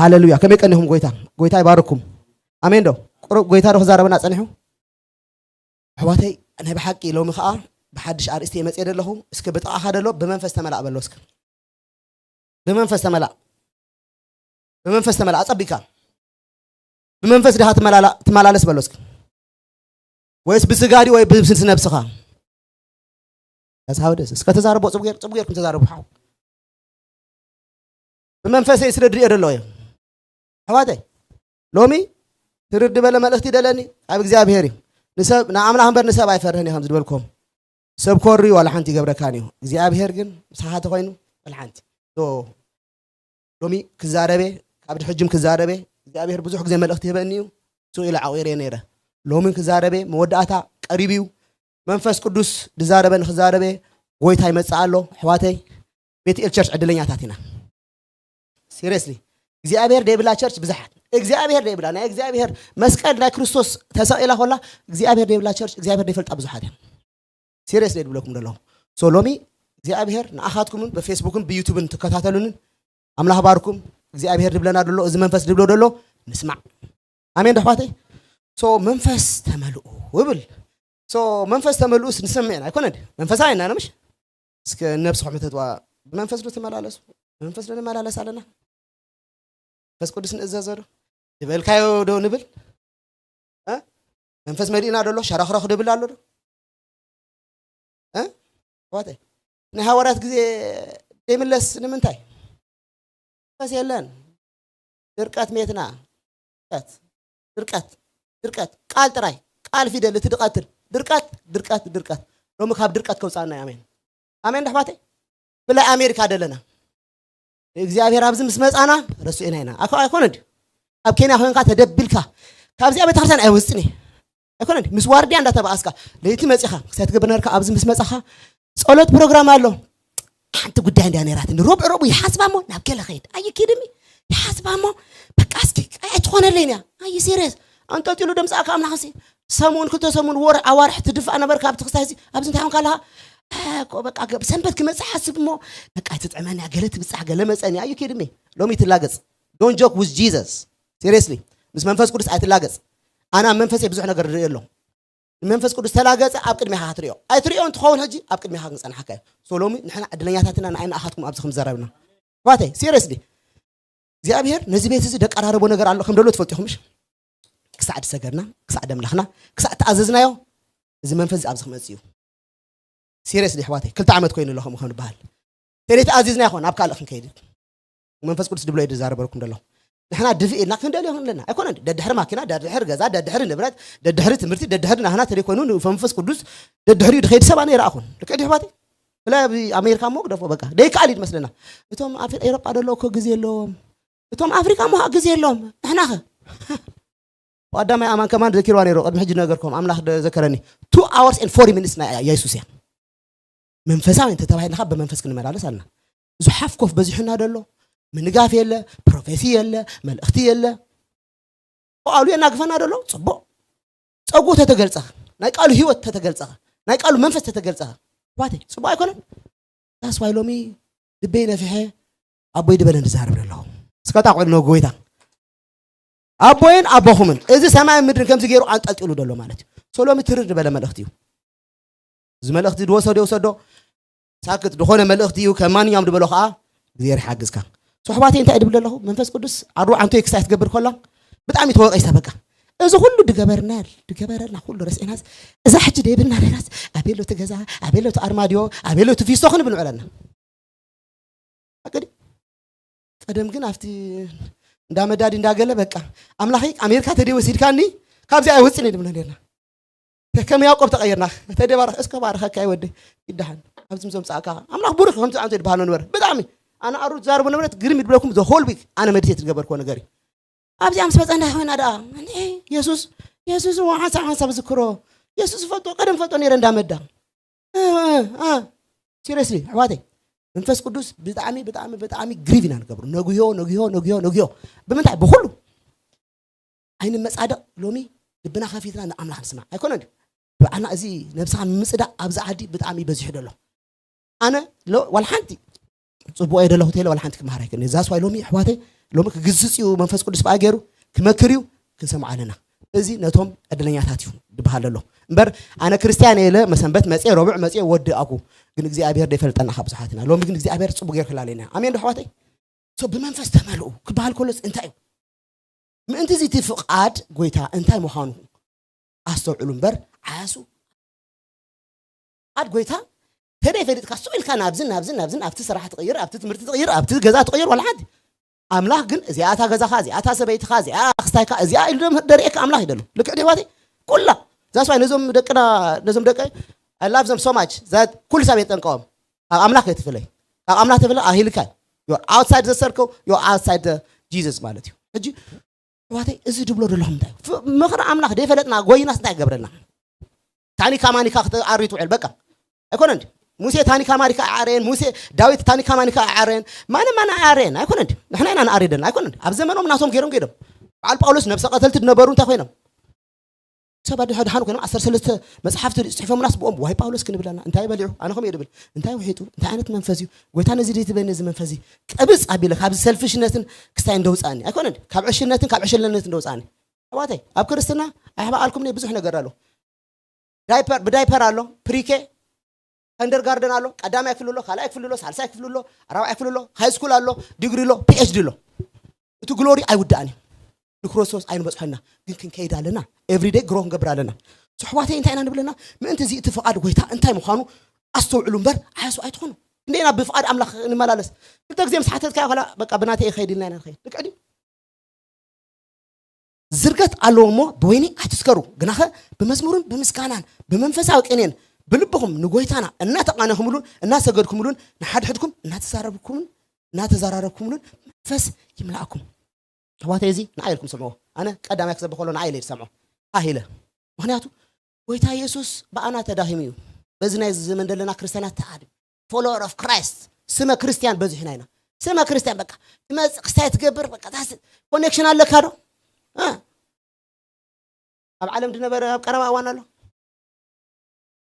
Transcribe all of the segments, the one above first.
ሃሌሉያ። ከመይ ቀኒኹም? ጎይታ ጎይታ ይባርኩም። ኣሜን ዶ? ቁሩብ ጎይታ ዶ ክዛረበና ጸኒሑ? ኣሕዋተይ፣ ናይ ብሓቂ ሎሚ ኸዓ ብሓድሽ ኣርእስቲ እየ መፅየ ዘለኹ። እስከ ብጥቓኻ ደሎ ብመንፈስ ተመላእ በሎ እስከ። ብመንፈስ ተመላእ። ብመንፈስ ተመላእ። ኣጸቢካ ብመንፈስ ድኻ ትመላላ- ትመላለስ በሎ እስከ። ወይስ ብስጋ ድዩ ወይ ብስንስ ነብስኻ? ያሳውደስ እስከ ተዛረቦ። ጽቡቅ ጌር- ጽቡቅ ጌርኩም ተዛረቡ። ሓው ብመንፈሰይ ስለ ድሪኦ ደሎ እየ። ኣሕዋተይ፣ ሎሚ ትርድ በለ መልእኽቲ ደለኒ ካብ እግዚኣብሔር እዩ። ንሰብ ንኣምላኽ እምበር ንሰብ ኣይፈርህን እየ ከም ዝድበልኩም። ሰብ ኮሪ ዋላ ሓንቲ ይገብረካን እዩ። እግዚኣብሔር ግን ምሳኻ ተኾይኑ ዋላ ሓንቲ። ሶ፣ ሎሚ ክዛረበ ካብ ድሕጅም ክዛረበ እግዚኣብሔር ብዙሕ ግዜ መልእኽቲ ይህበኒ እዩ። ስኡ ኢለ ዓቑረ ነይረ። ሎሚ ክዛረበ መወዳእታ ቀሪቡ እዩ። መንፈስ ቅዱስ ድዛረበ ንክዛረበ ጎይታ ይመጽእ ኣሎ። ኣሕዋተይ፣ ቤትኤል ቸርች ዕድለኛታት ኢና። ሲሪየስሊ፣ እግዚኣብሔር ደይብላ ቸርች ብዙሓት፣ እግዚኣብሔር ደይብላ ናይ እግዚኣብሔር መስቀል ናይ ክርስቶስ ተሰቒላ ኮላ እግዚኣብሔር ደይብላ ቸርች እግዚኣብሔር ደይፈልጣ ብዙሓት እዮም። ሲሪየስሊ ድብለኩም ዘለኹ። ሶ ሎሚ እግዚኣብሔር ንኣኻትኩምን ብፌስቡክን ብዩቱብን ትከታተሉንን ኣምላኽ ባርኩም። እግዚኣብሔር ድብለና ደሎ፣ እዚ መንፈስ ድብሎ ደሎ ንስማዕ። ኣሜን ዶ ኣሕዋተይ? ሶ መንፈስ ተመልኡ ይብል። ሶ መንፈስ ተመልኡስ ንሰምዕ ኢና ኣይኮነን? መንፈሳዊ ኢና ነምሽ? እስከ ነብስኹም ሕተትዋ፣ ብመንፈስ ዶ ትመላለሱ? ብመንፈስ ዶ ንመላለስ ኣለና? መንፈስ ቅዱስ ንእዘዞ ዶ? ዝበልካዮ ዶ ንብል? እ? መንፈስ መሊእና ዶ ኣሎ? ሸረኽረኽ ድብል ኣሎ ዶ? እ? ኣሕዋተይ፣ ናይ ሃዋርያት ግዜ ዘይምለስ ንምንታይ? መንፈስ የለን። ድርቀት ሜትና። ድርቀት፣ ድርቀት፣ ድርቀት። ቃል ጥራይ፣ ቃል ፊደል እቲ ድቐትል። ድርቀት፣ ድርቀት፣ ድርቀት። ሎሚ ካብ ድርቀት ከውጻና እዩ። ኣሜን። ኣሜን ዶ ኣሕዋተይ? ብላይ ኣሜሪካ ደለና። እግዚኣብሔር ኣብዚ ምስ መጻና ረስኤና ኢና። ኣኮ ኣይኮነ ድዩ? ኣብ ኬንያ ኮንካ ተደቢልካ ካብዚኣ ቤተክርስትያን ኣይወጽን እየ። ኣይኮነ ድዩ? ምስ ዋርድያ እንዳተባኣስካ ለይቲ መጺኻ ክሳይ ትገብር ነርካ። ኣብዚ ምስ መጻኻ ጸሎት ፕሮግራም ኣሎ። ሓንቲ ጉዳይ እንድያ ነይራትኒ። ሮብዕ ሮቡ ይሓስባ እሞ ናብ ገለ ኸይድ። ኣይ ኪድሚ ይሓስባ እሞ በቃ እስኪ ኣይትኾነለይን እያ። ኣይ ሲሪየስ። ኣንጠልጢሉ ደምጻእካ ኣምላኽ ሲ ሰሙን ክልተ ሰሙን ወር ኣዋርሕ ትድፋእ ነበርካ ኣብቲ ክስታይ ሲ ኣብዚ እንታይ ኾንካ ኣለኻ? እ፣ እኮ በቃ ገብ- ሰንበት ክመጽእ ሓስብ እሞ በቃ ትጥዕመኒ እያ፣ ገለ ትብጻሕ ገለ መጸኒ። ኣይ ኪድሚ ሎሚ ትላገጽ። Don't joke with Jesus. ሲሪየስሊ ምስ መንፈስ ቅዱስ ኣይትላገጽ። ኣነ ኣብ መንፈሰይ ብዙሕ ነገር ርኢ ኣሎ። ንመንፈስ ቅዱስ ተላገጸ ኣብ ቅድሜኻ ክትሪኦ ኣይትሪኦ እንትኸውን ሕጂ ኣብ ቅድሜኻ ክንጸንሓካ እዩ። ሶ ሎሚ ንሕና ዕድለኛታትና ንዓይ ንኣኻትኩም ኣብዚ ከም ዘረብና ባተይ ሲሪየስሊ እግዚኣብሔር ነዚ ቤት እዚ ደቀራረቦ ነገር ኣሎ ከም ደሎ ትፈልጡ ኢኹም። ምሽ ክሳዕ ድሰገድና ክሳዕ ደምለኽና ክሳዕ ተኣዘዝናዮ እዚ መንፈስ እዚ ኣብዚ ክመጽእ እዩ። ሲሪየስሊ ኣሕዋተይ ክልተ ዓመት ኮይኑ ኣሎ ከምኡ ከም ዝበሃል ተለይ ተኣዚዝና ይኾን ኣብ ካልእ ክንከይድ መንፈስ ቅዱስ ድብሎ እዩ ዝዛረበልኩም ዘሎ። ንሕና ድፍእ ኢልና ክንደልዮ ኣለና ኣይኮነን። ደድሕሪ ማኪና፣ ደድሕሪ ገዛ፣ ደድሕሪ ንብረት፣ ደድሕሪ ትምህርቲ፣ ደድሕሪ ናህና ተለይ ኮይኑ ንመንፈስ ቅዱስ ደድሕሪኡ ድኸይድ ሰብ ኣነ ይረኣኹን። ልክዕ ድዩ ኣሕዋተይ? ብላይ ኣብ ኣሜሪካ እሞ ግደፎ በቃ ደይከኣል እዩ ዝመስለና። እቶም ኣብ ኤሮጳ ደለዉ እኮ ግዜ ኣለዎም። እቶም ኣፍሪቃ እሞ ግዜ ኣለዎም። ንሕናኸ? ቀዳማይ ኣማን ከማን ዘኪርዋ ነይሩ ቅድሚ ሕጂ ነገርኩም ኣምላኽ ዘከረኒ። Two hours and forty minutes ናይ የሱስ እያ። መንፈሳዊ እንተተባሂልና ካብ ብመንፈስ ክንመላለስ ኣለና። ብዙሓፍ ኮፍ በዚሑና ደሎ ምንጋፍ የለ፣ ፕሮፌሲ የለ፣ መልእኽቲ የለ። ቃሉ የናግፈና ደሎ ጽቡቕ ጸጉ ተተገልጸ ናይ ቃሉ ህይወት ተተገልጸ ናይ ቃሉ መንፈስ ተተገልጸ ባተይ ጽቡቕ ኣይኮነን። ዳስዋይ ሎሚ ልበይ ነፊሐ ኣቦይ ድበለ ንዛረብ ኣለኹ። እስከ ጣቑ ኖ ጎይታ ኣቦይን ኣቦኹምን እዚ ሰማይ ምድርን ከምዚ ገይሩ ኣንጠልጢሉ ደሎ ማለት እዩ። ሶሎሚ ትርር ዝበለ መልእኽቲ እዩ። እዚ መልእኽቲ ዝወሰዶ ይውሰዶ ሳክት ዝኾነ መልእኽቲ እዩ። ከም ማንኛውም ዝበሎ ከዓ እግዚኣብሔር ይሓግዝካ። ሶሕባተይ እንታይ ድብል ኣለኹ መንፈስ ቅዱስ ኣሩ ዓንቶ ክሳይ ትገብር ከሎ ብጣዕሚ ተወቂሳ በቃ እዚ ኩሉ ድገበርና ድገበረልና ኩሉ ረስኤናስ እዛ ሕጂ ደይብልና ነይራስ ኣቤሎ እቲ ገዛ ኣቤሎ እቲ ኣርማድዮ ኣቤሎ እቲ ፊስቶ ክንብል ውዕለና። ኣቅዲ ቀደም ግን ኣብቲ እንዳመዳዲ እንዳገለ በቃ ኣምላኸይ ኣሜሪካ ተደይ ወሲድካኒ ካብዚ ኣይወፅን እየ ድብሎ ነርና። ከከም ያዕቆብ ተቐይርና ተደባረኽ እስከ ባረኸካ ይወደ ይደሓን ኣብዚ ምዞም ፃእካ ኣምላኽ ቡሩክ ከምዚ ኣንቶ ይድበሃሎ ነበረ። ብጣዕሚ ኣነ ኣሩ ትዛርቡ ነበረት ግርም ይድብለኩም ዘሆል ዊክ ኣነ መዲቴት ዝገበርክዎ ነገር እዩ። ኣብዚኣ ምስ መፀ እንታይ ኮይና ደኣ የሱስ የሱስ ሓንሳብ ሓንሳብ ዝክሮ የሱስ ፈልጦ ቀደም ፈልጦ ነይረ እንዳመዳ ሲሪየስሊ ኣሕዋተይ መንፈስ ቅዱስ ብጣዕሚ ብጣዕሚ ብጣዕሚ ግሪቭ ኢና ንገብሩ ነጉዮ ነጉዮ ነጉዮ ነጉዮ ብምንታይ ብኩሉ ኣይንመፃደቕ ሎሚ ልብና ከፊትና ንኣምላኽ ንስማዕ ኣይኮነን ባዕልና እዚ ነብስኻ ምምፅዳቕ ኣብዚ ዓዲ ብጣዕሚ በዚሑ ደሎ ኣነ ዋላ ሓንቲ ፅቡቕ እየ ደለኹ ተለ ዋላ ሓንቲ ክመሃር ኣይክእልን እዛ ስዋይ ሎሚ ኣሕዋተይ ሎሚ ክግስጽ እዩ መንፈስ ቅዱስ ብኣ ገይሩ ክመክር እዩ። ክንሰምዖ ኣለና። እዚ ነቶም ዕድለኛታት እዩ ዝበሃል ዘሎ እምበር፣ ኣነ ክርስትያን እየ ኢለ መሰንበት መጽየ ረቡዕ መጽየ ወዲ ኣኩ ግን እግዚኣብሔር ደይፈልጠና ካብ ብዙሓት ኢና። ሎሚ ግን እግዚኣብሔር ጽቡቅ ገይሩ ክላለና። ኣሜን ዶ ኣሕዋተይ? ሶ ብመንፈስ ተመልኡ ክበሃል ከሎስ እንታይ እዩ? ምእንቲ እዚ እቲ ፍቓድ ጎይታ እንታይ ምዃኑ ኣስተውዕሉ እምበር፣ ዓያሱ። ፍቓድ ጎይታ ተደይ ፈሊጥካ ስቕ ኢልካ ናብዝን ናብዝን ናብዝን፣ ኣብቲ ስራሕ ትቕይር፣ ኣብቲ ትምህርቲ ትቕይር፣ ኣብቲ ገዛ ትቕይር፣ ዋላ ሓንቲ ኣምላኽ ግን እዚኣ እታ ገዛኻ፣ እዚኣ እታ ሰበይትኻ፣ እዚኣ ኣኽስታይካ፣ እዚኣ ኢሉ ደም ደርእየካ ኣምላኽ ይደሎ። ልክዕ ዲዋቲ ኩላ ዛስዋይ ነዞም ደቅና፣ ነዞም ደቀ I love them so much that ኩሉ ሰብ የጠንቀዎም። ካብ ኣምላኽ ከይትፍለይ፣ ካብ ኣምላኽ ተፍለ ኣሂልካ you're outside the circle, you're outside the Jesus ማለት እዩ። ሕጂ ኣሕዋተይ፣ እዚ ድብሎ ዘለኹም እንታይ እዩ? ፍ- ምኽሪ ኣምላኽ ደይፈለጥና ጎይናስ እንታይ ይገብረልና? ታኒካ ማኒካ ክትኣሪ ትውዕል በቃ። ኣይኮነን ድዩ? ሙሴ ታኒካ ማኒካ ኣዓረየን። ሙሴ ዳዊት ታኒካ ማኒካ ኣዓረየን። ማንም ማን ኣዓረየን ኣይኮነን ድዩ? ንሕና ኢና ንኣሪ ደልና ኣይኮነን ድዩ? ኣብ ዘመኖም ናቶም ገይሮም ገይዶም። በዓል ጳውሎስ ነብሰ ቀተልቲ ዝነበሩ እንታይ ኮይኖም? ሰባት ድሓ ድሓን ኮይኖም ዓሰርተ ሰለስተ መጽሓፍቲ ጽሒፎምናስ ብኦም ዋይ ጳውሎስ ክንብለና እንታይ በሊዑ? ኣነ ከምኡ እየ ድብል። እንታይ ውሒጡ? እንታይ ዓይነት መንፈስ እዩ? ጎይታ ነዚ ድዩ ትበኒ እዚ መንፈስ እዚ? ቅብጽ ኣቢለ ካብዚ ሰልፊሽነትን ክስታይ እንደውጻኒ ኣይኮነን ድዩ? ካብ ዕሽነትን ካብ ዕሽለነትን እንደውጻኒ። ኣሕዋተይ ኣብ ክርስትና ኣይሕባኣልኩም እየ ብዙሕ ነገር ኣሎ። ዳይፐር ብዳይፐር ኣሎ፣ ፕሪኬ፣ ከንደርጋርደን ኣሎ፣ ቀዳማይ ክፍሊ ኣሎ፣ ካልኣይ ክፍሊ ኣሎ፣ ሳልሳይ ክፍሊ ኣሎ፣ ኣራብዓይ ክፍሊ ኣሎ፣ ሃይ ስኩል ኣሎ፣ ዲግሪ ኣሎ፣ ፒኤችዲ ኣሎ። እቲ ግሎሪ ኣይውዳእን እዩ። ንክርስቶስ ኣይንበጽሖና ግን ክንከይድ ኣለና። ኤቭሪደይ ግሮ ክንገብር ኣለና። ኣሕዋተይ እንታይ ኢና ንብለና? ምእንቲ እዚ እቲ ፍቓድ ጎይታ እንታይ ምዃኑ ኣስተውዕሉ እምበር ዓያሱ ኣይትኾኑ። ክንደይና ብፍቓድ ኣምላኽ ንመላለስ? ክልተ ግዜ ምስ ሓተትካዮ ከላ በቃ ብናተይ ይኸይድ ኢልና ኢና ንኸይድ። ልክዕ ድዩ? ዝርገት ኣለዎ እሞ ብወይኒ ኣይትስከሩ፣ ግናኸ ብመዝሙርን ብምስጋናን ብመንፈሳዊ ቅኔን ብልብኹም ንጎይታና እናተቓነኹምሉን እናሰገድኩምሉን ንሓድሕድኩም እናተዛረብኩምን እናተዘራረብኩምሉን መንፈስ ይምላእኩም። ኣሕዋተይ እዚ ንዓይ ኢልኩም ስምዕዎ። ኣነ ቀዳማይ ክሰብኽ ከሎ ንዓይ ኢለ ዝሰምዖ ሃህ ኢለ። ምኽንያቱ ጎይታ የሱስ ብኣና ተዳኺሙ እዩ። በዚ ናይ ዘመን ዘለና ክርስትያናት ተኣድም ፎሎወር ኦፍ ክራይስት ስመ ክርስትያን በዚሕና ኢና። ስመ ክርስትያን በቃ ትመጽእ ክስታይ ትገብር በቃ ታስ ኮኔክሽን ኣለካ ዶ? እ? ኣብ ዓለም ድነበረ ኣብ ቀረባ እዋን ኣሎ።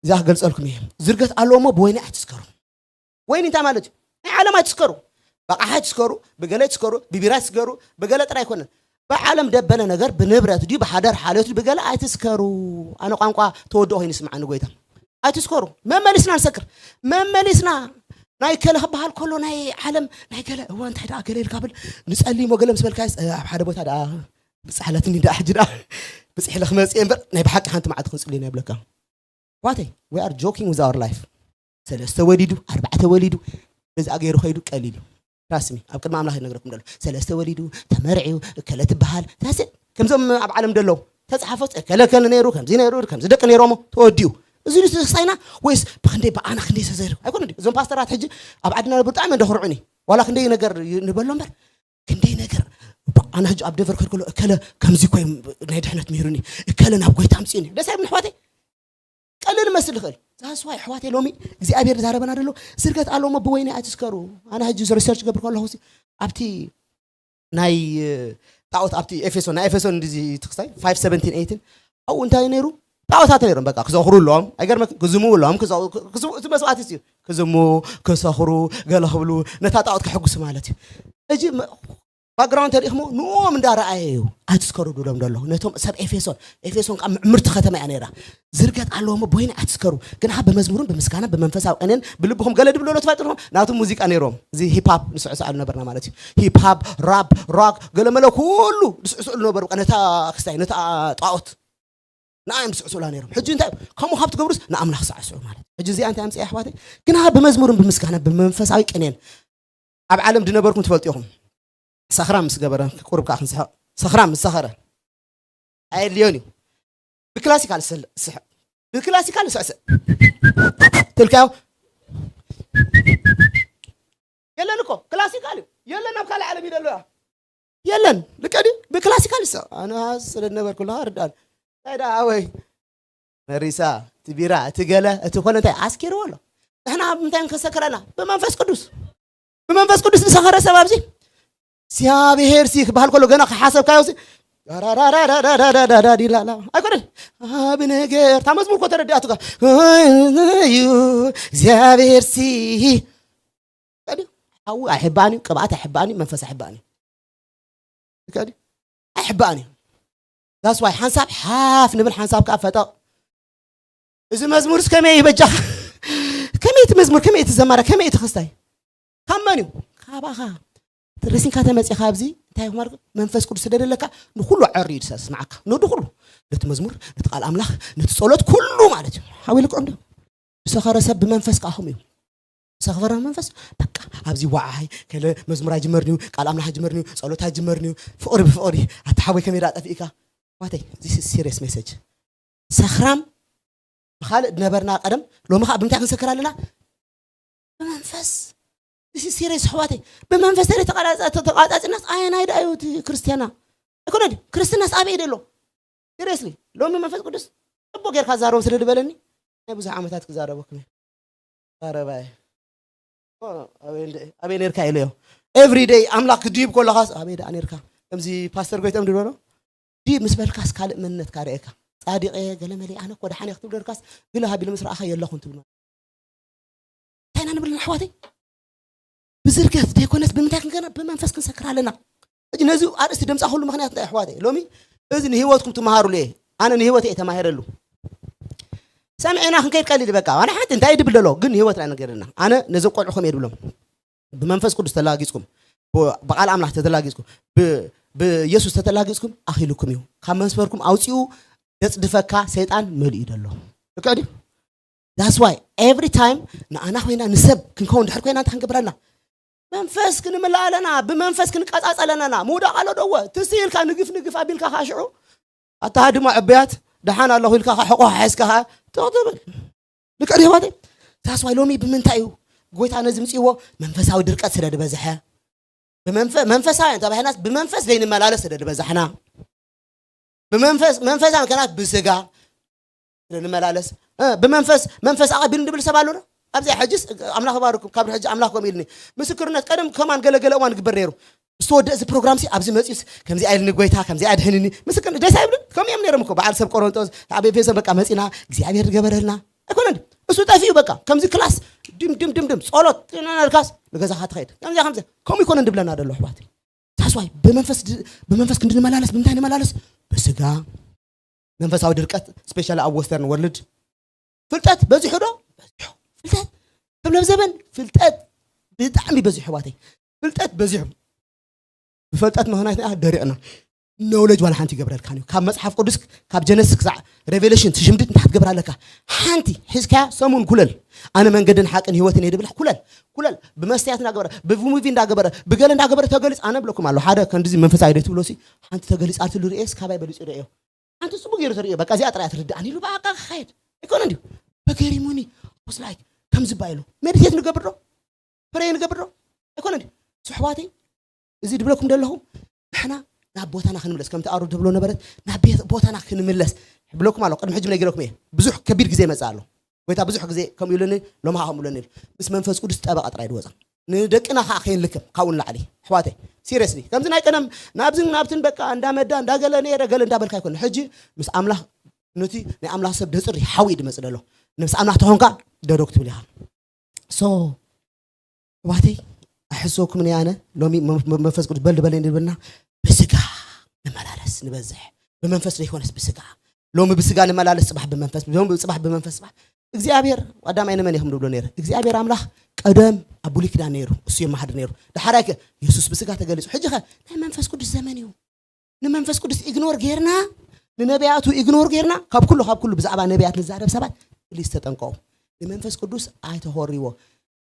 እዚኣ ክገልጸልኩም እየ። ዝርገት ኣለዎ እሞ ብወይኒ ኣይትስከሩ። ወይኒ እንታይ ማለት እዩ? ናይ ዓለም ኣይትስከሩ። ብኣቕሓ ኣይትስከሩ፣ ብገለ ኣይትስከሩ፣ ብቢራ ኣይትስከሩ፣ ብገለ ጥራይ ኣይኮነን። ብዓለም ደበለ ነገር ብንብረት ድዩ ብሓደር ሓለት ድዩ ብገለ ኣይትስከሩ። ኣነ ቋንቋ ተወድኦ ኮይኑ ይስምዓኒ ጎይታ። ኣይትስከሩ። መመሊስና ንሰክር። መመሊስና ናይ ከለ ክበሃል ከሎ ናይ ዓለም ናይ ገለ እዋ እንታይ ደኣ ገለ ኢልካ ብል ንጸሊ ሞ ገለ ምስ በልካ ኣብ ሓደ ቦታ ደኣ ብጻሕለትኒ ደኣ ሕጂ ደኣ ብጽሕለ ክመጽእ እየ እምበር ናይ ብሓቂ ሓንቲ መዓልቲ ክንጽሊ ኢና ይብለካ። ዋተይ we are joking with our life። ሰለስተ ወሊዱ ኣርባዕተ ወሊዱ በዚ ኣገይሩ ከይዱ ቀሊል እዩ። ራስሚ ኣብ ቅድሚ ኣምላኽ ይነግረኩም ደሎ ሰለስተ ወሊዱ ተመርዒው እከለ ትበሃል ታስ ከምዞም ኣብ ዓለም ደለዉ ተጻሓፎ እከለ ከለ ነይሩ ከምዚ ነይሩ ከምዚ ደቂ ነይሮሞ ተወዲኡ። እዚ ድዩ ተስፋይና ወይስ ብክንደይ ብኣና ክንደይ ተዘይሩ ኣይኮነ ድዩ? እዞም ፓስተራት ሕጂ ኣብ ዓድና ነብር ብጣዕሚ እንደኽርዑኒ ዋላ ክንደይ ነገር ንበሎ እምበር ክንደይ ነገር ብኣና ሕጂ ኣብ ደቨር ከድከሎ እከለ ከምዚ ኮይ ናይ ድሕነት ምሂሩኒ እከለ ናብ ጎይታ ኣምፅኡኒ ደስ ኣይብልኒ ኣሕዋተይ። ቀልል መስል ይኽእል ዛስዋ ኣሕዋተይ ሎሚ እግዚኣብሔር ዛረበና ደሎ ዝርገት ኣሎ እሞ ብወይኒ ኣይትስከሩ። ኣነ ሕጂ ሪሰርች ገብር ከለኹ ሲ ኣብቲ ናይ ጣዖት ኣብቲ ኤፌሶን ናይ ኤፌሶን እንዲዚ ትክስታይ ፋይቭ ሰቨንቲን ኤይትን ኣብኡ እንታይ ነይሩ? ጣዖታት ነይሮም በቃ ክዘኽሩ ኣለዎም ኣይገርመክ ክዝምዉ ኣለዎም ክዘ- ክዝሙ- እቲ መስዋዕት እዩ ክዝሙ ክሰኽሩ ገለ ክብሉ ነታ ጣዖት ከሐጉሱ ማለት እዩ። ሕጂ መ- ባክግራውንድ ተሪእኹሞ ንኦም እንዳረኣየ እዩ ኣይትስከሩ ድብሎም ደሎ ነቶም ሰብ ኤፌሶን ኤፌሶን ካብ ምዕምርቲ ከተማ እያ ነይራ። ዝርገት ኣለዎ እሞ ብወይኒ ኣይትስከሩ ግና ብመዝሙርን ብምስጋና ብመንፈሳዊ ቅኔን ብልብኹም ገለ ድብሎ ሎ ትፈልጥኹም ናቱ ሙዚቃ ነይሮም እዚ ሂፕሃፕ ንስዕስዓሉ ነበርና ማለት እዩ። ሂፕሃፕ ራፕ ሮክ ገለመለ ኩሉ ዝስዕስዕሉ ነበሩ በቃ ነታ ክስታይ ነታ ጣዖት ንኣዮም ዝስዕስዑላ ነይሮም። ሕጂ እንታይ ከምኡ ካብ ትገብሩስ ንኣምላኽ ሳዕስዑ ማለት እዩ። ሕጂ እዚኣ እንታይ ኣምፅኣ ኣሕዋተይ ግና ብመዝሙርን ብምስጋና ብመንፈሳዊ ቅኔን ኣብ ዓለም ድነበርኩም ትፈልጡ ኢኹም። ሰኽራም ምስ ገበረ ቁሩብ ከዓ ክንስሕቕ ሰኽራም ምስ ሰኸረ ኣየድልዮን እዩ። ብክላሲካል ስል- ስሕቕ ብክላሲካል ስዕስዕ ትልካዮ የለን እኮ ክላሲካል እዩ የለን ኣብ ካልእ ዓለም ይደሎ የለን ልቀዲ ብክላሲካል ይስሕቕ ኣነ ስለ ዝነበርኩ ኣለኻ ርዳን እንታይ ደኣ ኣወይ መሪሳ እቲ ቢራ እቲ ገለ እቲ ኮነ እንታይ ኣስኪርዎ ኣሎ ንሕና ኣብ ምንታይ ንከሰክረና ብመንፈስ ቅዱስ ብመንፈስ ቅዱስ ዝሰኸረ ሰብ ኣብዚ እግዚኣብሔር ሲ ክበሃል ከሎ ገና ክሓሰብካዮ ሲ ራራራራራራራራዲላላ ኣይኮነን ኣብ ነገር እታ መዝሙር ኮ ተረዲኣትካ እዩ እግዚኣብሔር ሲ ሓዊ ኣይሕባእን እዩ ቅብኣት ኣይሕባእን እዩ መንፈስ ኣይሕባእን እዩ ልክዕ ድዩ? ኣይሕባእን እዩ። That's why ሓንሳብ ሓፍ ንብል፣ ሓንሳብ ከዓ ፈጠቕ። እዚ መዝሙርስ ከመይ ይበጃኻ? ከመይ እቲ መዝሙር፣ ከመይ እቲ ዘማረ፣ ከመይ እቲ ክስታይ? ካብ መን እዩ? ካባኻ። ረሲንካ ተመፂኻ ኣብዚ እንታይ ማለት መንፈስ ቅዱስ ስደደለካ፣ ንኩሉ ዓሪ እዩ ዝሰማዓካ። ነዱ ኩሉ፣ ነቲ መዝሙር፣ ነቲ ቃል ኣምላኽ፣ ነቲ ጸሎት፣ ኩሉ ማለት እዩ። ሓዊልኩም ዶ? ዝሰኸረ ሰብ ብመንፈስ ከዓ ከምኡ እዩ። ዝሰኸረ መንፈስ በቃ ኣብዚ ዋዓይ ከለ መዝሙር ኣይጅመርንዩ፣ ቃል ኣምላኽ ኣይጅመርንዩ፣ ጸሎት ኣይጅመርንዩ። ፍቕሪ ብፍቕሪ ኣተሓወይ ከመይ ዳ ጠፊእካ? ዋተይ፣ this is serious message። ሰኽራም ብኻልእ ዝነበርና ቀደም፣ ሎሚ ከዓ ብምንታይ ክንሰክር ኣለና? ብመንፈስ። This is serious ኣሕዋተይ። ብመንፈስ ተለ ተቃጻጽናስ ኣየናይ ዳ እዩ እቲ ክርስትያና? ኣይኮነ ድዩ? ክርስትናስ ኣበይ ደሎ? Seriously፣ ሎሚ መንፈስ ቅዱስ ጽቡቅ ጌርካ ዛረቦም ስለ ዝበለኒ ናይ ብዙሕ ዓመታት ክዛረበኩም እየ። ዛረባይ ኣበይ እንደ ኣበይ ነርካ ኢለዮ። Every day ኣምላኽ ክድይብ ከለኻስ ኣበይ ደኣ ነርካ? ከምዚ ፓስተር ጎይቶም ድበሎ ድይብ ምስ በልካስ ካልእ መንነትካ ርእየካ። ጻዲቀ ገለመለ ኣነ እኮ ደሓን እየ ክትብል ደርካስ ግለ ሃቢሉ ምስ ረኣኻ የለኹን ትብል። እንታይ ኢና ንብልና ኣሕዋተይ? ብዝርገት ዘይኮነስ ብምንታይ ክንገና? ብመንፈስ ክንሰክር ኣለና። ሕጂ ነዚ ኣርእስቲ ደምፃ ኩሉ ምኽንያት እንታይ ኣሕዋተይ? ሎሚ እዚ ንህይወትኩም ትመሃሩሉ እየ። ኣነ ንህይወት እየ ተማሂረሉ። ሰምዔና ክንከይድ ቀሊል በቃ። ኣነ ሓንቲ እንታይ ድብል ደሎ ግን ንህይወትና ነገርና። ኣነ ነዚ ቆልዑ ከም እየ ድብሎም። ብመንፈስ ቅዱስ ተላጊጽኩም፣ ብ- ብቃል ኣምላኽ ተተላጊጽኩም፣ ብ- ብኢየሱስ ተተላጊጽኩም ኣኺልኩም እዩ። ካብ መስመርኩም ኣውጺኡ ዘጽድፈካ ሰይጣን መሊኡ ደሎ። ልክዕ ድዩ? That's why every time ንኣና ኮይና ንሰብ ክንከውን ድሕር ኮይና እንታይ ክንገብረና? መንፈስ ክንምልእ ኣለና፣ ብመንፈስ ክንቀጻጸለና። ምውዳቕ ኣሎ ደወ ትስ ኢልካ ንግፍ ንግፍ ኣቢልካ ከዓ ሽዑ ኣታ ድማ ዕበያት ደሓን ኣለኹ ኢልካ ከዓ ሕቆ ሓሒዝካ ከዓ ትቕ ትብል። ልክዕ ድዩ ኣሕዋተይ? That's why ሎሚ ብምንታይ እዩ ጎይታ ነዚ ምፅዎ? መንፈሳዊ ድርቀት ስለ ዝበዝሐ። ብመንፈ- መንፈሳውያን ተባሂልናስ ብመንፈስ ዘይንመላለስ ስለ ዝበዛሕና። ብመንፈስ መንፈሳውያን ከናት ብስጋ ስለ ንመላለስ እ፣ ብመንፈስ መንፈስ ኣቐቢል ንብል ሰብ ኣሎ ዶ? ኣብዚ ሕጅስ ኣምላኽ ይባርኩም። ካብ ሕጂ ኣምላኽ ከም ኢልኒ ምስክርነት ቀደም ከማን ገለገለ እዋን ግበር ነይሩ። ዝተወደእ እዚ ፕሮግራም ሲ ኣብዚ መፅዩስ ከምዚ ኣይልኒ ጎይታ ከምዚ ኣድሕንኒ ምስክር ደስ ኣይብልን። ከም እዮም ነይሮም እኮ በዓል ሰብ ቆሮንጦስ ኣብ ኤፌሶ በቃ መፂና እግዚኣብሔር ዝገበረልና ኣይኮነን። እሱ ጠፊኡ በቃ ከምዚ ክላስ ድም ድም ድም ድም ጸሎት ትናልካስ ንገዛኻ ትኸይድ ከምዚ ከምዚ ከምኡ ይኮነን ድብለና ደሎ ኣሕዋት። ታስዋይ ብመንፈስ ድ- ብመንፈስ ክንድንመላለስ ብምንታይ ንመላለስ? ብስጋ። መንፈሳዊ ድርቀት ስፔሻሊ ኣብ ወስተርን ወርልድ ፍልጠት በዚሑ ዶ? በዚሑ። ፍልጠት ከም ለብዘበን ፍልጠት ብጣዕሚ በዚሑ ኣሕዋተይ። ፍልጠት በዚሑ። ብፈልጠት ምኽንያት ደሪቕና። ኖውለጅ ዋላ ሓንቲ ይገብረልካን እዩ። ካብ መጽሓፍ ቅዱስ ካብ ጀነሲስ ክሳዕ ሬቨሌሽን ትሽምድድ እንታይ ክትገብር ኣለካ? ሓንቲ ሒዝካያ ሰሙን ኩለል። ኣነ መንገድን ሓቅን ህይወትን እየ ድብል ኩለል ኩለል ብመስትያት እንዳገበረ ብሙቪ እንዳገበረ ብገለ እንዳገበረ ተገሊፅ ኣነ ብለኩም ኣሎ ሓደ ከንድዚ መንፈሳዊ ደ ትብሎ ሲ ሓንቲ ተገሊፃ ትሉ ርእየስ ካባይ በሊፁ ርእዮ ሓንቲ ጽቡቅ ገይሩ ተርእዮ በቃ እዚኣ ጥራይ ትርድኣን ኢሉ በቃ ክኸይድ ኣይኮነ እንዲሁ በገሪሙኒ ስ ላይክ ከምዚ ባይሉ ሜዲቴት ንገብር ዶ ፕሬ ንገብር ዶ ኣይኮነ እንዲሁ ስሕዋተይ እዚ ድብለኩም ደለኹ ንሕና ናብ ቦታና ክንምለስ ከምቲ ኣሩ ድብሎ ነበረት ናብ ቤት ቦታና ክንምለስ ብለኩም ኣሎ ቅድሚ ሕጂ ነጊረኩም እየ ብዙሕ ከቢድ ግዜ ይመጽእ ኣሎ ጎይታ ብዙሕ ግዜ ከምኡ ኢሉኒ ሎማ ከምኡ ኢሉኒ ኢሉ ምስ መንፈስ ቅዱስ ጠበቃ ጥራይ ድወፃ ንደቅና ከዓ ከይንልክም ካብኡ ንላዕሊ ኣሕዋተይ ሲሪየስሊ ከምዚ ናይ ቀደም ናብዝን ናብትን በቃ እንዳመዳ እንዳገለ ነረ ገለ እንዳበልካ ይኮነ ሕጂ ምስ ኣምላኽ ነቲ ናይ ኣምላኽ ሰብ ደፅሪ ሓዊ እዩ ድመፅእ ዘሎ ምስ ኣምላኽ ተኾንካ ደዶ ክትብል ኢኻ ሶ ኣሕዋተይ ኣሕሰኩም ኣነ ሎሚ መንፈስ ቅዱስ በል ድበለኒ ድብልና ብስጋ ንመላለስ ንበዝሕ ብመንፈስ ዘይኮነስ ብስጋ ሎሚ ብስጋ ንመላለስ ፅባሕ ብመንፈስ ሎሚ ፅባሕ ብመንፈስ ፅባሕ እግዚኣብሔር ኣዳም ኣይነመን ኢኹም ድብሎ ነይረ እግዚኣብሔር ኣምላኽ ቀደም ኣብ ብሉይ ኪዳን ነይሩ እሱ የመሓድር ነይሩ ዳሓራይ ከ የሱስ ብስጋ ተገሊፁ ሕጂ ኸ ናይ መንፈስ ቅዱስ ዘመን እዩ ንመንፈስ ቅዱስ ኢግኖር ጌርና ንነቢያቱ ኢግኖር ጌርና ካብ ኩሉ ካብ ኩሉ ብዛዕባ ነቢያት ንዛረብ ሰባት ፕሊዝ ተጠንቀቁ ንመንፈስ ቅዱስ ኣይተኾርይዎ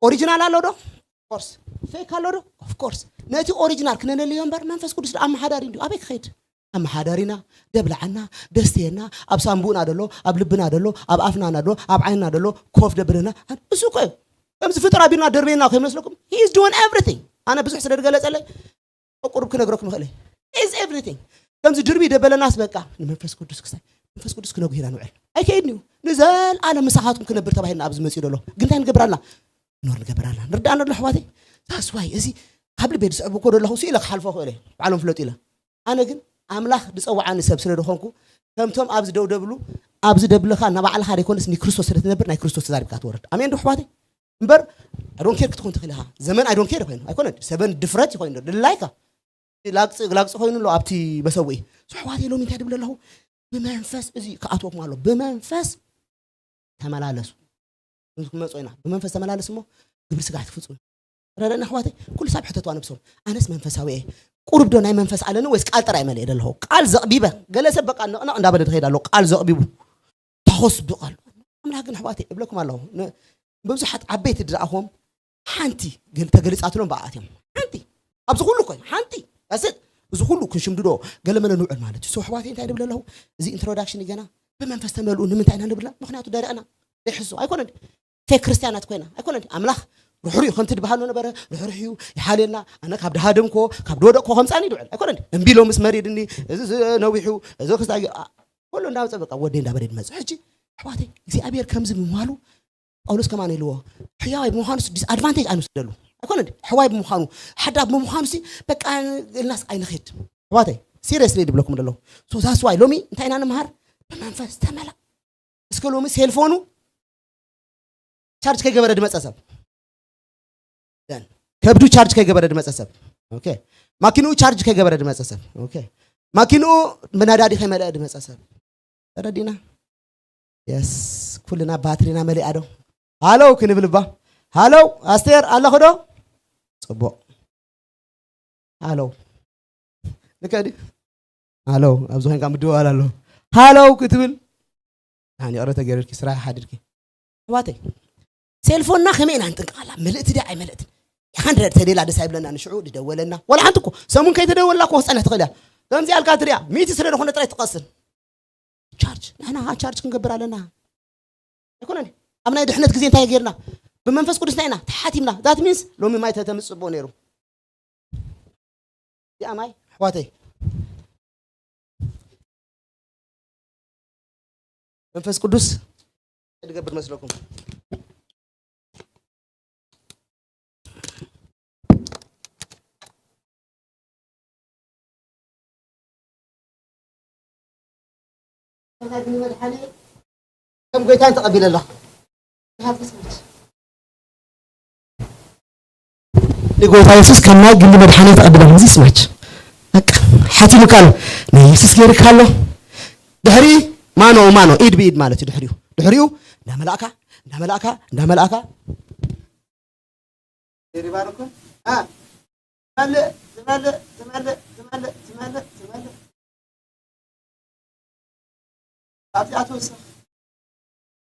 ኦሪጂናል ኣሎ ዶ ኦፍኮርስ ፌክ ኣሎ ዶ ኦፍኮርስ ነቲ ኦሪጂናል ክነለልዮ እምበር መንፈስ ቅዱስ ኣመሓዳሪ እንዲ ኣበይ ክኸይድ ኣመሓዳሪና ደብልዓና ደስትየና ኣብ ሳምቡእና ደሎ ኣብ ልብና ደሎ ኣብ ኣፍናና ደሎ ኣብ ዓይንና ደሎ ኮፍ ደብርና እሱ እኮ እዩ ከምዚ ፍጡር ኣቢልና ደርበየና ከይመስለኩም he is doing everything ኣነ ብዙሕ ስለ ዝገለፀለይ ቁሩብ ክነግረኩም ይኽእል is everything ከምዚ ድርቢ ደበለናስ በቃ ንመንፈስ ቅዱስ ክሳይ መንፈስ ቅዱስ ክነጉሂና ንውዕል ኣይከይድን እዩ ንዘልኣለም ምሳኻትኩም ክነብር ተባሂልና ኣብዚ መፅኡ ደሎ ግን እንታይ ንገብር ኣልና ኖር ንገብር ኣልና ንርዳእ ነሎ ኣሕዋተይ ታስዋይ እዚ ካብ ልቤ ዝስዕቡ እኮ ደለኹ ስኢለ ክሓልፎ ክእል እየ ባዕሎም ፍለጡ ኢለ ኣነ ግን ኣምላኽ ዝፀዋዓኒ ሰብ ስለ ዝኾንኩ ከምቶም ኣብዚ ደው ደብሉ ኣብዚ ደብልኻ እናባዕልኻ ዘይኮነስ ንክርስቶስ ስለ ትነብር ናይ ክርስቶስ ተዛሪብካ ትወርድ ኣሜን ዶ ኣሕዋተይ እምበር ኣዶንኬር ክትኾን ትኽእል ኢኻ ዘመን ኣዶንኬር ኮይኑ ኣይኮነ ሰበን ድፍረት ይኮይኑ ድላይካ ላግፂ ላግፂ ኮይኑ ኣሎ ኣብቲ መሰውኢ። ኣሕዋተይ፣ ሎሚ እንታይ ድብል ኣለኹ? ብመንፈስ እዚ ክኣትወኩም ኣሎ። ብመንፈስ ተመላለሱ። ክመፁ ኢና። ብመንፈስ ተመላለስ እሞ ግብሪ ስጋ ትፍፅሙ። ረደና ኣሕዋተይ፣ ኩሉ ሰብ ሕተትዋ ነብሶም። ኣነስ መንፈሳዊ እየ። ቁሩብ ዶ ናይ መንፈስ ኣለኒ ወይስ ቃል ጥራይ መለ ዘለኹ? ቃል ዘቕቢበ። ገለ ሰብ በቃ ነቕነቕ እንዳበለ ድኸይድ ኣሎ። ቃል ዘቕቢቡ። ተኾስ ብቓል። ኣምላኽ ግን ኣሕዋተይ እብለኩም ኣለኹ። ን-፣ ብዙሓት ዓበይቲ ድረኣኹም ሓንቲ ገል-፣ ተገሊጻትሎም ብኣኣትዮም። ሓንቲ። ኣብዚ ኩሉ እኮ ሓንቲ። ኣስት፣ እዚ ኩሉ ክንሽምድዶ ገለ መለ ንውዕል ማለት እዩ። So ኣሕዋተይ እንታይ ድብል ኣለኹ? እዚ ኢንትሮዳክሽን ገና ብመንፈስ ተመልኡ ንምንታይ ኢና ንብላ? ምኽንያቱ ደረቕና። ዘይሕሱ ኣይኮነን። ፌክ ክርስቲያናት ኮይና። ኣይኮነን። ኣምላኽ ርሕሩሕ እዩ ከምቲ ድበሃሎ ነበረ። ርሕሩሕ እዩ፣ ይሓልየና። ኣነ ካብ ድሃደምኮ፣ ካብ ድወደቅኮ ከምጻኒ ይውዕል። ኣይኮነን። እምቢ ኢሎ ምስ መሪድኒ፣ እዚ፣ እዚ ነዊሑ፣ እዚ ክስታይ፣ ኣ-፣ ኩሉ እንዳመጸ በቃ ወደይ እንዳበለ ድመጽእ። ሕጂ ኣሕዋተይ እግዚኣብሔር ከምዚ ምባሉ ጳውሎስ ከማን ኢልዎ፣ ሕያዋይ ብምዃኑስ ዲስኣድቫንቴጅ ኣይንውስደሉ። ኣይኮነን። ሕዋይ ብምዃኑ፣ ሓዳግ ብምዃኑሲ በቃ ኢልናስ ኣይንኸይድ። ኣሕዋተይ፣ ሲሪየስሊ ድብለኩም ደለኹ። So that's why ሎሚ እንታይ ኢና ንምሃር? ብመንፈስ ተመላ። እስከ ሎሚ ሴልፎኑ ቻርጅ ከይገበረ ድመጸ ሰብ። ደን ከብዱ ቻርጅ ከይገበረ ድመጸ ሰብ። ኦኬ። ማኪንኡ ቻርጅ ከይገበረ ድመጸ ሰብ። ኦኬ። ማኪንኡ ብነዳዲ ከይመልአ ድመጸ ሰብ። ተረዲና? የስ። ኩልና ባትሪና መሊኣ ዶ? ሃለው ክንብል እባ። ሃለው፣ ኣስቴር ኣለኹ ዶ? ጽቡቕ። ሃለው። ልክዕ ድዩ? ሃለው፣ ኣብዚ ኮይንካ ምድዋል ኣሎ። ሃለው ክትብል። ኣነ ይቕረ ተገይሩልኪ፣ ስራሕ ሓዲርኪ። ኣሕዋተይ፣ ሴልፎንና ከመይ ኢና ንጥንቀቓላ? ምልእቲ ድያ ኣይመልእትን? ሓንድረድ ተደላ ደስ ኣይብለና፣ ንሽዑ ድደወለና። ዋላ ሓንቲ እኮ፣ ሰሙን ከይተደወላ እኮ ክጸንሕ ትኽእል እያ። ከምዚ ኣልካ ትሪኣ፣ ሚእቲ ስለ ዝኾነ ጥራይ ትቐስን። ቻርጅ፣ ንሕና ኸዓ ቻርጅ ክንገብር ኣለና። ኣይኮነን? ኣብ ናይ ድሕነት ግዜ እንታይ ጌርና? ብመንፈስ ቅዱስ እንታይ ኢና? ተሓቲምና። That means ሎሚ ማይ ተተምጽእ ጽቡቕ ነይሩ። እዚኣ ማይ፣ ኣሕዋተይ፣ መንፈስ ቅዱስ ድገብር መስለኩም? መድሓኒ ከም ጎይታን ተቐቢለ ኣለኹ። ንጎይታ የሱስ ከም ናይ ግሊ መድሓኒ ተቐቢለ ኣለኹ። እዚ ስማች በቃ ሓቲሙካ ኣሎ። ናይ የሱስ ገይርካ ኣሎ። ድሕሪ ማኖ ማኖ፣ ኢድ ብኢድ ማለት እዩ። ድሕሪኡ፣ ድሕሪኡ እንዳመላእካ፣ እንዳመላእካ፣ እንዳመላእካ ይባርኩም። አ፣ ትመልእ፣ ትመልእ፣ ትመልእ፣ ትመልእ፣ ትመልእ፣ ትመልእ። ካብዚኣ ትውስኽ።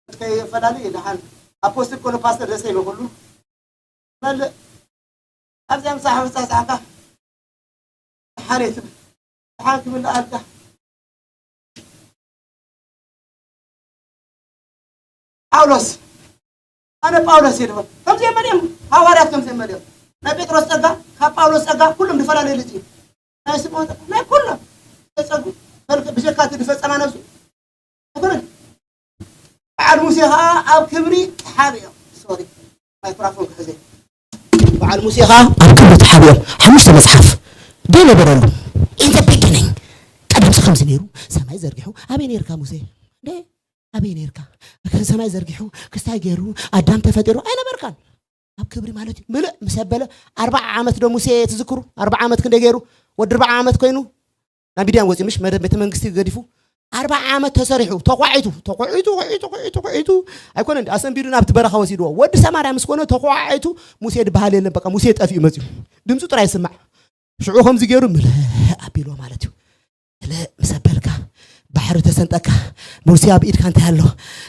ከይፈላለ እዩ። ደሓን ኣፖስትል ኮነ ፓስተር ደስ ይበል ኩሉ። ትመልእ። ኣብዚኣ ምሳሕ ምሳሕ ጻዕካ። ደሓን እየ ትብል። ደሓን ክምልኣልካ። ጳውሎስ፣ ኣነ ጳውሎስ እየ ድበል። ከምዚኦም መሊኦም፣ ሃዋርያት ከምዚኦም መሊኦም። ናይ ጴጥሮስ ጸጋ፣ ካብ ጳውሎስ ጸጋ፣ ኩሎም ዝፈላለዩ ልጅ እዩ። ናይ ስምዖን ጸጋ፣ ናይ ኩሎም ተጸጉ። ብጀካ እቲ ዝፈጸማ ነብሱ። ኣይኮነን። በዓል ሙሴ ኸዓ ኣብ ክብሪ ተሓቢኦም። ሶሪ፣ ማይክሮፎን ክሕዘ። በዓል ሙሴ ኸዓ ኣብ ክብሪ ተሓቢኦም። ሓሙሽተ መጽሓፍ ደይ ነበረሉ። In the beginning፣ ቀደምሲ ከምዚ ነይሩ፣ ሰማይ ዘርጊሑ፣ ኣበይ ነይርካ ሙሴ? እንዴ፣ ኣበይ ነይርካ? ከም ሰማይ ዘርጊሑ፣ ክስታይ ገይሩ፣ ኣዳም ተፈጢሩ፣ ኣይነበርካን። ኣብ ክብሪ ማለት እዩ። ምልእ ምስ ኣበለ፣ ኣርብዓ ዓመት ዶ ሙሴ ትዝክሩ? ኣርብዓ ዓመት ክንደይ ገይሩ? ወዲ ኣርብዓ ዓመት ኮይኑ፣ ናብ ሚድያን ወፂኡ፣ ምሽ መደ-፣ ቤተ መንግስቲ ገዲፉ፣ ኣርብዓ ዓመት ተሰሪሑ፣ ተኳዒቱ፣ ተኳዒቱ፣ ኳዒቱ፣ ኳዒቱ፣ ኳዒቱ፣ ኣይኮነን፣ ኣሰንቢዱ ናብቲ በረኻ ወሲድዎ። ወዲ ሰማርያ ምስ ኮነ፣ ተኳዒቱ፣ ሙሴ ድበሃል የለን፣ በቃ፣ ሙሴ ጠፊኡ መፂኡ። ድምፁ ጥራይ ይስማዕ። ሽዑ ከምዚ ገይሩ ምልእ ኣቢልዎ ማለት እዩ። ምልእ ምስ ኣበልካ፣ ባሕሪ ተሰንጠካ፣ ሙሴ ኣብ ኢድካ እንታይ ኣሎ?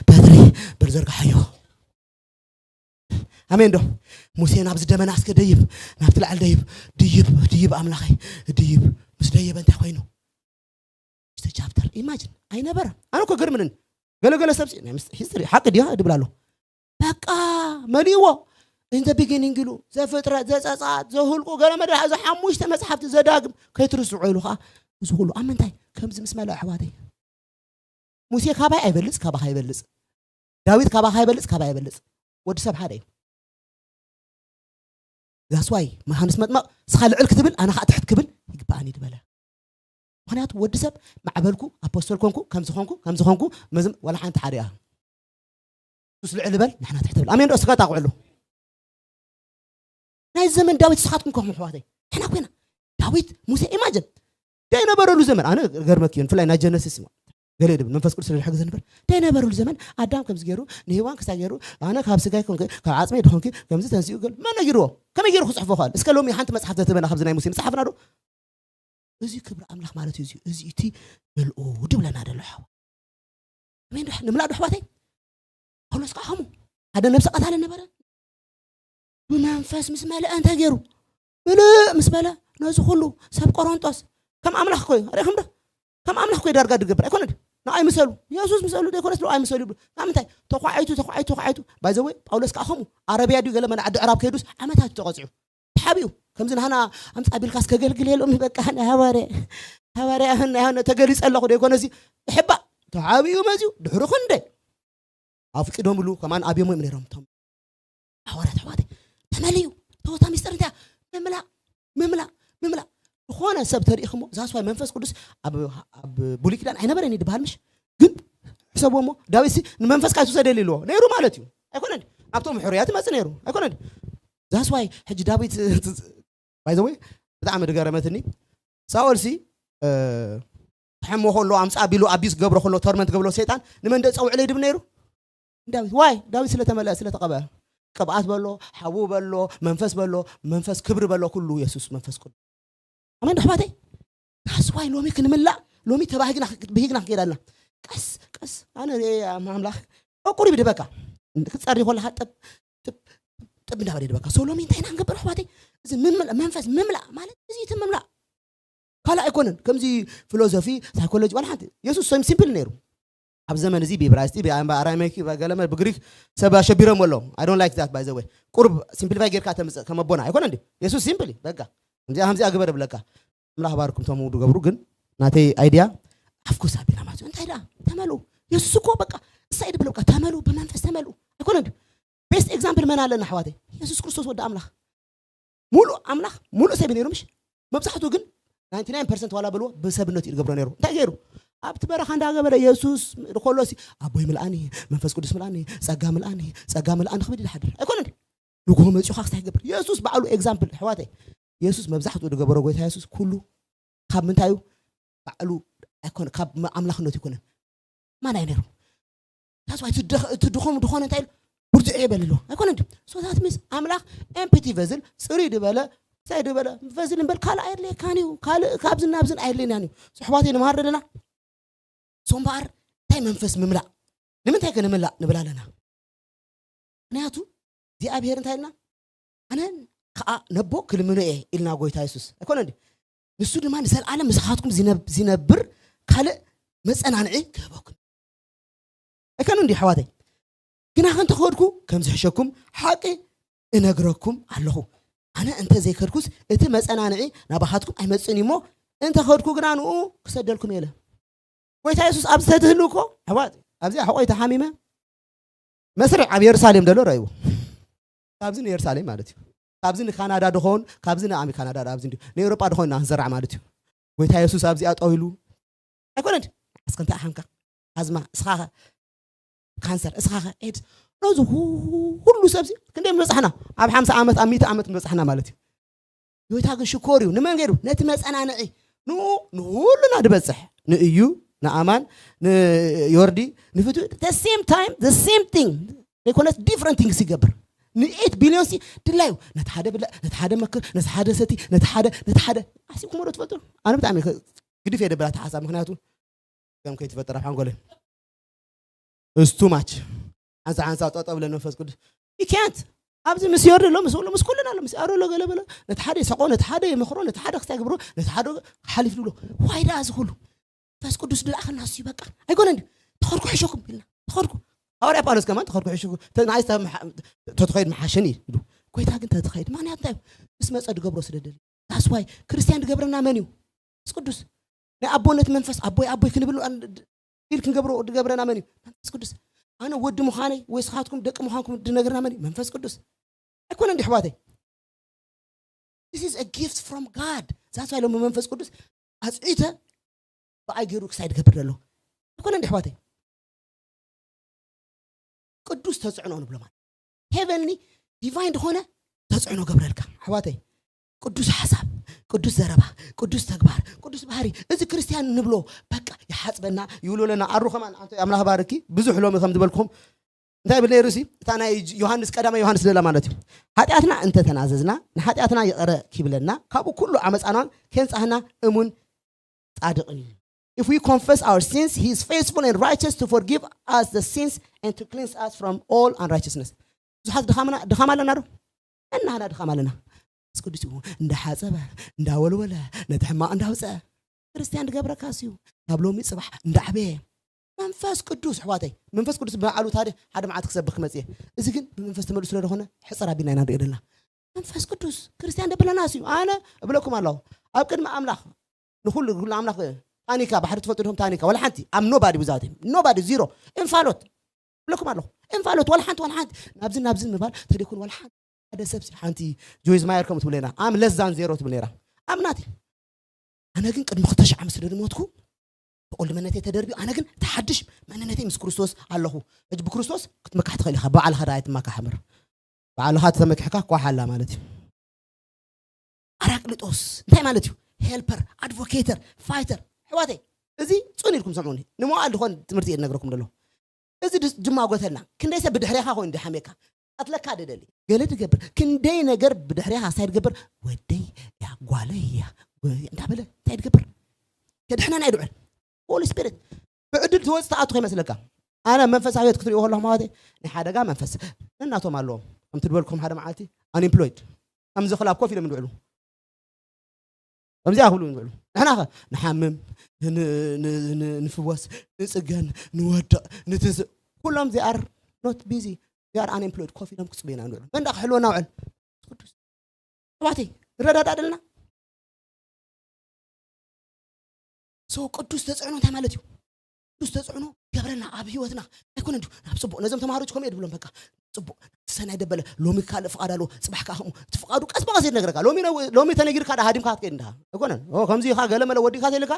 በትሪ፣ በል ዘርግሓዮ። ኣሜን ዶ? ሙሴ ናብዚ ደመና እስከ ደይብ፣ ናብቲ ላዕሊ ደይብ፣ ድይብ፣ ድይብ ኣምላኸይ፣ ድይብ። ምስ ደየበ እንታይ ኮይኑ? ሽተ ቻፕተር፣ ኢማጅን፣ ኣይነበረን። ኣነ እኮ ገርምንን። ገለ ገለ ሰብሲ፣ ናይ ምስ-፣ ሂስትሪ፣ ሓቂ ድያ? ድብል ኣሎ። በቃ፣ መሊእዎ። In the beginning ኢሉ፣ ዘፍጥረት፣ ዘጸኣት፣ ዘሁልቁ፣ ገለ መድረሓ፣ እዚ ሓሙሽተ መጽሓፍቲ ዘዳግም፣ ከይትርስዑ ኢሉ ኸዓ፣ እዚ ኩሉ ኣብ ምንታይ? ከምዚ ምስ መለኣ ኣሕዋተይ። ሙሴ ካባይ ኣይበልጽ፣ ካባኻ ይበልጽ። ዳዊት ካባኻ ይበልጽ፣ ካባይ ይበልጽ። ወዲ ሰብ ሓደ እዩ። That's why ዮሃንስ መጥመቕ፣ "ንስኻ ልዕል ክትብል፣ ኣነ ኸዓ ትሕት ክብል ይግብኣኒ" ዝበለ። ምኽንያቱ ወዲ ሰብ ማዕበልኩ፣ ኣፖስተል ኮንኩ፣ ከምዚ ኮንኩ፣ ከምዚ ኮንኩ፣ መዝም-፣ ዋላ ሓንቲ ሓደ እያ። ንሱ ልዕል በል፣ ንሕና ትሕት በል። ኣሜን ዶ? እስከ ጣቕዕሉ። ናይ ዘመን ዳዊት ንስኻትኩም ከኹም ኣሕዋተይ። ንሕና ኮይና። ዳዊት፣ ሙሴ፣ ኢማጅን ደይነበረሉ ዘመን ኣነ ገርመክ እዩ። ብፍላይ ናይ ጀነሲስ ገለ ድብል መንፈስ ቅዱስ ስለዝሕግዘ ነበር። ደይነበረሉ ዘመን ኣዳም ከምዚ ገይሩ ንሄዋን ክሳይ ገይሩ ኣነ ካብ ስጋይ ኮንኩ ካብ ዓፅመይ ድኾንኩ ከምዚ ተንሲኡ ገል መን ነጊርዎ? ከመይ ገይሩ ክፅሕፎ ኸል? እስከ ሎሚ ሓንቲ መፅሓፍ ዘተበና ካብዚ ናይ ሙሴ ምፅሓፍና ዶ? እዚ ክብሪ ኣምላኽ ማለት እዩ። እዚ እቲ መልኡ ድብለና ደሎ ሓዋ። ኣሜን ዶ? ንምላ ዶ ኣሕዋተይ? ፓውሎስ ከዓ ከምኡ ሓደ ነብሰ ቀታሊ ነበረ። ብመንፈስ ምስ መለአ እንታይ ገይሩ? ምልእ ምስ በለ ነዚ ኩሉ ሰብ ቆሮንጦስ ከም ኣምላኽ ኮዩ ሪኹም ዶ? ከም ኣምላኽ ኮዩ ዳርጋ ድገብር ኣይኮነ ድ ንኣይ ምሰሉ የሱስ ምሰሉ ዘይኮነስ ንኣይ ምሰሉ ይብሉ። ካብ ምንታይ ተኳዒቱ ተኳዒቱ ተኳዒቱ ባይዘወይ ጳውሎስ ከዓ ከምኡ ኣረብያ ድዩ ገለ መን ዓዲ ዕራብ ከይዱስ ዓመታት ተቐፂዑ ተሓቢኡ ከምዚ ናህና ኣምፃ ቢልካስ ከገልግል የሎም በቃ ናይ ሃዋርያ ሃዋርያ ናይ ተገሊፀ ኣለኹ ዶ ይኮነሲ ሕባእ ተሓቢኡ መፅዩ ድሕሪ ክንደይ ኣፍቂዶምሉ ከማን ኣብዮሞ እዮም ነይሮም እቶም ሓዋርያት ኣሕዋተይ ተመልዩ ተወታ ሚስጥር እንታይ ምምላእ ምምላእ ምምላእ ዝኾነ ሰብ ተሪእኹሞ ዛስዋይ መንፈስ ቅዱስ ኣብ ኣብ ብሉይ ኪዳን ኣይነበረን እዩ ዝበሃል ምሽ ግን ሕሰብዎ እሞ ዳዊት ሲ ንመንፈስ ካይሱ ዘደሊ ኣለዎ ነይሩ ማለት እዩ ኣይኮነን ኣብቶም ሕሩያት ይመፅእ ነይሩ ኣይኮነን ዛስዋይ ሕጂ ዳዊት ባይዘወይ ብጣዕሚ ድገረመትኒ ሳኦል ሲ ተሐሞ ከሎ ኣምፃ ቢሉ ኣቢስ ገብሮ ከሎ ቶርመንት ገብሎ ሰይጣን ንመን ደ ፀውዕለ ይድብ ነይሩ ዳዊት ዋይ ዳዊት ስለተመልአ ስለተቐበ ቅብኣት በሎ ሓዉ በሎ መንፈስ በሎ መንፈስ ክብሪ በሎ ኩሉ የሱስ መንፈስ ቅዱስ ኣሜን ኣሕዋተይ that's why ሎሚ ክንምላእ ሎሚ ተባሂግና ብሂግና ክንከይድ ኣለና ቀስ ቀስ ኣነ ኣምላኽ ቁሪብ ድበካ ክትፀሪ ከለካ ጥብ ጥብ ጥብ እንዳበለ ድበካ so ሎሚ እንታይ ኢና ክንገብር ኣሕዋተይ እዚ ምምላእ መንፈስ ምምላእ ማለት እዚ እቲ ምምላእ ካልእ ኣይኮነን ከምዚ ፊሎዞፊ ሳይኮሎጂ ዋላ ሓንቲ የሱስ ሶም ሲምፕል ነይሩ ኣብ ዘመን እዚ ብኢብራይስጢ ብኣራማይኪ ገለመ ብግሪክ ሰብ ኣሸቢሮም ኣለዉ I don't like that by the way ቁርብ ሲምፕሊፋይ ጌርካ ተምፅእ ከም ኣቦና ኣይኮነ እንዲ የሱስ ሲምፕል በቃ ከምዚኣ ከምዚኣ ግበር ብለካ ኣምላኽ ባርኩም ተምኡ ድገብሩ ግን ናተይ ኣይድያ ኣፍኮስ ኣቢና ማለት እዩ እንታይ ደኣ ተመልኡ የሱስ እኮ በቃ እሳይ ድብል በቃ ተመልኡ ብመንፈስ ተመልኡ ኣይኮነ እንዲ ቤስት ኤግዛምፕል መን ኣለና ኣሕዋተይ የሱስ ክርስቶስ ወዲ ኣምላኽ ሙሉእ ኣምላኽ ሙሉእ ሰብ እዩ ነይሩ ምሽ መብዛሕትኡ ግን ናይንቲ ናይን ፐርሰንት ዋላ በልዎ ብሰብነቱ እዩ ዝገብሮ ነይሩ እንታይ ገይሩ ኣብቲ በረኻ እንዳገበረ የሱስ ከሎ ሲ ኣቦይ ምልኣኒ መንፈስ ቅዱስ ምልኣኒ ጸጋ ምልኣኒ ጸጋ ምልኣኒ ክብል ይሓድር ኣይኮነ ንግሆ መፂኡካ ክስታይ ይገብር የሱስ ባዕሉ ኤግዛምፕል ኣሕዋተይ የሱስ መብዛሕትኡ ዝገበሮ ጎይታ የሱስ ኩሉ ካብ ምንታይ እዩ ባዕሉ ኣይኮነ ካብ ኣምላኽነቱ ይኮነ ማን እዩ ነይሩ ታስዋይ እቲ ድኹም ድኾነ እንታይ ኢሉ ብርትዑ ይበል ኣለዎ ኣይኮነ ድዩ so that means ኣምላኽ empty vessel ፅሩይ ድበለ እንታይ ድበለ vessel እምበር ካልእ ኣየድልየካን እዩ ካልእ ካብዝን ናብዝን ኣየድልየናን እዩ ኣሕዋተይ ንመሃር ዘለና so እምበኣር እንታይ መንፈስ ምምላእ ንምንታይ ከ ንምላእ ንብል ኣለና ምክንያቱ እግዚኣብሔር እንታይ ኢልና ኣነ ከዓ ነቦ ክልምኖ እየ ኢልና ጎይታ የሱስ ኣይኮነ እንዲ ንሱ ድማ ንዘለኣለም ምሳኻትኩም ዝነብ- ዝነብር ካልእ መፀናንዒ ክህበኩም ኣይከኑ እንዲ ኣሕዋተይ ግና ከንተኸድኩ ከም ዝሕሸኩም ሓቂ እነግረኩም ኣለኹ ኣነ እንተ ዘይከድኩስ እቲ መፀናንዒ ናባኻትኩም ኣይመፅእን እዩ እሞ እንተኸድኩ ግና ንኡ ክሰደልኩም የለ ጎይታ የሱስ ኣብዚ ተትህሉ እኮ ኣሕዋት ኣብዚ ኣሕቆይ ተሓሚመ መስርዕ ኣብ የሩሳሌም ዘሎ ረእይዎ ካብዚ ንየሩሳሌም ማለት እዩ ካብዚ ንካናዳ ድኸውን ካብዚ ንኣሚ ካናዳ ኣብዚ እንዲ ንኤውሮጳ ድኸውን ኢና ክንዘራዕ ማለት እዩ ጎይታ የሱስ ኣብዚኣ ጠው ኢሉ ኣይኮነን እስከ እንታይ ሓምካ ኣዝማ እስኻ ካንሰር እስኻ ኤድስ ነዚ ኩሉ ሰብዚ ክንደይ ምበፃሕና ኣብ ሓምሳ ዓመት ኣብ ሚእቲ ዓመት ምበፃሕና ማለት እዩ ጎይታ ግን ሽኮር እዩ ንመን ገይሩ ነቲ መፀናንዒ ንኡ ንሁሉና ድበፅሕ ንእዩ ንኣማን ንዮርዲ ንፍቱ same time same thing ዘይኮነስ different things ይገብር ንኤት ቢልዮን ሲ ድላዩ ነቲ ሓደ ብላዕ ነቲ ሓደ መክር ነቲ ሓደ ሰቲ ነቲ ሓደ ነቲ ሓደ ኣሲብኩም ዶ ትፈልጡ ኣነ ብጣዕሚ ግድፍ የደብላ ተሓሳብ ምክንያቱ ከም ከይትፈጥር ኣብ ሓንጎለይ is too much ሓንሳ ሓንሳ ጠጠው ብለ መንፈስ ቅዱስ you can't ኣብዚ ምስ ዮርዲ ኣሎ ምስ ብሎ ምስ ኩልና ኣሎ ምስ ኣሮ ኣሎ ገለ በሎ ነቲ ሓደ ይሰቆ ነቲ ሓደ ይመኽሮ ነቲ ሓደ ክስታይ ግብሮ ነቲ ሓደ ሓሊፍ ዝብሎ ዋይ ደኣ እዚ ኩሉ መንፈስ ቅዱስ ድለኣኸና እሱ በቃ ኣይኮነ እንዲ ተኸድኩ ሕሸኩም ኢልና ተኸድኩ ሃዋርያ ጳውሎስ ከማን ተኸድኩ ሕሸኩ ንኣይ ተትኸይድ መሓሸኒ ኢሉ ጎይታ ግን ተትኸይድ ምክንያት እንታይ ምስ መፀ ድገብሮ ስለ ደሊ that's why ክርስትያን ድገብረና መን እዩ መንፈስ ቅዱስ ናይ ኣቦነት መንፈስ ኣቦይ ኣቦይ ክንብል ኢል ክንገብሮ ድገብረና መን እዩ መንፈስ ቅዱስ ኣነ ወዲ ምዃነይ ወይ ስኻትኩም ደቂ ምዃንኩም ድነግርና መን እዩ መንፈስ ቅዱስ ኣይኮነ እንዲ ኣሕዋተይ this is a gift from God that's why ሎሚ መንፈስ ቅዱስ ኣፅዒተ ብኣይ ገይሩ ክሳይ ድገብር ዘሎ ኣይኮነ እንዲ ኣሕዋተይ ቅዱስ ተፅዕኖ ንብሎ ማለት heavenly divine ዝኾነ ተፅዕኖ ገብረልካ ኣሕዋተይ ቅዱስ ሓሳብ ቅዱስ ዘረባ፣ ቅዱስ ተግባር፣ ቅዱስ ባህሪ፣ እዚ ክርስትያን ንብሎ። በቃ ይሓጽበና፣ ይውልወለና። ኣሩ ከማን ኣንተ ኣምላኽ ባርኪ። ብዙሕ ሎሚ ከም ዝበልኩም እንታይ ብል ነይሩ ሲ? እታ ናይ ዮሃንስ፣ ቀዳማይ ዮሃንስ ደላ ማለት እዩ። ሓጢኣትና እንተተናዘዝና፣ ንሓጢኣትና ይቕረ ኪብለና፣ ካብኡ ኩሉ ዓመፃናን ከንጻህና እሙን ጻድቕን እዩ። If we confess our sins, he is faithful and righteous to forgive us the sins and to cleanse us from all unrighteousness. ብዙሓት ድኻምና፣ ድኻም ኣለና ዶ? እናህና ድኻም ኣለና። መንፈስ ቅዱስ እዩ እንዳሓጸበ፣ እንዳወልወለ፣ ነቲ ሕማቕ እንዳውፀ። ክርስትያን ድገብረካ እዩ። ካብ ሎሚ ጽባሕ እንዳዕበየ። መንፈስ ቅዱስ፣ ኣሕዋተይ፣ መንፈስ ቅዱስ ብባዕሉ ታዲያ ሓደ መዓልቲ ክሰብኽ ክመጽእ እየ። እዚ ግን ብመንፈስ ተመልኡ ስለ ዝኾነ ሕጽር ኣቢልና ኢና ንሪኦ ዘለና። መንፈስ ቅዱስ ክርስትያን ደብለና እዩ። ኣነ እብለኩም ኣለኹ፣ ኣብ ቅድሚ ኣምላኽ፣ ንኹሉ፣ ንኹሉ ኣምላኽ ታኒካ ባሕሪ ትፈልጡ ዲኹም? ታኒካ፣ ወላ ሓንቲ። I'm nobody without him. Nobody, zero. እንፋሎት እብለኩም ኣለኹ። እንፋሎት፣ ወላ ሓንቲ፣ ወላ ሓንቲ። ናብዚ፣ ናብዚ ምባል ተደይኮን፣ ወላ ሓንቲ። ሓደ ሰብ ሲ ሓንቲ ጆይዝ ማየር ከምኡ ትብል ነራ። I'm less than zero ትብል ነራ። I'm nothing. ኣነ ግን ቅድሚ ክልተ ሽሕ ዓመት ስለ ዝሞትኩ፣ ብቁልዲ መንነተይ ተደርብዩ፣ ኣነ ግን እቲ ሓድሽ መንነተይ ምስ ክርስቶስ ኣለኹ። ሕጂ ብክርስቶስ ክትመካሕ ትኽእል ኢኻ፣ ብባዕልኻ ደኣ ኣይትመካሕ እምበር። ባዕልኻ ተመኪሕካ ኳሕ ኣላ ማለት እዩ። ጳራቅሊጦስ እንታይ ማለት እዩ? ሄልፐር፣ ኣድቮኬተር፣ ፋይተር። ኣሕዋተይ፣ እዚ ጽን ኢልኩም ሰምዑኒ። ንመዋእል ዝኾን ትምህርቲ እየ ዝነግረኩም ዘለኹ። እዚ ድስ-፣ ድማጎተልና። ክንደይ ሰብ ብድሕሬኻ ኮይኑ ድሓሜካ። ቀትለካ ደደሊ። ገለ ትገብር። ክንደይ ነገር ብድሕሬኻ ሳይ ትገብር። ወደይ፣ ያ ጓለይ፣ ያ ጎ-፣ እንዳበለ እንታይ ትገብር? ከድሕነና ይድዑል። ሆሊ ስፒሪት። ብዕድል ትወጽእ ትኣቱ ከይመስለካ። ኣነ መንፈሳዊ ህይወት ክትሪኦ ከለኹ ማለት ናይ ሓደጋ መንፈስ። ነናቶም ኣለዎም። ከምቲ ዝበልኩም ሓደ መዓልቲ፣ ኣንኤምፕሎይድ። ከምዚ ክላብ ኮፍ ኢሎም ይውዕሉ። ከምዚኣ ክብሉ ይውዕሉ። ንሕና ኸ ንሓምም፣ ን-፣ ን-፣ ን-፣ ንፍወስ፣ ንጽገን፣ ንወድቕ፣ ንትንስእ። ኩሎም they are not busy. They are unemployed. ኮፍ ኢሎም ክጽበዩና ንውዕሉ። መን ደኣ ክሕልወና ውዕል? ቅዱስ። ኣሕዋተይ፣ ንረዳዳእ ደለና? So ቅዱስ ተጽዕኖ እንታይ ማለት እዩ? ቅዱስ ተጽዕኖ ገብረና ኣብ ህይወትና ኣይኮነን ድዩ? ናብ ጽቡቕ፣ ነዞም ተማሃሮች ከምኡ እየ ድብሎም፣ በቃ ጽቡቕ፣ ሰናይ ደበለ፣ ሎሚ ካልእ ፍቓድ ኣለዎ፣ ጽባሕ ከኣ ከምኡ። እቲ ፍቓዱ ቀስ ብቐስ እየ ዝነግረካ። ሎሚ ነው-፣ ሎሚ ተነጊርካ ዳ ሃዲምካ ክትከይድ እንዳ ኣይኮነን። ኦ፣ ከምዚ ኢኻ ገለ መለ ወዲኻ ተይልካ፣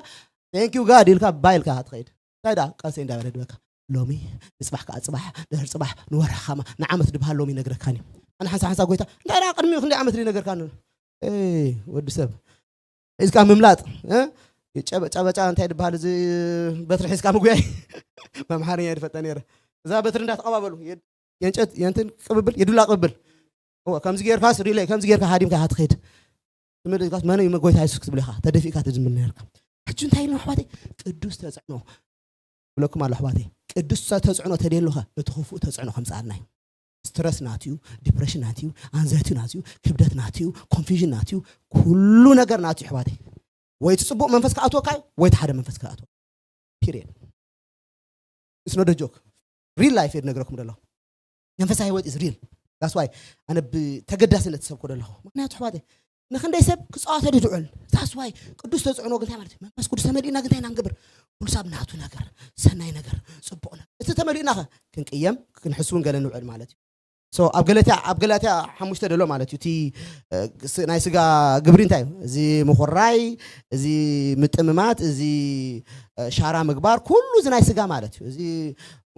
thank you God ኢልካ ባይ ኢልካ ትኸይድ። እንታይ ደኣ ቀስ እንዳበለ ድበካ። ሎሚ፣ ንጽባሕ ከኣ ጽባሕ፣ ድሕሪ ጽባሕ፣ ንወርሒ ከማ፣ ንዓመት ድበሃል ሎሚ ይነግረካን እዩ። ኣነ ሓንሳ ሓንሳ ጎይታ፣ እንታይ ደኣ ቅድሚ ክንደይ ዓመት ድዩ ነገርካኒ? ኤ፣ ወዲ ሰብ። ሒዝካ ምምላጥ፣ እ? ጨበ-፣ ጨበጫ እንታይ ድበሃል እዚ በትሪ ሒዝካ ምጉያይ? ብኣምሓርኛ እየ ድፈልጣ ነይረ። እዛ በትሪ እንዳተቐባበሉ፣ የ-፣ የእንጨት፣ የእንትን ቅብብል፣ የዱላ ቅብብል። እወ፣ ከምዚ ጌርካስ ሪለይ፣ ከምዚ ጌርካ ሃዲምካ ኢኻ ትኸይድ። ትምህርቲ ኢልካስ መን እዩ ጎይታ የሱስ ክትብል ኢኻ፣ ተደፊእካ ትዝምር ነርካ። ሕጂ እንታይ ኢልና ኣሕዋተይ? ቅዱስ ተጽዕኖ። ብለኩም ኣሎ ኣሕዋተይ። ቅዱስ ተጽዕኖ ተደልዩኸ፣ እቲ ክፉእ ተጽዕኖ ከምጽኣልና እዩ። ስትረስ ናትዩ፣ ዲፕሬሽን ናትዩ፣ ኣንዛይቲ ናትዩ፣ ክብደት ናትዩ፣ ኮንፊዥን ናትዩ፣ ኩሉ ነገር ናትዩ ኣሕዋተይ። ወይ እቲ ጽቡቕ መንፈስ ክኣትወካ እዩ፣ ወይ እቲ ሓደ መንፈስ ክኣትወካ። ፒሪየድ። It's not a joke. ሪል ላይፍ እየ ዝነግረኩም ዘለኹ። መንፈሳዊ ህይወት is real. That's why ኣነ ብተገዳስነት ዝሰብኮ ዘለኹ። ምኽንያቱ ኣሕዋተይ፣ ንኽንደይ ሰብ ክጻወተሉ ዝውዕል። That's why ቅዱስ ተጽዕኖ ግን እንታይ ማለት እዩ? መንፈስ ቅዱስ ተመሊእና ግን እንታይ ኢና ንገብር? ኩሉ ሰብ ናቱ ነገር፣ ሰናይ ነገር፣ ጽቡቕ ነገር። እቲ ተመሊእና ኸ ክንቅየም፣ ክንሕስ እውን ገለ ንውዕል ማለት እዩ። So ኣብ ገላትያ፣ ኣብ ገላትያ ሓሙሽተ ደሎ ማለት እዩ። እቲ፣ እ፣ ስ-፣ ናይ ስጋ ግብሪ እንታይ እዩ? እዚ ምኹራይ፣ እዚ ምጥምማት፣ እዚ፣ እ፣ ሻራ ምግባር፣ ኩሉ እዚ ናይ ስጋ ማለት እዩ። እዚ፣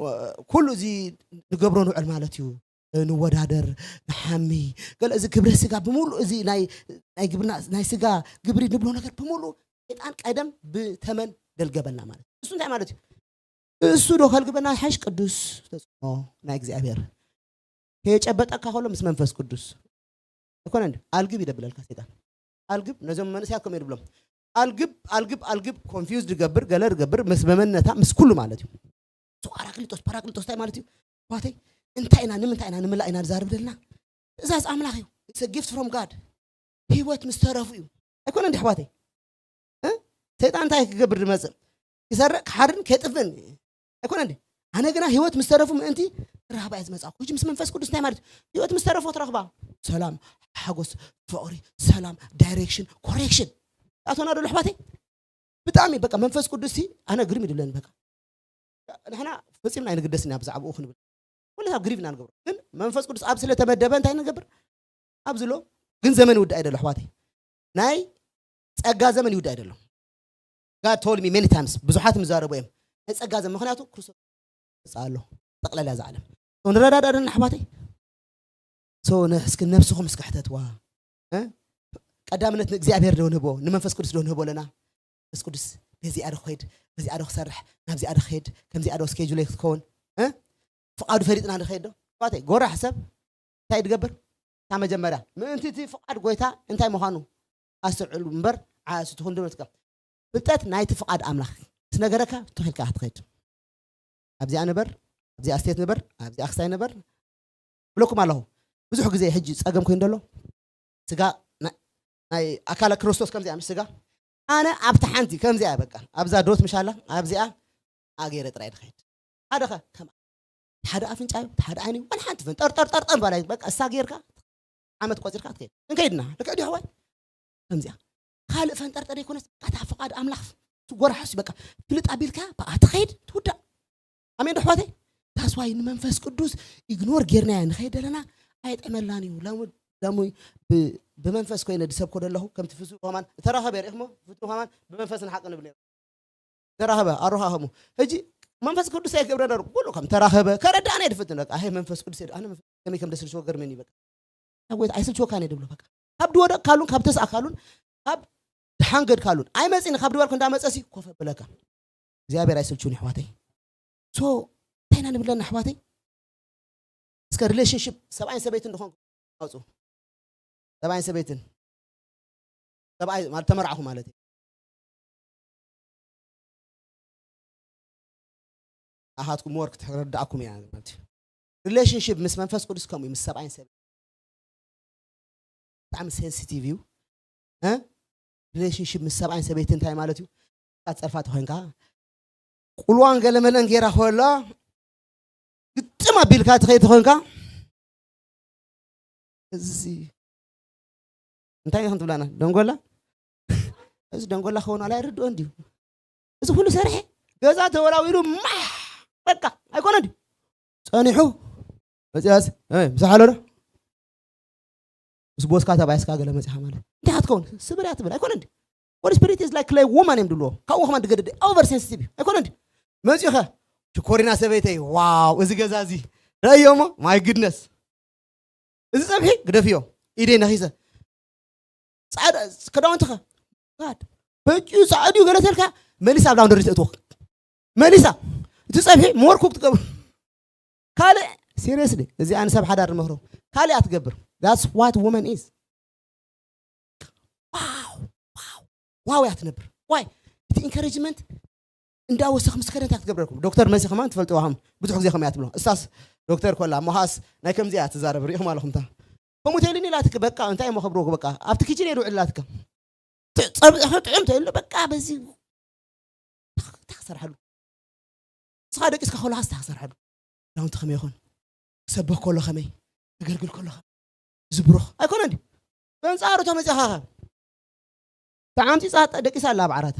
እ፣ ኩሉ እዚ ንገብሮ ንውዕል ማለት እዩ። እ፣ ንወዳደር፣ ንሓሚ፣ ገለ እዚ ግብረ ስጋ ብምሉእ እዚ ናይ፣ ናይ ግብርና፣ ናይ ስጋ ግብሪ ንብሎ ነገር ብምሉእ ሰይጣን ቀደም ብተመን ደልገበልና ማለት እዩ። እሱ እንታይ ማለት እዩ? እሱ ዶ ከልግበና ሓይሽ ቅዱስ ተጽዕኖ ናይ እግዚኣብሔር ከየጨበጠካ ከሎ ምስ መንፈስ ቅዱስ ኣይኮነ እንዲ ኣልግብ ይደብለልካ ሰይጣን። ኣልግብ ነዞም መንእሰያት ከምኡ ይድብሎም። ኣልግብ፣ ኣልግብ፣ ኣልግብ ኮንፊውዝ ድገብር፣ ገለ ድገብር ምስ መመነታ ምስ ኩሉ ማለት እዩ። እሱ ጳራቅሊጦስ፣ ጳራቅሊጦስ እንታይ ማለት እዩ? ኣሕዋተይ፣ እንታይ ኢና፣ ንምንታይ ኢና፣ ንምላእ ኢና ንዛረብ ዘለና? ትእዛዝ ኣምላኽ እዩ። It's a gift from God. ህይወት ምስ ተረፉ እዩ። ኣይኮነ እንዲ ኣሕዋተይ? እ? ሰይጣን እንታይ ክገብር ዝመጽእ? ክሰርቕ፣ ክሓርን፣ ከጥፍእን። ኣይኮነ እንዲ? ኣነ ግና ህይወት ምስ ተረፉ ምእንቲ ክረኽባ እየ ዝመጻእኩ። ሕጂ ምስ መንፈስ ቅዱስ እንታይ ማለት እዩ? ህይወት ምስ ተረፎ ትረኽባ። ሰላም፣ ሓጎስ፣ ፍቕሪ፣ ሰላም፣ ዳይሬክሽን፣ ኮሬክሽን። ኣቶና ደሎ ኣሕዋተይ? ብጣዕሚ በቃ መንፈስ ቅዱስ ሲ ኣነ ግርም ይድብለኒ በቃ። ንሕና ፈጺምና ኣይንግደስን ኢና ብዛዕባኡ ክንብል። ኩሉ ሰብ ግሪቭ ኢና ንገብሮ። ግን መንፈስ ቅዱስ ኣብ ስለ ተመደበ እንታይ ንገብር? ኣብዚ ኣሎ። ግን ዘመን ይውዳእ ይደሎ ኣሕዋተይ። ናይ ጸጋ ዘመን ይውዳእ ይደሎ። God told me many times፣ ብዙሓት ምዛረቡ እዮም። ናይ ጸጋ ዘመን፣ ምኽንያቱ ክርስቶስ ይመጽእ ኣሎ። ጠቕለል እያ እዛ ዓለም። So ንረዳዳእ ደና ኣሕዋተይ። So ነ-፣ እስኪ ነብስኹም እስኪ ሕተትዋ። እ? ቀዳምነት ንእግዚኣብሔር ዶ ንህቦ፣ ንመንፈስ ቅዱስ ዶ ንህቦ ኣለና? መንፈስ ቅዱስ በዚኣ ዶ ክኸይድ፣ በዚኣ ዶ ክሰርሕ፣ ናብዚኣ ዶ ክኸይድ፣ ከምዚኣ ዶ ስኬጁለይ ክትከውን፣ እ? ፍቓዱ ፈሊጥና ንኸይድ ዶ? ኣሕዋተይ፣ ጎራሕ ሰብ እንታይ ድገብር? እታ መጀመርያ ምእንቲ እቲ ፍቓድ ጎይታ እንታይ ምዃኑ ኣስተውዕሉ እምበር፣ ዓያሱ ትኹን ድመትካ። ፍልጠት ናይቲ ፍቓድ ኣምላኽ ምስ ነገረካ፣ ትኽ ኢልካ ክትኸይድ። ኣብዚኣ ንበር፣ ኣብዚኣ ስቴት ንበር፣ ኣብዚኣ ክሳይ ንበር ብለኩም ኣለኹ። ብዙሕ ግዜ ሕጂ ጸገም ኮይኑ ዘሎ፣ ስጋ፣ ና-፣ ናይ ኣካለ ክርስቶስ ከምዚኣ፣ ምስ ስጋ፣ ኣነ ኣብታ ሓንቲ ከምዚኣ፣ በቃ፣ ኣብዛ ዶት ምሻላ፣ ኣብዚኣ ኣገይረ ጥራይ ድኸይድ። ሓደ ኸ፣ ከም ሓደ ኣፍንጫ እዩ፣ ሓደ ዓይኒ እዩ፣ ዋላ ሓንቲ ፈንጠር፣ ጠር፣ ጠር፣ ጠር ባላይ፣ በቃ፣ እሳ ጌርካ፣ ዓመት ቆጺርካ ትኸይድ። እንከይድና፣ ልክዕ ድዩ፣ ኣሕዋይ? ከምዚኣ። ካልእ ፈንጠርጠር ኣይኮነስ፣ በቃ፣ እታ ፍቓድ ኣምላኽ ትጎራሕስ፣ በቃ፣ ፍልጥ ኣቢልካ፣ ብኣ ትኸይድ፣ ትውዳእ። ኣሜን ዶ፣ ኣሕዋተይ? That's why ንመንፈስ ቅዱስ ኢግኖር ጌርናዮ ንኸይድ ዘለና፣ ኣይጠመላን እዩ። ሎሚ፣ ሎሚ ብ-፣ ብመንፈስ ኮይነ ድሰብኮ ዘለኹ፣ ከምቲ ፍስው ከማን፣ ተራኸበ፣ ርኢኹሞ? ፍስው ከማን ብመንፈስን ሓቅን ንብል ነይሩ። ተራኸበ፣ ኣረኻኸሙ። ሕጂ መንፈስ ቅዱስ ኣይገብረ ነሩ። ኩሉ ከም ተራኸበ፣ ከረዳእና ይድፍትን። በቃ፣ ኣሄ መንፈስ ቅዱስ የድኣነ፣ መንፈስ ከመይ ከም ደስልሽዎ ገርመኒ፣ በቃ። ካብ ጎይታ ኣይስልችወካን እየ ድብሎ፣ በቃ። ካብ ድወደቅካሉን፣ ካብ ተስኣካሉን፣ ካብ ድሓንገድካሉን፣ ኣይመጺን፣ ካብ ድበልኩ እንዳመጸሲ ኮፍ ኣብለካ። እግዚኣብሔር ኣይስልችውን፣ ኣሕዋተይ። So፣ እንታይ ኢና ንብለና፣ ኣሕዋተይ? እስከ ሪሌሽንሺፕ ሰብኣይን ሰበይትን ድኾን ኣውፁ። ሰብኣይን ሰበይትን። ሰብኣይ ማለት ተመርዓኹ ማለት እዩ። ኣኻትኩም ወርክ ትረዳእኩም እያ ማለት እዩ። ሪሌሽንሺፕ ምስ መንፈስ ቅዱስ ከምኡ እዩ፣ ምስ ሰብኣይን ሰበይትን። ብጣዕሚ ሴንሲቲቭ እዩ። እ? ሪሌሽንሺፕ ምስ ሰብኣይን ሰበይትን እንታይ ማለት እዩ? ካብ ጸርፋ ተኾይንካ፣ ቁልዋን ገለመለን ጌራ ከሎ፣ ግጥም ኣቢልካ ትኸይድ ተኾይንካ፣ እዚ እንታይ ኢኹም ትብላና? ደንጎላ? እዚ ደንጎላ ክኸውን ዋላ ኣይርድኦን ድዩ? እዚ ኩሉ ሰርሐ፣ ገዛ ተወላዊሉ፣ ማሕ! በቃ፣ ኣይኮነን ድዩ? ጸኒሑ፣ መጽያስ፣ እ፣ ምሳሕ ኣሎ ዶ? ምስ ቦስካ ተባይስካ ገለ መጽኻ ማለት። እንታይ ክትከውን? ስብር እያ ትብል፣ ኣይኮነን ድዩ? Holy Spirit is like clay woman እዮም ድብልዎ። ካብኡ ከማን ድገደደ፣ ኦቨር ሴንሲቲቭ እዩ። ኣይኮነን ድዩ? መጺኸ፣ ሽኮሪና ሰበይተይ፣ ዋው፣ እዚ ገዛ እዚ፣ ረእዮ እሞ፣ ማይ ጉድነስ። እዚ ጸብሒ ግደፍዮ፣ ኢደይ ነኺሰ። ጻዕዳ ክዳውንትኸ፣ ጋድ፣ በጭዩ ጻዕድዩ ገለ ተልካ፣ መሊሳ ኣብ ላውንደሪ ተእትዎ። መሊሳ፣ እቲ ጸብሒ ሞር ኩክ ትገብር። ካልእ፣ ሲሪየስሊ፣ እዚ ኣነ ሰብ ሓዳር ንመኽሮ። ካልእ እያ ትገብር። That's what woman is። ዋው፣ ዋው፣ ዋው እያ ትነብር። ዋይ፣ እቲ ኢንካሬጅመንት እንዳወሰኽ ምስ ከደ እንታይ ክትገብረልኩም? ዶክተር መሲ ከማን ትፈልጥዋ ከም ብዙሕ ግዜ ከም እያ ትብሎ። እሳስ ዶክተር ኮላ፣ እሞ ኸኣስ ናይ ከምዚ እያ ትዛረብ፣ ርኢኹም ኣለኹም እታ። ከምኡ ተይልኒ ኢላትክ፣ በቃ፣ እንታይ እሞ ከብርዎ፣ በቃ፣ ኣብቲ ኪችን እየ ድውዕል ኢላትክ። ጥ-፣ ጸብሒ ጥዑም ተይሉ፣ በቃ፣ በዚ እንታይ ክሰርሓሉ? ንስኻ ደቂስካ ከለኻስ እንታይ ክሰርሓሉ? ክዳውንቲ ከመይ ይኹን? ክሰብኽ ከሎ ከመይ? ከገልግል ከሎ ከመይ? ዝብሩኽ ኣይኮነን ድዩ? በንጻሩ ተመጺኻ ኸ? ተዓምጺጻ ጠ-፣ ደቂሳ ኣላ ኣብ ዓራታ።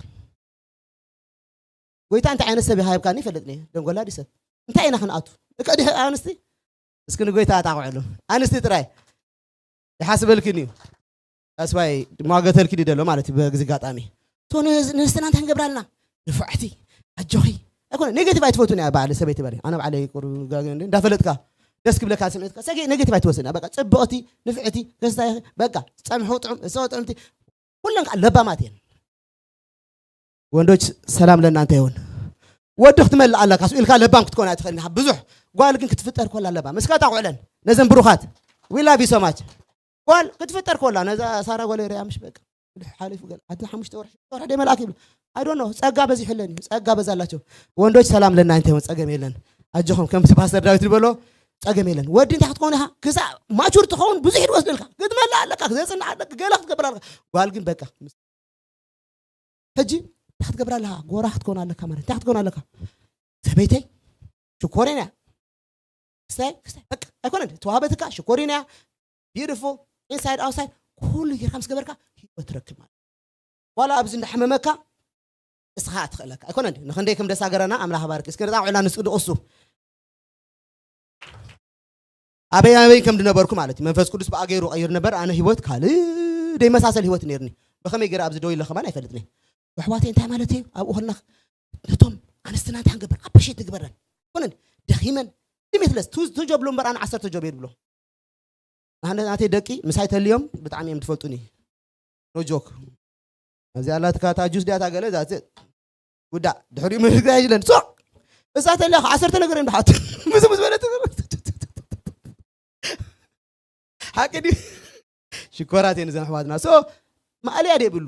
ጎይታ እንታይ ዓይነት ሰብ ይሃብካኒ ይፈልጥ ነየ። ደንጎላ ድዩ ሰብ? እንታይ ኢና ክንኣቱ? ደቂ ኣንስቲ? እስኪ ንጎይታ ኣጣቕዕሉ። ኣንስቲ ጥራይ። ይሓስበልክን እዩ። ኣስዋይ ድማገተልክን እዩ ደሎ ማለት እዩ። በግዚ ኣጋጣሚ። ቶ ንስ-፣ ንስትና እንታይ ክንገብራልና? ንፍዕቲ፣ ኣጆኺ። ኣይኮነ፣ ኔጌቲቭ ኣይትፈቱን እያ በዓል ሰበይቲ በሊ። ኣነ ባዕለይ ቁሩብ ጋገ እንደ-፣ እንዳፈለጥካ፣ ደስ ክብለካ ስምዒትካ፣ ሰገ ኔጌቲቭ ኣይትወስድን እያ። በቃ፣ ጽብቕቲ፣ ንፍዕቲ፣ ከስታይ፣ በቃ፣ ጸምሑ ጥዑም፣ እሰ ጥዑምቲ፣ ኩለን ከዓ ለባማት እየን። ወንዶች ሰላም ለእናንተ ይሁን። ወዲ ክትመልእ ኣለካ፣ ስኡ ኢልካ ለባም ክትኮን ኣይትኽእልን ኢኻ። ብዙሕ ጓል ግን ክትፍጠር ኮላ ለባም። እስከ ታቑዕለን፣ ነዘን ብሩኻት። We love you so much። ጓል ክትፍጠር ኮላ፣ ነዛ ሳራ ጓል ሪኣ ምሽ በቃ። ሓሊፉ ገለ፣ ኣቲ ሓሙሽተ ወርሒ፣ ወርሒ ደይ መልኣክ ይብሉ። I don't know፣ ጸጋ በዚሑለን እዩ፣ ጸጋ በዛላቸው። ወንዶች ሰላም ለእናንተ ይሁን፣ ጸገም የለን። ኣጆኹም፣ ከምቲ ፓስተር ዳዊት ዝበሎ፣ ጸገም የለን። ወዲ እንታይ ክትከውን ኢኻ? ክሳዕ ማቹር ትኸውን ብዙሕ ይወስደልካ። ክትመልእ ኣለካ፣ ክዘጽንዕ ኣለካ፣ ገለ ክትገብር ኣለካ። ጓል ግን በቃ፣ ሕጂ እንታይ ክትገብር ኣለካ? ጎራ ክትከውን ኣለካ ማለት። እንታይ ክትከውን ኣለካ? ሰበይተይ ሽኮሪና እያ። ክስታይ፣ ክስታይ፣ በቃ፣ ኣይኮነን። ተዋህበትካ ሽኮሪና እያ። ቢዩቲፉል፣ ኢንሳይድ ኣውትሳይድ፣ ኩሉ ጌርካ ምስ ገበርካ ህይወት ትረክብ ማለት። ዋላ ኣብዚ እንዳሕመመካ እስኻ ትኽእለካ። ኣይኮነን። ንኽንደይ ከም ደሳገረና ኣምላኽ ባርክ። እስከ ነጣ ውዕላ ንስግዲ ቅሱ። ኣበይ ኣበይ ከም ዝነበርኩ ማለት እዩ። መንፈስ ቅዱስ ብኣገይሩ ቀይር ነበር። ኣነ ህይወት ካልእ ደይመሳሰል ህይወት ነይርኒ። ብኸመይ ገይረ ኣብዚ ደው ኢለ ከማን ኣይፈልጥን እየ። ኣሕዋተይ እንታይ ማለት እዩ? ኣብኡ ከለና ነቶም ኣንስትና እንታይ ክንገብር? ኣፕሪሼት ንግበረን። ኮነን ደኺመን ሊሚትለስ ቱ፣ ቱ ጆብ ሎ እምበር ኣነ ዓሰርተ ጆብ እየ ድብሎ። ኣነ ናተይ ደቂ ምሳይ ተልዮም ብጣዕሚ እዮም ትፈልጡኒ። ኖ ጆክ። ኣብዚ ኣላትካ እታ ጁስ ድያ እታ ገለ እዛ፣ እዛ ውዳእ ድሕሪኡ ምርግጋይ ይለን ሶ እዛ ተለኻ ዓሰርተ ነገር እዮም ድሓቱ ምዝ ምስ በለት ሓቂ ድዩ? ሽኮራት እየን እዘን ኣሕዋትና። ሶ ማእለያ ደይብሉ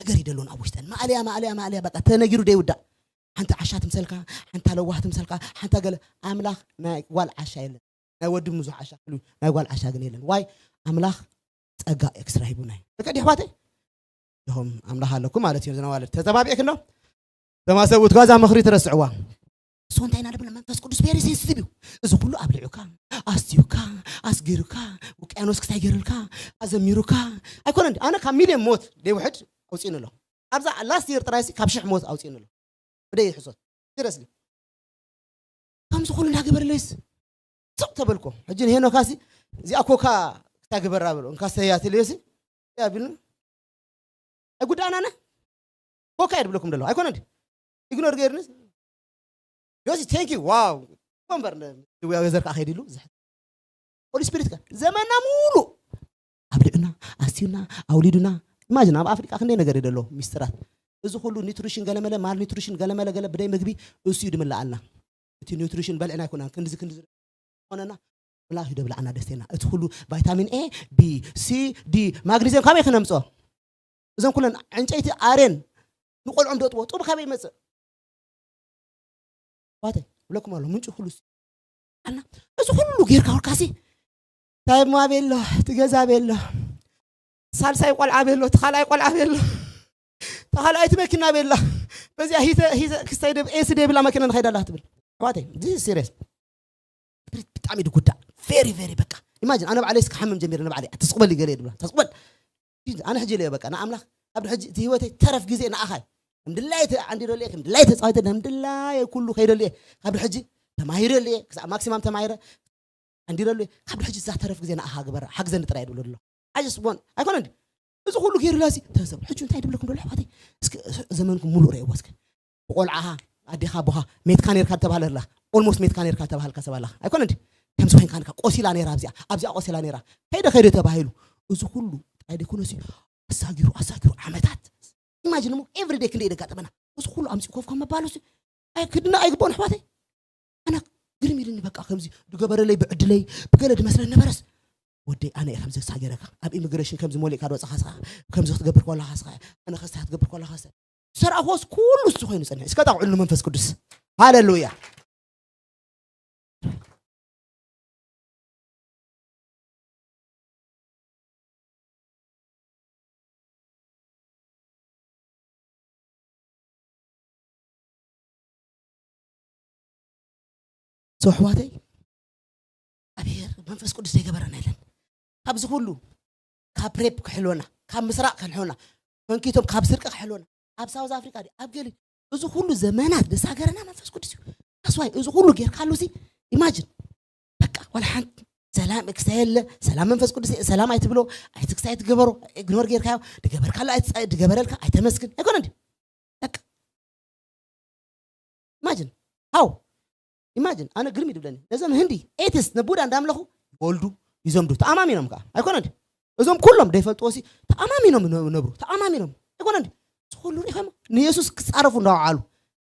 ነገር ይደሎን ኣብ ውሽጠን ማእለያ ማእለያ ማእለያ በቃ ተነጊሩ ደይውዳእ። ሓንቲ ዓሻ ትምሰልካ፣ ሓንታ ለዋህ ትምሰልካ፣ ሓንታ ገለ። ኣምላኽ ናይ ጓል ዓሻ የለን፣ ናይ ወዲ ብዙሕ ዓሻ ክሉ፣ ናይ ጓል ዓሻ ግን የለን። ዋይ ኣምላኽ ጸጋ ኤክስትራ ሂቡናይ። ደቀ ዲሕዋተይ ድኹም ኣምላኽ ኣለኩም ማለት እዩ። ዝነዋለድ ተጸባቢዕክ እንዶ ተማሰብኡት ጓዛ ምኽሪ ትረስዕዋ። እሱ እንታይ ኢና ደብለ መንፈስ ቅዱስ ቬሪ ሴንሲቲቭ እዩ። እዚ ኩሉ ኣብልዑካ፣ ኣስትዩካ፣ ኣስጊሩካ፣ ውቅያኖስ ክሳይ ገይሩልካ፣ ኣዘሚሩካ ኣይኮነ እንዲ ኣነ ካብ ሚልዮን ሞት ደይ ውሕድ ኣውፅእኒ ኣሎ። ኣብዛ ላስት ይር ጥራይሲ ካብ ሽሕ ሞት ኣውፅእኒ ኣሎ። ብደይ ይሕሶት ሲረስሊ ከምዚ ኩሉ እንዳገበረለይስ ስቕ ተበልኮ። ሕጂ ንሄኖካሲ እዚኣ ኮካ ክሳይ ግበራ በሎ እንካ ሰያትልዮሲ ያቢሉ ኣይጉዳእናነ ኮካ እየ ድብለኩም ደለኹ ኣይኮነ እንዲ ኢግኖር ገይርኒ ዮሲ ቴንክ ዩ ዋው ኮንበር ንድውያዊ ዘርካ ከይድ ኢሉ ዝሕ ሆሊ ስፒሪት ከ ዘመና ሙሉ ኣብልዑና ኣስዩና ኣውሊዱና ኢማጅን ኣብ ኣፍሪቃ ክንደይ ነገር ይደሎ ሚስጥራት እዚ ኩሉ ኒትሪሽን ገለመለ ማል ኒትሪሽን ገለመለ ገለ ብደይ ምግቢ እሱ እዩ ድምለኣልና እቲ ኒትሪሽን በልዕና ኣይኮናን ክንድዚ ክንድዚ ኾነና ብላክ እዩ ደብላዕና ደስቴና እቲ ኩሉ ቫይታሚን ኤ ቢ ሲ ዲ ማግኒዝየም ካበይ ክነምፅኦ እዘን ኩለን ዕንጨይቲ ኣሬን ንቆልዖም ደጥዎ ጡብ ካበይ ይመፅእ ባተ ብለኩም ኣሎ ምንጩ ኩሉ ኣና እዚ ኩሉ ጌርካ ወርካሲ ታይማ ቤሎ ትገዛ ቤሎ ሳልሳይ ቆልዓ ቤሎ ትኻልኣይ ቆልዓ ቤሎ ተኻልኣይቲ መኪና ቤላ በዚኣ ሂተ ሂተ ክስታይ ደብ ኤስ ደብላ መኪና ንኸይዳላ ትብል ኣሕዋተይ እዚ ሲሪየስ ብጣዕሚ ድጉዳእ ቬሪ ቬሪ በቃ ኢማጂን ኣነ ባዕለይ እስክሓምም ጀሚረ ንባዕለይ ተስቕበል ይገለ ድብላ ተስቕበል ኣነ ሕጂ ኢለዮ በቃ ንኣምላኽ ካብ ሕጂ እቲ ህይወተይ ተረፍ ግዜ ንኣኻ እዩ ከም ድላይ ዓንዲረልየ ከም ድላይ ተፃዊተ ከም ድላይ ኩሉ ከይደልየ ካብ ሕጂ ተማሂረልየ ክሳብ ማክሲማም ተማሂረ ዓንዲረልየ ካብ ሕጂ እዛ ተረፍ ግዜ ንኣኻ ግበራ ሓግዘኒ ጥራይ ድብሎ ኣሎ ኣጀስ ቦን ኣይኮነ እንዲ እዚ ኩሉ ገይሩላ ሲ ተሰብ ሕጂ እንታይ ድብለኩም ደሎ ኣሕዋተይ እስኪ ዘመንኩም ሙሉእ ረእይዎ እስኪ ብቆልዓኻ ኣዴኻ ኣቦኻ ሜትካ ነርካ ተባህለ ኣለኻ ኦልሞስት ሜትካ ነርካ ተባህልካ ሰብ ኣለኻ ኣይኮነ እንዲ ከምዚ ኮይንካ ነርካ ቆሲላ ነራ ኣብዚኣ ኣብዚኣ ቆሲላ ነራ ከይደ ከይደ ተባሂሉ እዚ ኩሉ ጥራይ ደይኮነ ሲ ኣሳጊሩ ኣሳጊሩ ዓመታት ኢማጂን እሞ ኤቭሪደይ ክንደይ ደጋጠመና እዚ ኩሉ ኣምፂእ ኮፍ ከም መባሉ ሲ ኣይ ክድና ኣይግባኦን ኣሕዋተይ ኣነ ግርም ኢልኒ በቃ ከምዚ ድገበረለይ ብዕድለይ ብገለ ድመስለ ነበረስ ወደይ ኣነ እየ ከምዚ ክሳገረካ ኣብ ኢሚግሬሽን ከምዚ ሞሊእካ ድወፅኻ ስኻ ከምዚ ክትገብር ከለኻ ስኻ ኣነ ከስታ ክትገብር ከለኻ ሰ ዝሰርኣኽዎስ ኩሉ እሱ ኮይኑ ፀኒሑ እስከ ጣቕዕሉ መንፈስ ቅዱስ ሃለሉያ ሶ ኣሕዋተይ ኣብሄር መንፈስ ቅዱስ ዘይገበረና የለን ካብዚ ኩሉ ካብ ሬፕ ክሕልወና ካብ ምስራቅ ከንሕወና መንኪቶም ካብ ስርቂ ክሕልወና ኣብ ሳውዝ ኣፍሪካ ድዩ ኣብ ገሊ እዚ ኩሉ ዘመናት ደሳገረና መንፈስ ቅዱስ እዩ ኣስዋይ እዚ ኩሉ ጌርካሉ ሲ ኢማጅን በቃ ዋላ ሓንቲ ሰላም እክሳ የለ ሰላም መንፈስ ቅዱስ ሰላም ኣይትብሎ ኣይትክሳ ኣይትገበሮ ኢግኖር ጌርካዮ ድገበርካሉ ኣይትፀ- ድገበረልካ ኣይተመስግን ኣይኮነ እንዲ በቃ ኢማጅን ሃው ኢማጅን ኣነ ግርም ይድብለኒ ነዞም ህንዲ ኤትስ ንቡዳ እንዳምለኹ ይወልዱ ይዘምዱ ተኣማሚኖም ከዓ ኣይኮነ እንዲ እዞም ኩሎም ደይፈልጥዎ ሲ ተኣማሚኖም ይነ- ይነብሩ ተኣማሚኖም ኣይኮነ እንዲ እዚ ኩሉ ሪኢኸሞ ንየሱስ ክፃረፉ እንዳወዓሉ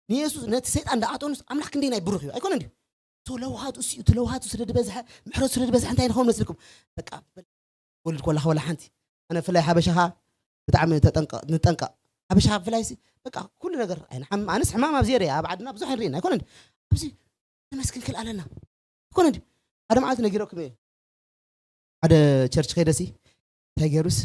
ንየሱስ ነቲ ሰይጣን እንዳኣጠኑስ ኣምላኽ ክንደይ ናይ ብሩኽ እዩ ኣይኮነ እንዲ እቲ ለውሃቱ እሱ እዩ እቲ ለውሃቱ ስለ ዝበዝሐ ምሕረቱ ስለ ዝበዝሐ እንታይ ንኸውን መስልኩም በቃ ወልድ ኮላ ወላ ሓንቲ ኣነ ፍላይ ሓበሻኻ ብጣዕሚ ተጠንቀ ንጠንቀ ሓበሻኻ ብፍላይ ሲ በቃ ኩሉ ነገር ኣይንሓም ኣነስ ሕማም ኣብ ዜረ ኣብ ዓድና ብዙሕ ንርኢ ኣይኮነ ኣብዚ ተመስግን ክል ኣለና ኣይኮነ ሓደ መዓልቲ ነጊረኩም እየ ሓደ ቸርች ከይደሲ እንታይ ገይሩስ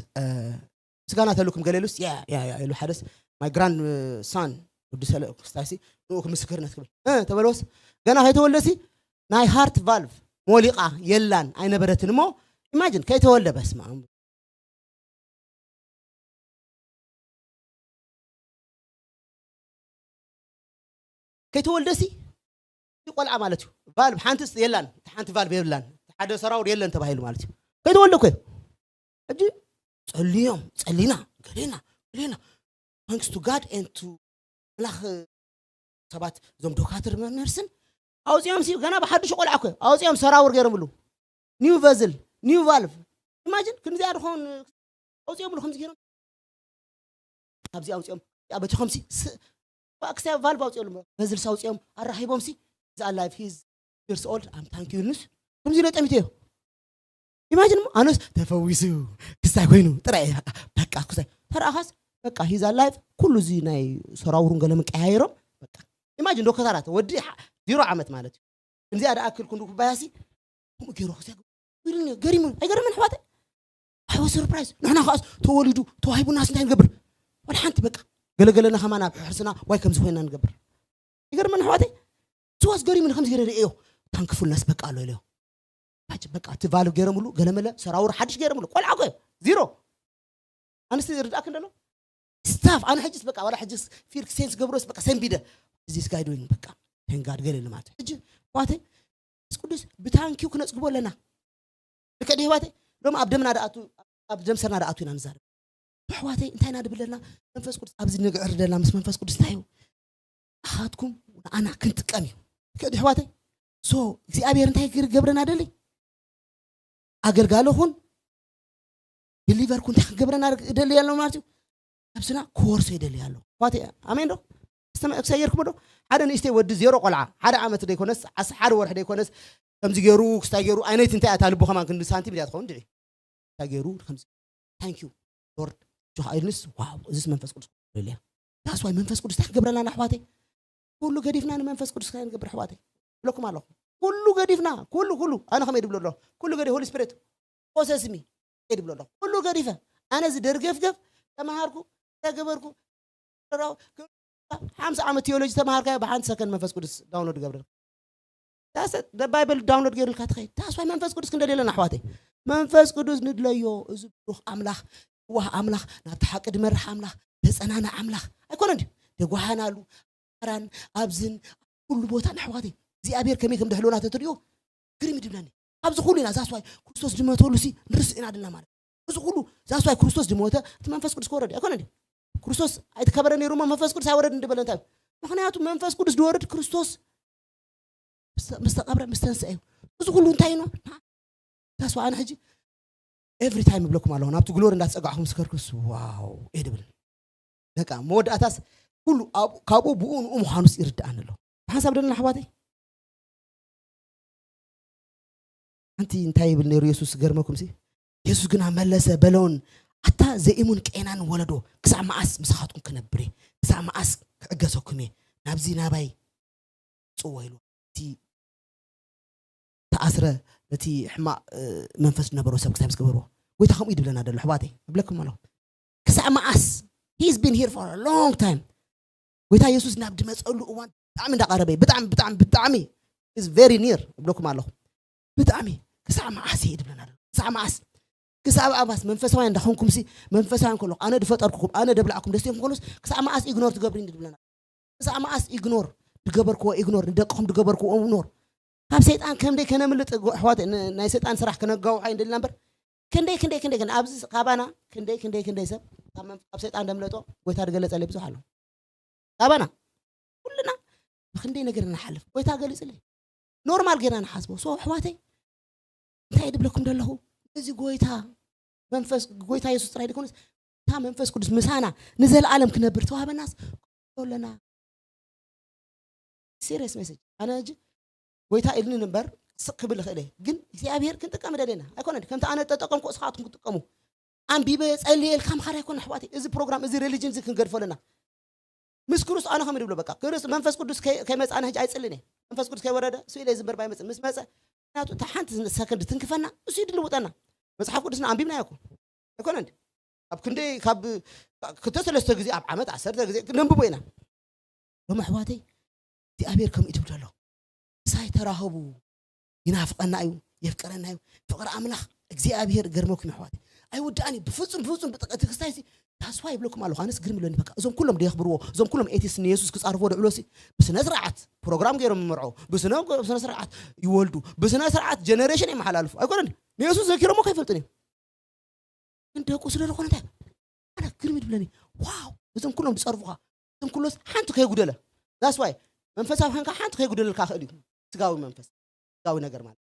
ምስጋና ተልኩም ገሌሉስ ያ ያ ያ ኢሉ ሓደስ my grandson ወዲ ሰለ ክስታይሲ ንኡ ክምስክርነት ክብል እ ተበለወስ ገና ከይተወልደሲ ናይ heart valve ሞሊቓ የላን ኣይነበረትን እሞ imagine ከይተወልደ በስመ ኣብ ከይተወልደሲ እቲ ቆልዓ ማለት እዩ valve ሓንቲ የላን እቲ ሓንቲ valve የብላን እቲ ሓደ ሰራውር የለን ተባሂሉ ማለት እዩ ከይተወልደ እኮ እዩ ሕጂ ጸልዮም ጸሊና ገሌና ገሌና thanks to God and to ኣምላኽ ሰባት እዞም ዶካትር ነርስን ኣውፅኦም ሲ ገና ብሓዱሽ ቆልዓ እኮ ኣውፅኦም ሰራውር ገይሮምሉ new vessel new valve imagine ክንዚኣ ድኾን ኣውፅኦምሉ ከምዚ ገይሮም ካብዚ ኣውፅኦም ያ በቲ ከምሲ ስ- ባ- ክሳብ ቫልቭ ኣውፅኦም በዝልስ ኣውፅኦም ኣራኺቦም ሲ እዛ ላይፍ ሂዝ ይርስ ኦልድ ኣም ታንክ ዩ ንስ ከምዚ ኢሎ ጠሚተዮ። ኢማጂን ኣነስ ተፈዊሱ ክሳይ ኮይኑ ጥራይ በቃ ክሳይ ተረኣኻስ በቃ ሂዛ ላይፍ ኩሉ እዚ ናይ ሰራውሩን ገለምን ቀያይሮም በቃ ኢማጂን ዶክተራት ወዲ ዜሮ ዓመት ማለት እዩ። እንዚኣ ደኣ ክል ክንዱ ኩባያሲ ከምኡ ገይሩ ክሳይ ኢሉኒ ገሪሙ ኣይገርምን ኣሕዋተይ። ኣይ ዋዝ ሰርፕራይዝ። ንሕና ከኣስ ተወሊዱ ተዋሂቡናስ እንታይ ንገብር? ወላ ሓንቲ በቃ ገለገለና ከማን ኣብ ሕርስና ዋይ ከምዚ ኮይና ንገብር። ይገርመን ኣሕዋተይ። ስዋስ ገሪሙኒ ከምዚ ገይረ ርእዮ ታንክፉልነስ በቃ ኣሎ ኢለዮ። ባጭ በቃ እቲ ቫልቭ ገይረምሉ ገለመለ ሰራውር ሓድሽ ገይረምሉ ቆልዓ ኮ ዚሮ ኣንስ ርድኣክ እንደሎ ስታፍ ኣነ ሕጅስ በቃ ዋላ ሕጅስ ፊል ሴንስ ገብሮስ በቃ ሰንቢደ እዚ ስጋይ ዶይን በቃ ተንጋድ ገለ ኢሉ ማለት ሕጂ ኣሕዋተይ መንፈስ ቅዱስ ብታንኪው ክነፅግቦ ኣለና። ልክዕ ድዩ ኣሕዋተይ? ሎም ኣብ ደምና ደኣቱ ኣብ ደም ሰርና ደኣቱ ኢና ንዛረብ። ኣሕዋተይ እንታይ ኢና ድብል ኣለና? መንፈስ ቅዱስ ኣብዚ ንግዕር ዘለና ምስ መንፈስ ቅዱስ እንታይ እዩ ኣኻትኩም ንኣና ክንጥቀም እዩ። ልክዕ ድዩ ኣሕዋተይ? ሶ እግዚኣብሔር እንታይ ክገብረና ደሊ? ኣገልጋሊ ኹን ቢሊቨር ኩን እንታይ ክገብረና ደሊ ኣሎ ማለት እዩ። ነብስና ክወርሶ ይደሊ ኣሎ ኣሕዋተይ። ኣሜን ዶ? ክሰየርኩም ዶ? ሓደ ንእሽተይ ወዲ ዜሮ ቆልዓ ሓደ ዓመት ደይኮነስ ዓስ ሓደ ወርሒ ደይኮነስ ከምዚ ገይሩ ክስታይ ገይሩ ኣይነይቲ እንታይ እያ እታ ልቡ ከማን ክንዲ ሳንቲም ድያ ትኸውን ድዒ እንታይ ገይሩ ከምዚ ታንክ ዩ ሎርድ ጆኻ ኢልንስ ዋው እዚስ መንፈስ ቅዱስ ክብለልያ ዳስ ዋይ መንፈስ ቅዱስ እንታይ ክገብረልና ኣሕዋተይ? ኩሉ ገዲፍና ንመንፈስ ቅዱስ ክሳይ ንገብር ኣሕዋተይ ብለኩም ኣለኹ። ኩሉ ገዲፍና ኩሉ ኩሉ ኣነ ከመይ ድብሎ ኣሎ ኩሉ ገዲ ሆሊ ስፒሪት ፖሰስሚ ድብሎ ኣሎ ኩሉ ገዲፈ ኣነ እዚ ደርገፍገፍ ተማሃርኩ ተገበርኩ ሓምሳ ዓመት ቴዎሎጂ ተማሃርካዮ ብሓንቲ ሰከንድ መንፈስ ቅዱስ ዳውንሎድ ገብረልካ ዳሰት ባይብል ዳውንሎድ ገይርልካ ትኸይድ ታስዋይ መንፈስ ቅዱስ ክንደልየለና ኣሕዋተይ መንፈስ ቅዱስ ንድለዮ እዚ ብሩኽ ኣምላኽ ዋህ ኣምላኽ ናብቲ ሓቂ ድመርሕ ኣምላኽ ተፀናና ኣምላኽ ኣይኮነ ድዩ ተጓሃናሉ ኣራን ኣብዝን ኩሉ ቦታ ንኣሕዋተይ እግዚኣብሔር ከመይ ከም ድሕልወና ተትሪኦ ግርም ይድብለኒ ኣብዚ ኩሉ ኢና ዛስዋይ ክርስቶስ ድመተሉ ሲ ንርስ ኢና ድልና ማለት እዚ ኩሉ ዛስዋይ ክርስቶስ ድሞተ እቲ መንፈስ ቅዱስ ከወረድ ኣይኮነ ድዩ ክርስቶስ ኣይትከበረ ነይሩ እሞ መንፈስ ቅዱስ ኣይወረድ እንድበለ እንታይ ምክንያቱ መንፈስ ቅዱስ ድወርድ ክርስቶስ ምስ ተቐብረ ምስ ተንስአ እዩ እዚ ኩሉ እንታይ ኖ ታስዋ ኣነ ሕጂ ኤቭሪ ታይም እብለኩም ኣለኹ ናብቲ ግሎሪ እንዳተፀጋዕኹ ምስ ከርኩስ ዋው እየ ድብል በቃ መወዳእታስ ኩሉ ካብኡ ብኡ ንኡ ምዃኑስ ይርድኣኒ ኣሎ ብሓንሳብ ደለና ኣሕዋተይ ሓንቲ እንታይ ይብል ነይሩ የሱስ ገርመኩም ሲ የሱስ ግና መለሰ በለውን ኣታ ዘይእሙን ቄናን ወለዶ ክሳብ መዓስ ምሳኻትኩም ክነብር እየ ክሳብ መዓስ ክዕገሰኩም እየ ናብዚ ናባይ ፅዎ ኢሉ እቲ ተኣስረ ነቲ ሕማቕ መንፈስ ዝነበሮ ሰብ ክሳብ ዝገበርዎ ጎይታ ከምኡ ይድብለና ደሎ ኣሕዋተይ እብለኩም ኣለኹ ክሳብ መዓስ he's been here for a long time ጎይታ የሱስ ናብ ድመፀሉ እዋን ብጣዕሚ እንዳቀረበ ብጣዕሚ ብጣዕሚ ብጣዕሚ is very near እብለኩም ኣለኹ ብጣዕሚ ክሳብ መዓስ እየ ድብለና ደሎ ክሳብ መዓስ ክሳብ ኣባስ መንፈሳውያን እንዳኾንኩም ሲ መንፈሳውያን ከለኹ ኣነ ድፈጠርኩኹም ኣነ ደብላዕኩም ደስ ይኹም ከሎስ ክሳብ መዓስ ኢግኖር ትገብሪኒ ድብለና ክሳብ መዓስ ኢግኖር ድገበርክዎ ኢግኖር ንደቅኹም ድገበርክዎ ኢግኖር ካብ ሰይጣን ከምደይ ከነምልጥ ኣሕዋት ናይ ሰይጣን ስራሕ ክነጋውሖ ይንደልና እምበር ክንደይ ክንደይ ክንደይ ግን ኣብዚ ካባና ክንደይ ክንደይ ክንደይ ሰብ ካብ ሰይጣን ደምለጦ ጎይታ ድገለጸለይ ብዙሕ ኣሎ ካባና ኩልና ብክንደይ ነገር ንሓልፍ ጎይታ ገሊጽለይ ኖርማል ጌና ንሓስቦ ሶ ኣሕዋተይ እንታይ ድብለኩም ደለኹ እዚ ጎይታ መንፈስ ጎይታ የሱስ ጥራይ ድኮነስ እታ መንፈስ ቅዱስ ምሳና ንዘለኣለም ክነብር ተዋህበናስ ኣለና serious message ኣነ ሕጂ ጎይታ ኢልኒ እምበር ስቕ ክብል ይኽእል እየ ግን እግዚኣብሔር ክንጥቀም ደለና ኣይኮነ ከምቲ ኣነ ጠጠቀምኩ እስኻትኩም ክጥቀሙ ኣንቢበ ጸልየ ኢልካ ምኻድ ኣይኮነ ኣሕዋተይ እዚ ፕሮግራም እዚ ሬሊጅን እዚ ክንገድፎ ኣለና ምስ ክርስቶስ ኣነ ከም ድብሎ በቃ ክርስቶስ መንፈስ ቅዱስ ከይመፃና ሕጂ ኣይፅልን እየ መንፈስ ቅዱስ ከይወረደ ስኢለ ዝንበርባ ይመፅእ ምስ መፀ ምክንያቱ እታ ሓንቲ ሰከንድ ትንክፈና እሱ ይድልውጠና መፅሓፍ ቅዱስና ኣንቢብና እኮ ኣይኮነ እንዲ ኣብ ክንደይ ካብ ክልተ ሰለስተ ግዜ ኣብ ዓመት ዓሰርተ ግዜ ነንብቦ ኢና ሎም ኣሕዋተይ እግዚኣብሔር ከም ኢድብዶ ኣሎ ምሳይ ተራኸቡ ይናፍቐና እዩ የፍቀረና እዩ ፍቕሪ ኣምላኽ እግዚኣብሔር ገርመኩም ኣሕዋተይ ኣይውዳእን እዩ ብፍፁም ብፍፁም ብጥቅቲ ክስታይ ሲ ታስፋ ይብለኩም ኣለኹ ኣነስ ግርም ይብለኒ በቃ እዞም ኩሎም ደየኽብርዎ እዞም ኩሎም ኤቲስ ንየሱስ ክፃርፎ ድዕሎ ሲ ብስነ ስርዓት ፕሮግራም ገይሮም ይመርዖ ብስነ ስርዓት ይወልዱ ብስነ ስርዓት ጀነሬሽን ይመሓላልፉ ኣይኮነን ንየሱስ ዘኪሮሞ ከይፈልጥን እዩ ግን ደቁ ስለ ዝኾነ እንታይ ኣነ ግርም ይብለኒ ዋው እዞም ኩሎም ዝፀርፉኻ እዞም ኩሎስ ሓንቲ ከይጉደለ that's why መንፈሳዊ ኮንካ ሓንቲ ከይጉደለልካ ክእል እዩ ስጋዊ መንፈስ ስጋዊ ነገር ማለት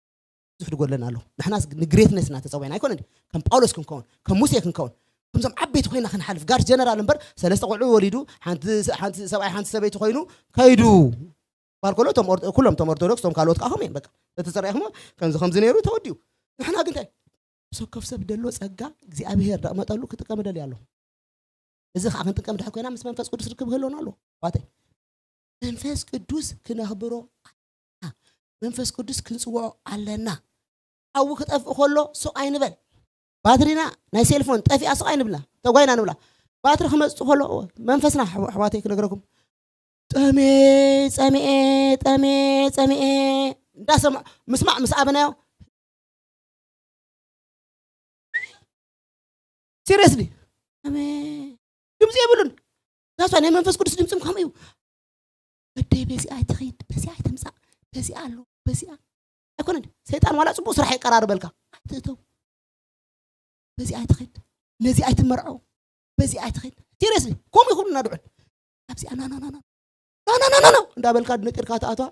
ብዙሕ ድጎድለና ኣሎ ንሕናስ ንግሬትነስ ኢና ተፀዊዕና ኣይኮነን ከም ጳውሎስ ክንከውን ከም ሙሴ ክንከውን ከምዞም ዓበይቲ ኮይና ክንሓልፍ ጋር ጀነራል እምበር ሰለስተ ቆልዑ ወሊዱ ሓንቲ ሰብኣይ ሓንቲ ሰበይቲ ኮይኑ ከይዱ ባል ከሎ ኩሎም ቶም ኦርቶዶክስ ቶም ካልኦት ከዓ ከምኡ እዮም። በቃ ተተፀሪኹሞ ከምዚ ከምዚ ነይሩ ተወዲኡ። ንሕና ግን እንታይ ሰብ ከፍ ሰብ ደሎ ጸጋ እግዚኣብሔር ደቕመጠሉ ክጥቀም ደልያ ኣለኹ። እዚ ከዓ ክንጥቀም ድሕር ኮይና ምስ መንፈስ ቅዱስ ርክብ ክህልወና ኣለዎ። ባተይ መንፈስ ቅዱስ ክነኽብሮ ኣለና። መንፈስ ቅዱስ ክንጽውዖ ኣለና። ሓዊ ክጠፍእ ከሎ ስቕ ኣይንበል። ባትሪና ናይ ሴልፎን ጠፊኣ ስቕ ኣይንብላ፣ ተጓይና ንብላ። ባትሪ ክመጽእ ከሎ መንፈስና ኣሕዋተይ ክነግረኩም ጠሜ ጠሜ ጠሜ ጠሜ እንዳሰማ ምስማዕ ምስ ኣበናዮ ሲሪየስሊ ድምፂ የብሉን። ዳሷ ናይ መንፈስ ቅዱስ ድምፂም ከምኡ እዩ። ወደይ በዚኣ ኣይትኸይድ፣ በዚኣ ኣይትምፃእ፣ በዚኣ ኣሎ፣ በዚኣ ኣይኮነን። ሰይጣን ዋላ ፅቡቅ ስራሕ ይቀራርበልካ ኣይትእተው፣ በዚኣ ኣይትኸይድ፣ ነዚ ኣይትመርዖ፣ በዚኣ ኣይትኸይድ። ሲሪየስሊ ከምኡ ይኹን እናድዑን ኣብዚኣ ናናናና ናናናና እንዳበልካ ድነቂርካ ትኣትዋ።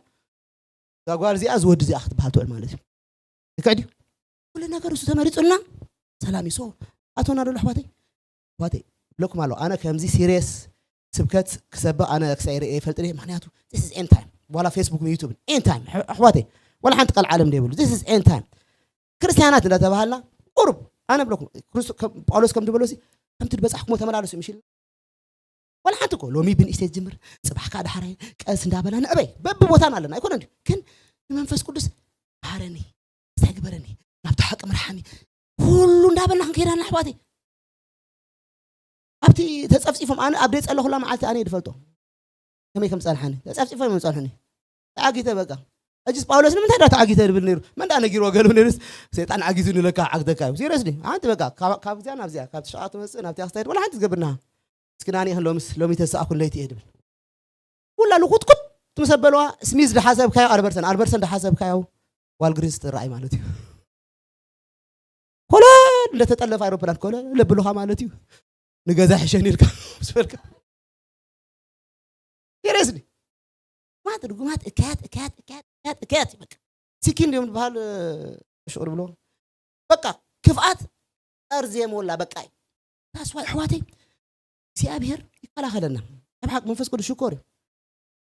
እዛ ጓል እዚኣ እዚ ወዲ እዚኣ ክትበሃል ትውዕል ማለት እዩ። ልክዕ ድዩ? ኩሉ ነገር እሱ ተመሪፁልና ሰላም እዩ። ሶ ኣቶና ደሎ ኣሕዋተይ ኣሕዋተይ ብለኩም ኣሎ። ኣነ ከምዚ ሲሪየስ ስብከት ክሰብኽ ኣነ ክሳይ ርእየ ይፈልጥ እየ። ምክንያቱ this is end time ዋላ ፌስቡክ ዩቱብ end time ኣሕዋተይ ዋላ ሓንቲ ቃል ዓለም ደይብሉ this is end time ክርስቲያናት እንዳተባሃልና ቁሩብ ኣነ ብለኩም ጳውሎስ ከም ዝበሎ ከምቲ ዝበፃሕኩሞ ተመላለሱ ምሽል ዋላ ሓንቲ እኮ ሎሚ ብንእሽተይ ትጅምር፣ ፅባሕ ከዓ ዳሕራይ ቀስ እንዳበላ ንዕበይ በብቦታና ኣለና ኣይኮነ እንዲ ግን ንመንፈስ ቅዱስ መሃረኒ፣ እንታይ ግበረኒ፣ ናብቲ ሓቂ ምርሓኒ ኩሉ እንዳበልና ክንከይድ ኣለና ኣሕዋተይ። ኣብቲ ተፀፍፂፎም ኣነ ኣብ ደይ ፀለኹላ መዓልቲ ኣነ ድፈልጦ ከመይ ከም ፀንሓኒ ተፀፍፂፎም እዮም ፀንሑኒ። ተዓጊተ በቃ። ሕጅስ ጳውሎስ ንምንታይ ዳ ተዓጊተ ድብል ነይሩ? መን ዳ ነጊርዎ ገሉ ነይሩስ ሰይጣን ዓጊዙ ንለካ ዓግተካ እዩ። ሲሪየስሊ ሓንቲ በቃ ካብ እዚኣ ናብዚኣ ካብ ትሽዓ ትመፅእ ናብቲ ኣክስታይ ወላ ሓንቲ ዝገብርና እስኪ ናኒ ይኽን ሎምስ ሎሚ ተሰኣኩን ለይቲ እየ ድብል። ኩላ ልኩትኩት ምስ ኣበልዋ ስሚዝ ድሓሰብካዮ ኣልበርሰን ኣልበርሰን ድሓሰብካዮ ዋልግሪንስ ትረኣይ ማለት እዩ። ኮለል እንደተጠለፈ ኣይሮፕላን ኮለል ለብሉኻ ማለት እዩ። ንገዛ ሕሸን ኢልካ ምስ በልካ ሲሪየስሊ ማት ርጉማት እካያት እካያት እካያት እካያት እካያት በቃ ሲኪን ድዮም ዝበሃል ሽቁር ብሎ በቃ ክፍኣት ጠርዚ የመወላ በቃ እዩ። ታስዋይ ኣሕዋተይ እግዚኣብሔር ይከላኸለና። ኣብ ሓቂ መንፈስ ቅዱስ ሽኮር እዩ።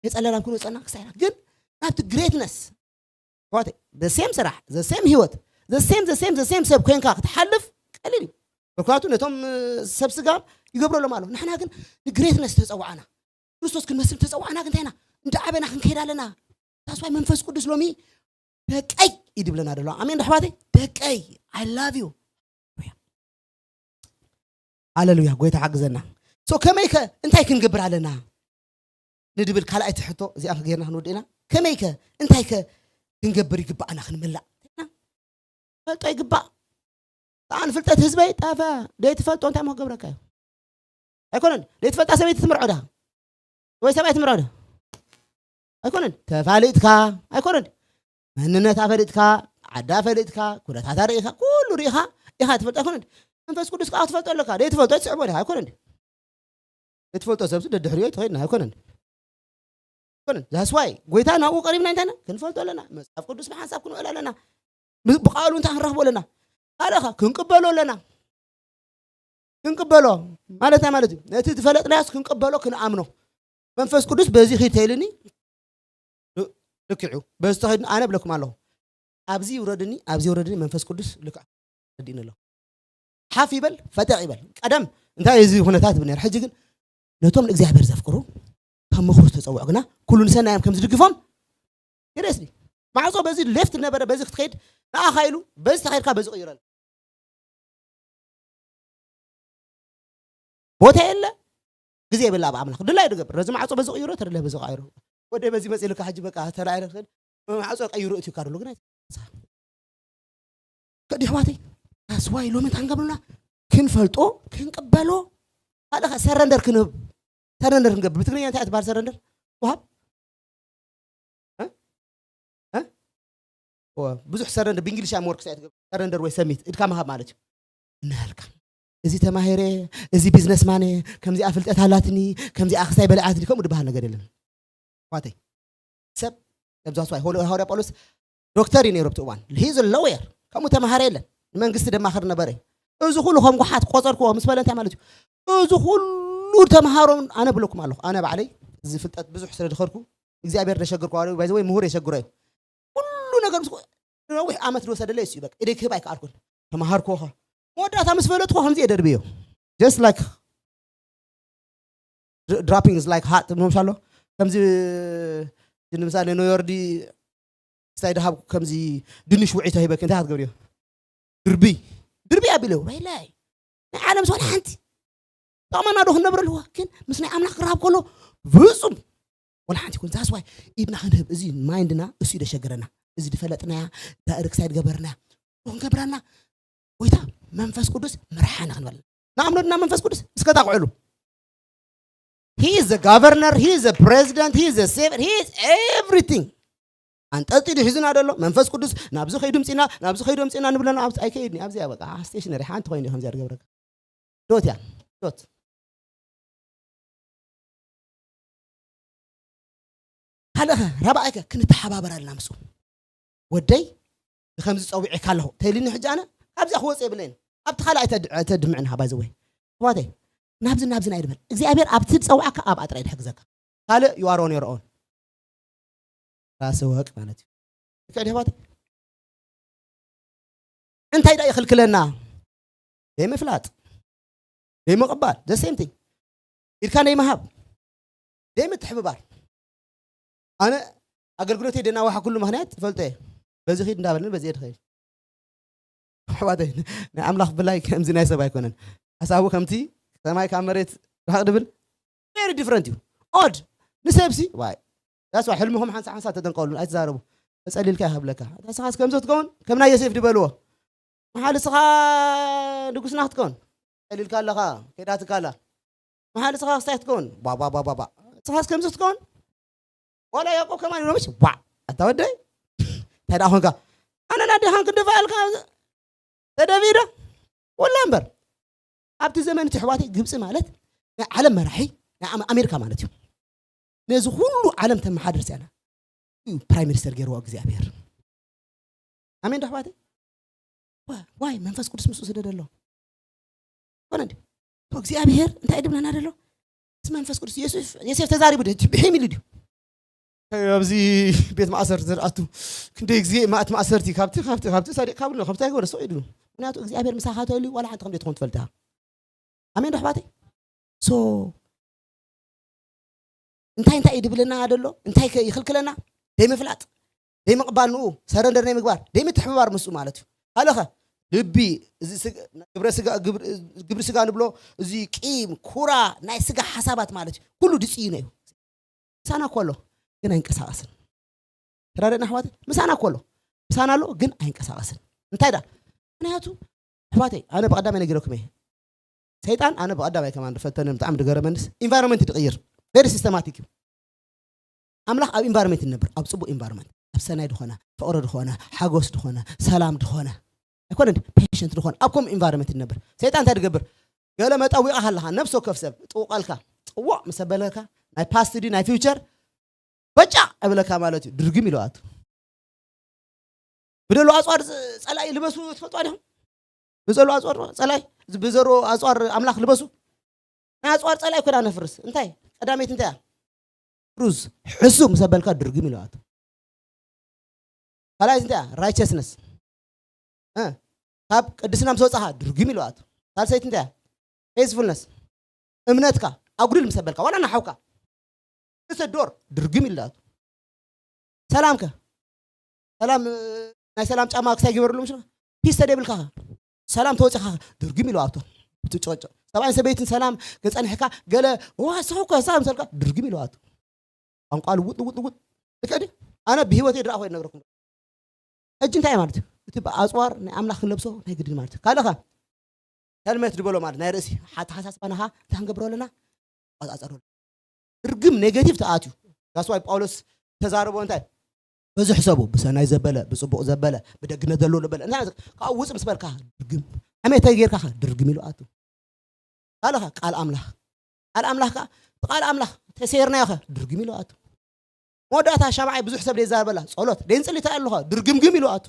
የጸለናን ኩሉ ጸና ክሳይና ግን ናብቲ ግሬትነስ ኣሕዋተይ the same ስራሕ the same ህይወት the same the same the same ሰብ ኮይንካ ክትሓልፍ ቀሊል እዩ። ምክንያቱ ነቶም ሰብ ስጋ ይገብረሎም ኣሎ። ንሕና ግን ንግሬትነስ ተጸዋዕና ክርስቶስ ክንመስል ተጸዋዕና ግን እንታይና እንዳ ዓበና ክንከይድ ኣለና። ታስዋይ መንፈስ ቅዱስ ሎሚ ደቀይ ይድብለና ደሎ ኣሜን ኣሕዋተይ ደቀይ I love you ሃለሉያ ጎይታ ሓግዘና። ሶ ከመይከ እንታይ ክንገብር ኣለና ንድብል ካልኣይቲ ሕቶ እዚኣ ጌርና ክንወድእ ኢና። ከመይከ እንታይከ ክንገብር ይግባኣና ክንምላእ ፈልጦ ይግባእ። ሰኣን ፍልጠት ህዝበይ ጠፈ ደይትፈልጦ እንታይ ሞ ክገብረካ እዩ ኣይኮነን። ደይትፈልጣ ሰበይቲ ትምርዖ ዳ ወይ ሰብኣይ ትምርዖ ዳ ኣይኮነን። ተፋሊጥካ ኣይኮነን። መንነታ ፈሊጥካ ዓዳ ፈሊጥካ ኩነታታ ርኢኻ ኩሉ ርኢኻ ኢኻ ትፈልጦ ኣይኮነን። መንፈስ ቅዱስ ከዓ ክትፈልጦ ኣለካ። ደይትፈልጦ ትስዕቦ ዲኻ ኣይኮነን። እትፈልጦ ሰብሲ ደድሕሪዮ ይትኸይድና ኣይኮነን። ኣይኮነን። ዛስዋይ ጎይታ ናብኡ ቀሪብና እንታይ ክንፈልጦ ኣለና። መጽሓፍ ቅዱስ ብሓንሳብ ክንውዕል ኣለና። ብቃሉ እንታይ ክንረኽቦ ኣለና። ካልእኻ ክንቅበሎ ኣለና። ክንቅበሎ ማለት እንታይ ማለት እዩ? ነቲ ዝፈለጥናዮስ ክንቅበሎ ክንኣምኖ። መንፈስ ቅዱስ በዚ ኺድ ተይልኒ ልክዑ በዚ ተኸይድኒ ኣነ ብለኩም ኣለኹ። ኣብዚ ይውረድኒ ኣብዚ ይውረድኒ መንፈስ ቅዱስ ልክዕ ረዲእኒ ኣለኹ። ሓፍ ይበል ፈጠቕ ይበል ቀደም እንታይ እዚ ኩነታት ይብል ነር ሕጂ ግን ነቶም ንእግዚኣብሔር ዘፍቅሩ ከም ምኽሩ ዝተፀውዑ ግና ኩሉ ንሰናዮም ከም ዝድግፎም ሲሪየስሊ ማዕፆ በዚ ሌፍት ነበረ በዚ ክትከይድ ንኣኻ ኢሉ በዚ ተኸይድካ በዚ ቅይረል ቦታ የለ ግዜ የብላ ኣብ ኣምላኽ ድላይ ድገብር ረዚ ማዕፆ በዚ ቅይሮ ተደለ በዚ ቅይሮ ወደ በዚ መፅእ ልካ ሕጂ በቃ ተራእየ ክእል ማዕፆ ቀይሩ እትዩ ካርሉ ግን ኣይተሳ ከዲ ኣሕዋተይ ኣስዋይ ሎሚ እንታይ ንገብርና ክንፈልጦ ክንቅበሎ ካልእኻ ሰረንደር ክንህብ ሰረንደር ክንገብር ብትግርኛ እንታይ ትበሃል ሰረንደር ውሃብ ብዙሕ ሰረንደር ብእንግሊሽ ኣምወርክ ሳይ ትገብር ሰረንደር ወይ ሰሚት እድካ ምሃብ ማለት እዩ እናልካ እዚ ተማሂረ እዚ ቢዝነስ ማነ ከምዚኣ ፍልጠት ኣላትኒ ከምዚኣ ክስታይ በልዓትኒ ከምኡ ዝበሃል ነገር የለን ዋተይ ሰብ ኣብዛ ስዋይ ሃዋርያ ጳውሎስ ዶክተር እዩ ነይሩ ኣብቲ እዋን ሂዝ ሎየር ከምኡ ተማሃረ የለን ንመንግስቲ ደማኽር ነበረ እዚ ኩሉ ከም ጓሓት ቆጸርክዎ ምስ በለ እንታይ ማለት እዩ? እዚ ኩሉ ተምሃሮም ኣነ ብለኩም ኣለኹ። ኣነ ባዕለይ እዚ ፍልጠት ብዙሕ ስለ ዝኸድኩ እግዚኣብሔር ደሸግርኩ ባይዘ ወይ ምሁር የሸግሮ እዩ። ኩሉ ነገር ምስ ነዊሕ ዓመት ዝወሰደለይ እሱ እዩ። በቃ ኢደይ ክህብ ኣይከኣልኩን። ተምሃርክዎ ኸ መወዳእታ ምስ ፈለጥኩ ከምዚ የደርብዮ። Just like dropping is like hot ምሻሎ ከምዚ ንምሳሌ ኖዮርዲ ስታይ ድሃብ ከምዚ ድንሽ ውዒ ተሂበክ እንታይ ክትገብርዮ? ድርቢ ድርቢ ኣቢለ ራይላይ ናይ ዓለም ዝኾነ ሓንቲ ጠቕመና ዶ ክንነብረልዋ ግን ምስ ናይ ኣምላኽ ክረሃብ ከሎ ፍጹም ወላ ሓንቲ ይኩን ዛስ ዋይ ኢድና ክንህብ እዚ ማይንድና እሱ ይደሸግረና እዚ ድፈለጥናያ ዳይሬክሳይድ ገበርና ክንገብረና ጎይታ መንፈስ ቅዱስ ምርሓና ክንበል ንኣምኖ ድና መንፈስ ቅዱስ እስከ ታቕዕሉ He is the governor, he is the president, he is the savior, he is everything. ኣንጠልጢሉ ሒዙና ደሎ መንፈስ ቅዱስ ናብዚ ከይዱ ምፂና ናብዚ ከይዱ ምፂና ንብለና ኣብዚ ኣይከይድኒ ኣብዚያ በቃ ስቴሽነሪ ሓንቲ ኮይኑ ከምዚያ ዝገብረካ ዶት እያ ዶት ካልእኸ ራብኣይከ ክንተሓባበር ኣለና ምስኡ ወደይ ንከምዚ ፀዊዐካ ኣለኹ ተይልኒ ሕጂ ኣነ ካብዚኣ ክወፅ የብለይን ኣብቲ ካልእ ኣይተድምዕን ሃባይ ዝወይ ኣሕዋተይ ናብዚ ናብዚ ናይ ድበል እግዚኣብሔር ኣብቲ ዝፀውዓካ ኣብኣ ጥራይ ድሕግዘካ ካልእ you are on your own ራስ ወቅ ማለት እዩ ልክዕ ድሕዋተይ እንታይ ዳ ይኽልክለና ዘይምፍላጥ ዘይምቕባል the same thing ኢድካ ዘይምሃብ ዘይምትሕብባር ኣነ ኣገልግሎተይ ደናዋሓ ኩሉ ምክንያት ትፈልጦ እየ በዚ ኺድ እንዳበለኒ በዚ እየ ድኸይድ ኣሕዋተይ ናይ ኣምላኽ ብላይ ከምዚ ናይ ሰብ ኣይኮነን ሓሳቡ ከምቲ ሰማይ ካብ መሬት ርሓቕ ድብል very different እዩ odd ንሰብሲ ዋይ that's why ሕልምኹም ሓንሳ ሓንሳ ተጠንቀሉ ኣይትዛረቡ ተጸሊልካ ይሃብለካ ንስኻስ ከምዚ ትከውን ከም ናይ ዮሴፍ ድበልዎ መሓል እስኻ ንጉስና ክትከውን ተጸሊልካ ኣለኻ ከይዳትካ ኣላ መሓል እስኻ ክስታይ ክትከውን ባባባባባ እስኻስ ከምዚ ክትከውን ዋላ ያዕቆብ ከማን ይብሎምሽ ዋዕ ኣታ ወደይ እንታይ ደኣ ኮንካ ኣነ ናዴኻን ክድፋኣልካ ተደፊእዶ ወላ እምበር ኣብቲ ዘመን እቲ ኣሕዋተይ ግብፂ ማለት ናይ ዓለም መራሒ ናይ ኣመ- ኣሜሪካ ማለት እዩ ነዚ ኩሉ ዓለም ተመሓድር ሲያና እዩ ፕራይም ሚኒስተር ገይርዎ እግዚኣብሔር ኣሜን ዶ ኣሕዋተይ ዋይ መንፈስ ቅዱስ ምስኡ ስደደሎ ኮነ እንዲ እግዚኣብሔር እንታይ ድብለና ደሎ ምስ መንፈስ ቅዱስ የሱስ የሴፍ ተዛሪቡ ድ ብሒም ኢሉ ድዩ ኣብዚ ቤት ማእሰርቲ ዝኣቱ ክንደይ ግዜ ማእት ማእሰርቲ ካብቲ ካብቲ ካብቲ ሳዲቅ ካብ ካብቲ ኣይገበረ ሰው ኢሉ ምክንያቱ እግዚኣብሔር ምሳኻ ተልዩ ዋላ ሓንቲ ከምደ ትኾን ትፈልጥካ ኣሜን ዶ ኣሕዋተይ so እንታይ እንታይ እዩ ድብለና ደሎ እንታይ ከ ይኽልክለና ደይ ምፍላጥ ደይ ምቕባል ንኡ ሰረንደር ናይ ምግባር ደይ ምትሕብባር ምስኡ ማለት እዩ ካልኸ ልቢ እዚ ስግ- ግብረ ስጋ ግብር- ግብሪ ስጋ ንብሎ እዚ ቂም ኩራ ናይ ስጋ ሓሳባት ማለት እዩ ኩሉ ድፅይኖ እዩ ምሳና እኮ ኣሎ ግን ኣይንቀሳቐስን ተራደና ኣሕዋተይ ምሳና እኮ ኣሎ ምሳና ኣሎ ግን ኣይንቀሳቐስን እንታይ ዳ ምክንያቱ ኣሕዋተይ ኣነ ብቐዳማይ ነጊረኩም እየ ሰይጣን ኣነ ብቐዳማይ ከማን ዝፈተነ ብጣዕሚ ዝገረመንስ ኢንቫይሮንመንት ድቕይር ቨሪ ሲስተማቲክ እዩ ኣምላኽ ኣብ ኢንቫይሮንመንት ይነብር ኣብ ፅቡቅ ኢንቫይሮንመንት ኣብ ሰናይ ድኾነ ፍቕሪ ድኾነ ሓጎስ ድኾነ ሰላም ድኾነ ኣይኮነ ፔሽንት ድኾነ ኣብ ከምኡ ኢንቫይሮንመንት ይነብር ሰይጣን እንታይ ድገብር ገለ መጠዊቕኻ ኣለኻ ነፍሲ ወከፍ ሰብ ጥውቐልካ ጥዋቕ ምስ ኣበለካ ናይ ፓስት ድዩ ናይ ፊውቸር በጫ እብለካ ማለት እዩ ድርግም ኢሉ ኣቱ ብደሎ ኣፅዋር ፀላኢ ልበሱ ትፈልጡ ዲኹም ብዘሎ ኣፅዋር ፀላኢ ብዘሮ ኣፅዋር ኣምላኽ ልበሱ ናይ ኣፅዋር ፀላኢ ኮይና ነፍርስ እንታይ ቀዳመይቲ እንታይ እያ ሩዝ ሕሱ ምስ ኣበልካ ድርግም ኢሉ ኣቱ ካልኣይቲ እንታይ እያ ራይቸስነስ ካብ ቅድስና ምስ ወፃኻ ድርግም ኢሉ ኣቱ ሳልሰይቲ እንታይ እያ ፌዝፉልነስ እምነትካ ኣጉድል ምስ ኣበልካ ዋላ ናሓውካ ክሰዶር ድርግም ኢሉ ኣቱ ሰላምከ ሰላም ናይ ሰላም ጫማ ክሳይ ግበርሉ ምሽ ፒስ ተደብልካ ሰላም ተወፂኻ ድርግም ኢሉ ኣቶ ብትጨጨ ሰብኣይን ሰበይትን ሰላም ገፀንሕካ ገለ ዋ ሰውከ ሰላም ሰልካ ድርግም ኢሉ ኣቶ ቋንቋ ልውጥ ልውጥ ልውጥ ልክዕዲ ኣነ ብሂወት ድረኣ ኮይኑ ነግረኩም ሕጂ እንታይ ማለት እዩ እቲ ኣፅዋር ናይ ኣምላኽ ክንለብሶ ናይ ግድን ማለት እዩ ካልእኻ ሄልሜት ዝበሎ ማለት ናይ ርእሲ ኣተሓሳስባናኻ እንታይ ክንገብሮ ኣለና ኣፃፀሩ ድርግም ኔጌቲቭ ተኣትዩ ዳስዋይ ጳውሎስ ተዛረቦ እንታይ በዚ ሕሰቡ ብሰናይ ዘበለ ብፅቡቅ ዘበለ ብደግነት ዘሎ ዘበለ እንታይ ካብኡ ውፅ ምስ በልካ ድርግም ዕሜተ ጌርካ ድርግም ኢሉ ኣቱ ካልኻ ቃል ኣምላኽ ቃል ኣምላኽ ከዓ ቃል ኣምላኽ ተሰይርናዮ ኸ ድርግም ኢሉ ኣቱ መወዳእታ ሻምዓይ ብዙሕ ሰብ ደይዛረበላ ጸሎት ደይንጽሊ እንታይ ኣለኻ ድርግምግም ኢሉ ኣቱ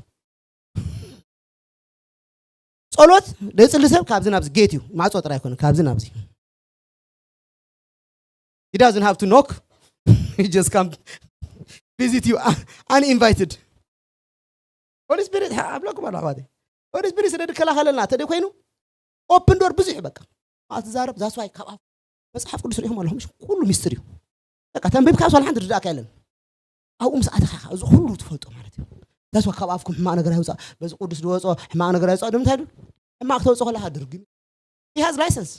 ጸሎት ዘይጽሊ ሰብ ካብዚ ናብዚ ጌት እዩ። ማዕጾ ጥራይ ኣይኮነ፣ ካብዚ ናብዚ። He doesn't have to knock. He just come visit you uninvited. Holy Spirit ኣብለኩም ኣሎ ኣሕዋተይ። Holy Spirit ስለ ዝከላኸለልና ተደ ኮይኑ ኦፕን ዶር ብዙሕ በቃ። ማለት ትዛረብ that's why ካብ ኣፍ መጽሓፍ ቅዱስ ሪኹም ኣለኹም። ኩሉ ሚስጥር እዩ። በቃ ተንቢብካ ሶል ሓንቲ ርዳእካ የለን። ኣብኡ ምስ ኣተኻ እዚ ኩሉ ትፈልጦ ማለት እዩ። that's why ካብ ኣፍኩም ሕማቕ ነገር ኣይውጻእ። በዚ ቅዱስ ዝወጾ ሕማቕ ነገር ኣይውጻእ። ንምንታይ ዶ? ሕማቕ ተውጽእ ከለኻ ድርግም። He has license.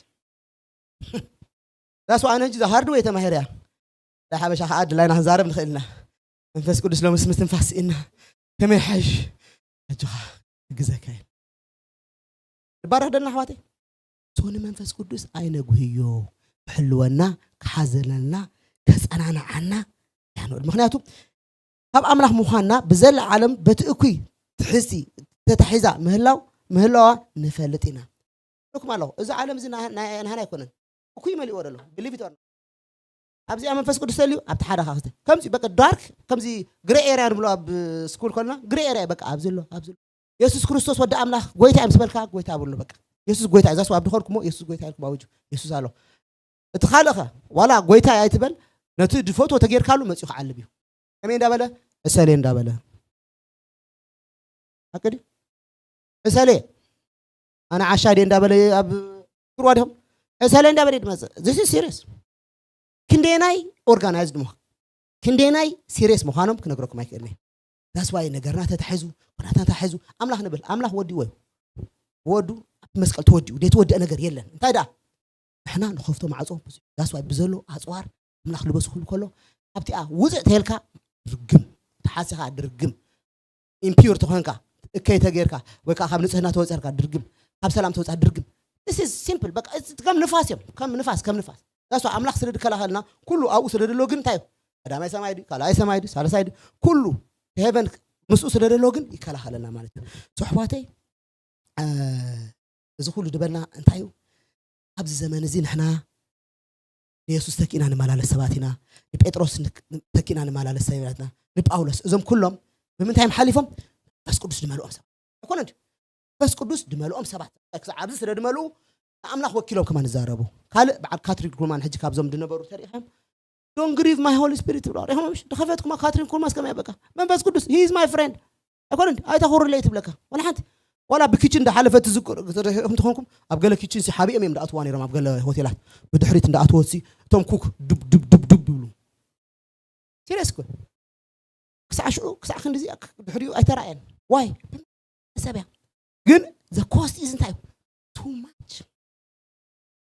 That's why ኣነ ሕጂ the hard way ተማሂረያ። ናይ ሓበሻ ከዓ ድላይና ክንዛረብ ንኽእል ኢና። መንፈስ ቅዱስ ሎምስ ምስትንፋስ ስኢና ከመይ ሓይሽ ኣጆኻ ክግዘካ እየ። ንባረኽ ደና ኣሕዋተይ። ሶ ንመንፈስ ቅዱስ ኣይነጉህዮ። ክሕልወና፣ ክሓዘለልና፣ ከጸናንዓና ያንወድ ምክንያቱ ካብ ኣምላኽ ምዃንና ብዘላ ዓለም በቲ እኩይ ትሕዝቲ ተታሒዛ ምህላው ምህላዋ ንፈልጥ ኢና። ልኩም ኣለኹ። እዚ ዓለም እዚ ናይ ናህና ኣይኮነን። እኩይ መሊእዎ ደሎ ብሊቪት ኣብዚኣ መንፈስ ቅዱስ ተልዩ ኣብቲ ሓደ ካክስተ ከምዚ በቃ ዳርክ ከምዚ ግሬ ኤርያ ንብሎ ኣብ ስኩል ኮልና ግሬ ኤርያ በቃ ኣብዚ ኣሎ ኣብዚ ኣሎ። የሱስ ክርስቶስ ወዲ ኣምላኽ ጎይታ እዮም ስበልካ ጎይታ ብሎ በቃ የሱስ ጎይታ እዩ። ዛስ ኣብ ድኾንኩሞ የሱስ ጎይታ ኢልኩም ኣውጁ። የሱስ ኣሎ። እቲ ካልእኸ ዋላ ጎይታ ኣይትበል ነቲ ድፈትዎ ተጌርካሉ መጺኡ ክዓልብ እዩ። ከመይ እንዳበለ ዕሰሌ እንዳበለ ሓቂ ድዩ? ዕሰሌ ኣነ ዓሻ ድየ እንዳበለ ኣብ ክርዋ ዲኹም ዕሰሌ እንዳበለ ድመፅእ this is serious። ክንደየናይ ኦርጋናይዝድ ምዃን ክንደየናይ ሲሪየስ ምዃኖም ክነግረኩም ኣይክእልን እየ። that's why ነገርና ተታሒዙ ኩናትና ተታሒዙ ኣምላኽ ንብል ኣምላኽ ወዲዎ እዩ። ብወዱ ኣብቲ መስቀል ተወዲኡ ዘይተወደአ ነገር የለን። እንታይ ደኣ ንሕና ንኸፍቶ ማዕጾ ብዙሕ that's why ብዘሎ ኣጽዋር ኣምላኽ ልበሱ ክብል ከሎ ኣብቲኣ ውፅእ ተልካ ድርግም ተሓሲኻ ድርግም ኢምፒውር ተኾንካ እከይ ተጌርካ ወይ ከዓ ካብ ንፅህና ተወፀርካ ድርግም ካብ ሰላም ተወፃ ድርግም this is simple በቃ it's ከም ንፋስ እዮም ከም ንፋስ ከም ንፋስ that's why ኣምላኽ ስለ ዝከላኸልና ኩሉ ኣብኡ ስለ ዘሎ ግን እንታይ እዩ ቀዳማይ ሰማይ ድዩ ካልኣይ ሰማይ ድዩ ሳልሳይ ድዩ ኩሉ ሄቨን ምስኡ ስለ ዘሎ ግን ይከላኸለና ማለት እዩ። ሶሕባተይ እዚ ኩሉ ድበልና እንታይ እዩ ኣብዚ ዘመን እዚ ንሕና ንየሱስ ተኪእና ንመላለስ ሰባት ኢና። ንጴጥሮስ ንክ- ተኪእና ንመላለስ ሰባት ኢና። ንጳውሎስ እዞም ኩሎም ብምንታይ እዮም ሓሊፎም? መንፈስ ቅዱስ ድመልኦም ሰባት ኣይኮነ ድዩ? መንፈስ ቅዱስ ድመልኦም ሰባት ክሳዕ ኣብዚ ስለ ድመልኡ ንኣምላኽ ወኪሎም ከማን ይዛረቡ። ካልእ በዓል ካትሪን ኩልማን ሕጂ ካብዞም ድነበሩ ተሪኢኻዮም don't grieve my Holy Spirit ብሎ ሪኹም ምሽ ድኸፈትኩማ ካትሪን ኩልማስ ከመይ በቃ መንፈስ ቅዱስ he is my friend ኣይኮነ ኣይተኹርለይ ትብለካ ወላ ሓንቲ ዋላ ብኪችን እንዳሓለፈት ትዝክር ትኾንኩም ኣብ ገለ ኪችን ሲ ሓቢኦም እዮም እንዳኣትዋ ነይሮም ኣብ ገለ ሆቴላት ብድሕሪት እንዳኣትወት ሲ እቶም ኩክ ዱብ ዱብ ዱብ ዱብ ይብሉ ሲሪየስ እኮ ክሳዕ ሽዑ ክሳዕ ክንዲዚ ድሕሪኡ ኣይተራእየን ዋይ ሰብ እያ ግን the cost is እንታይ እዩ too much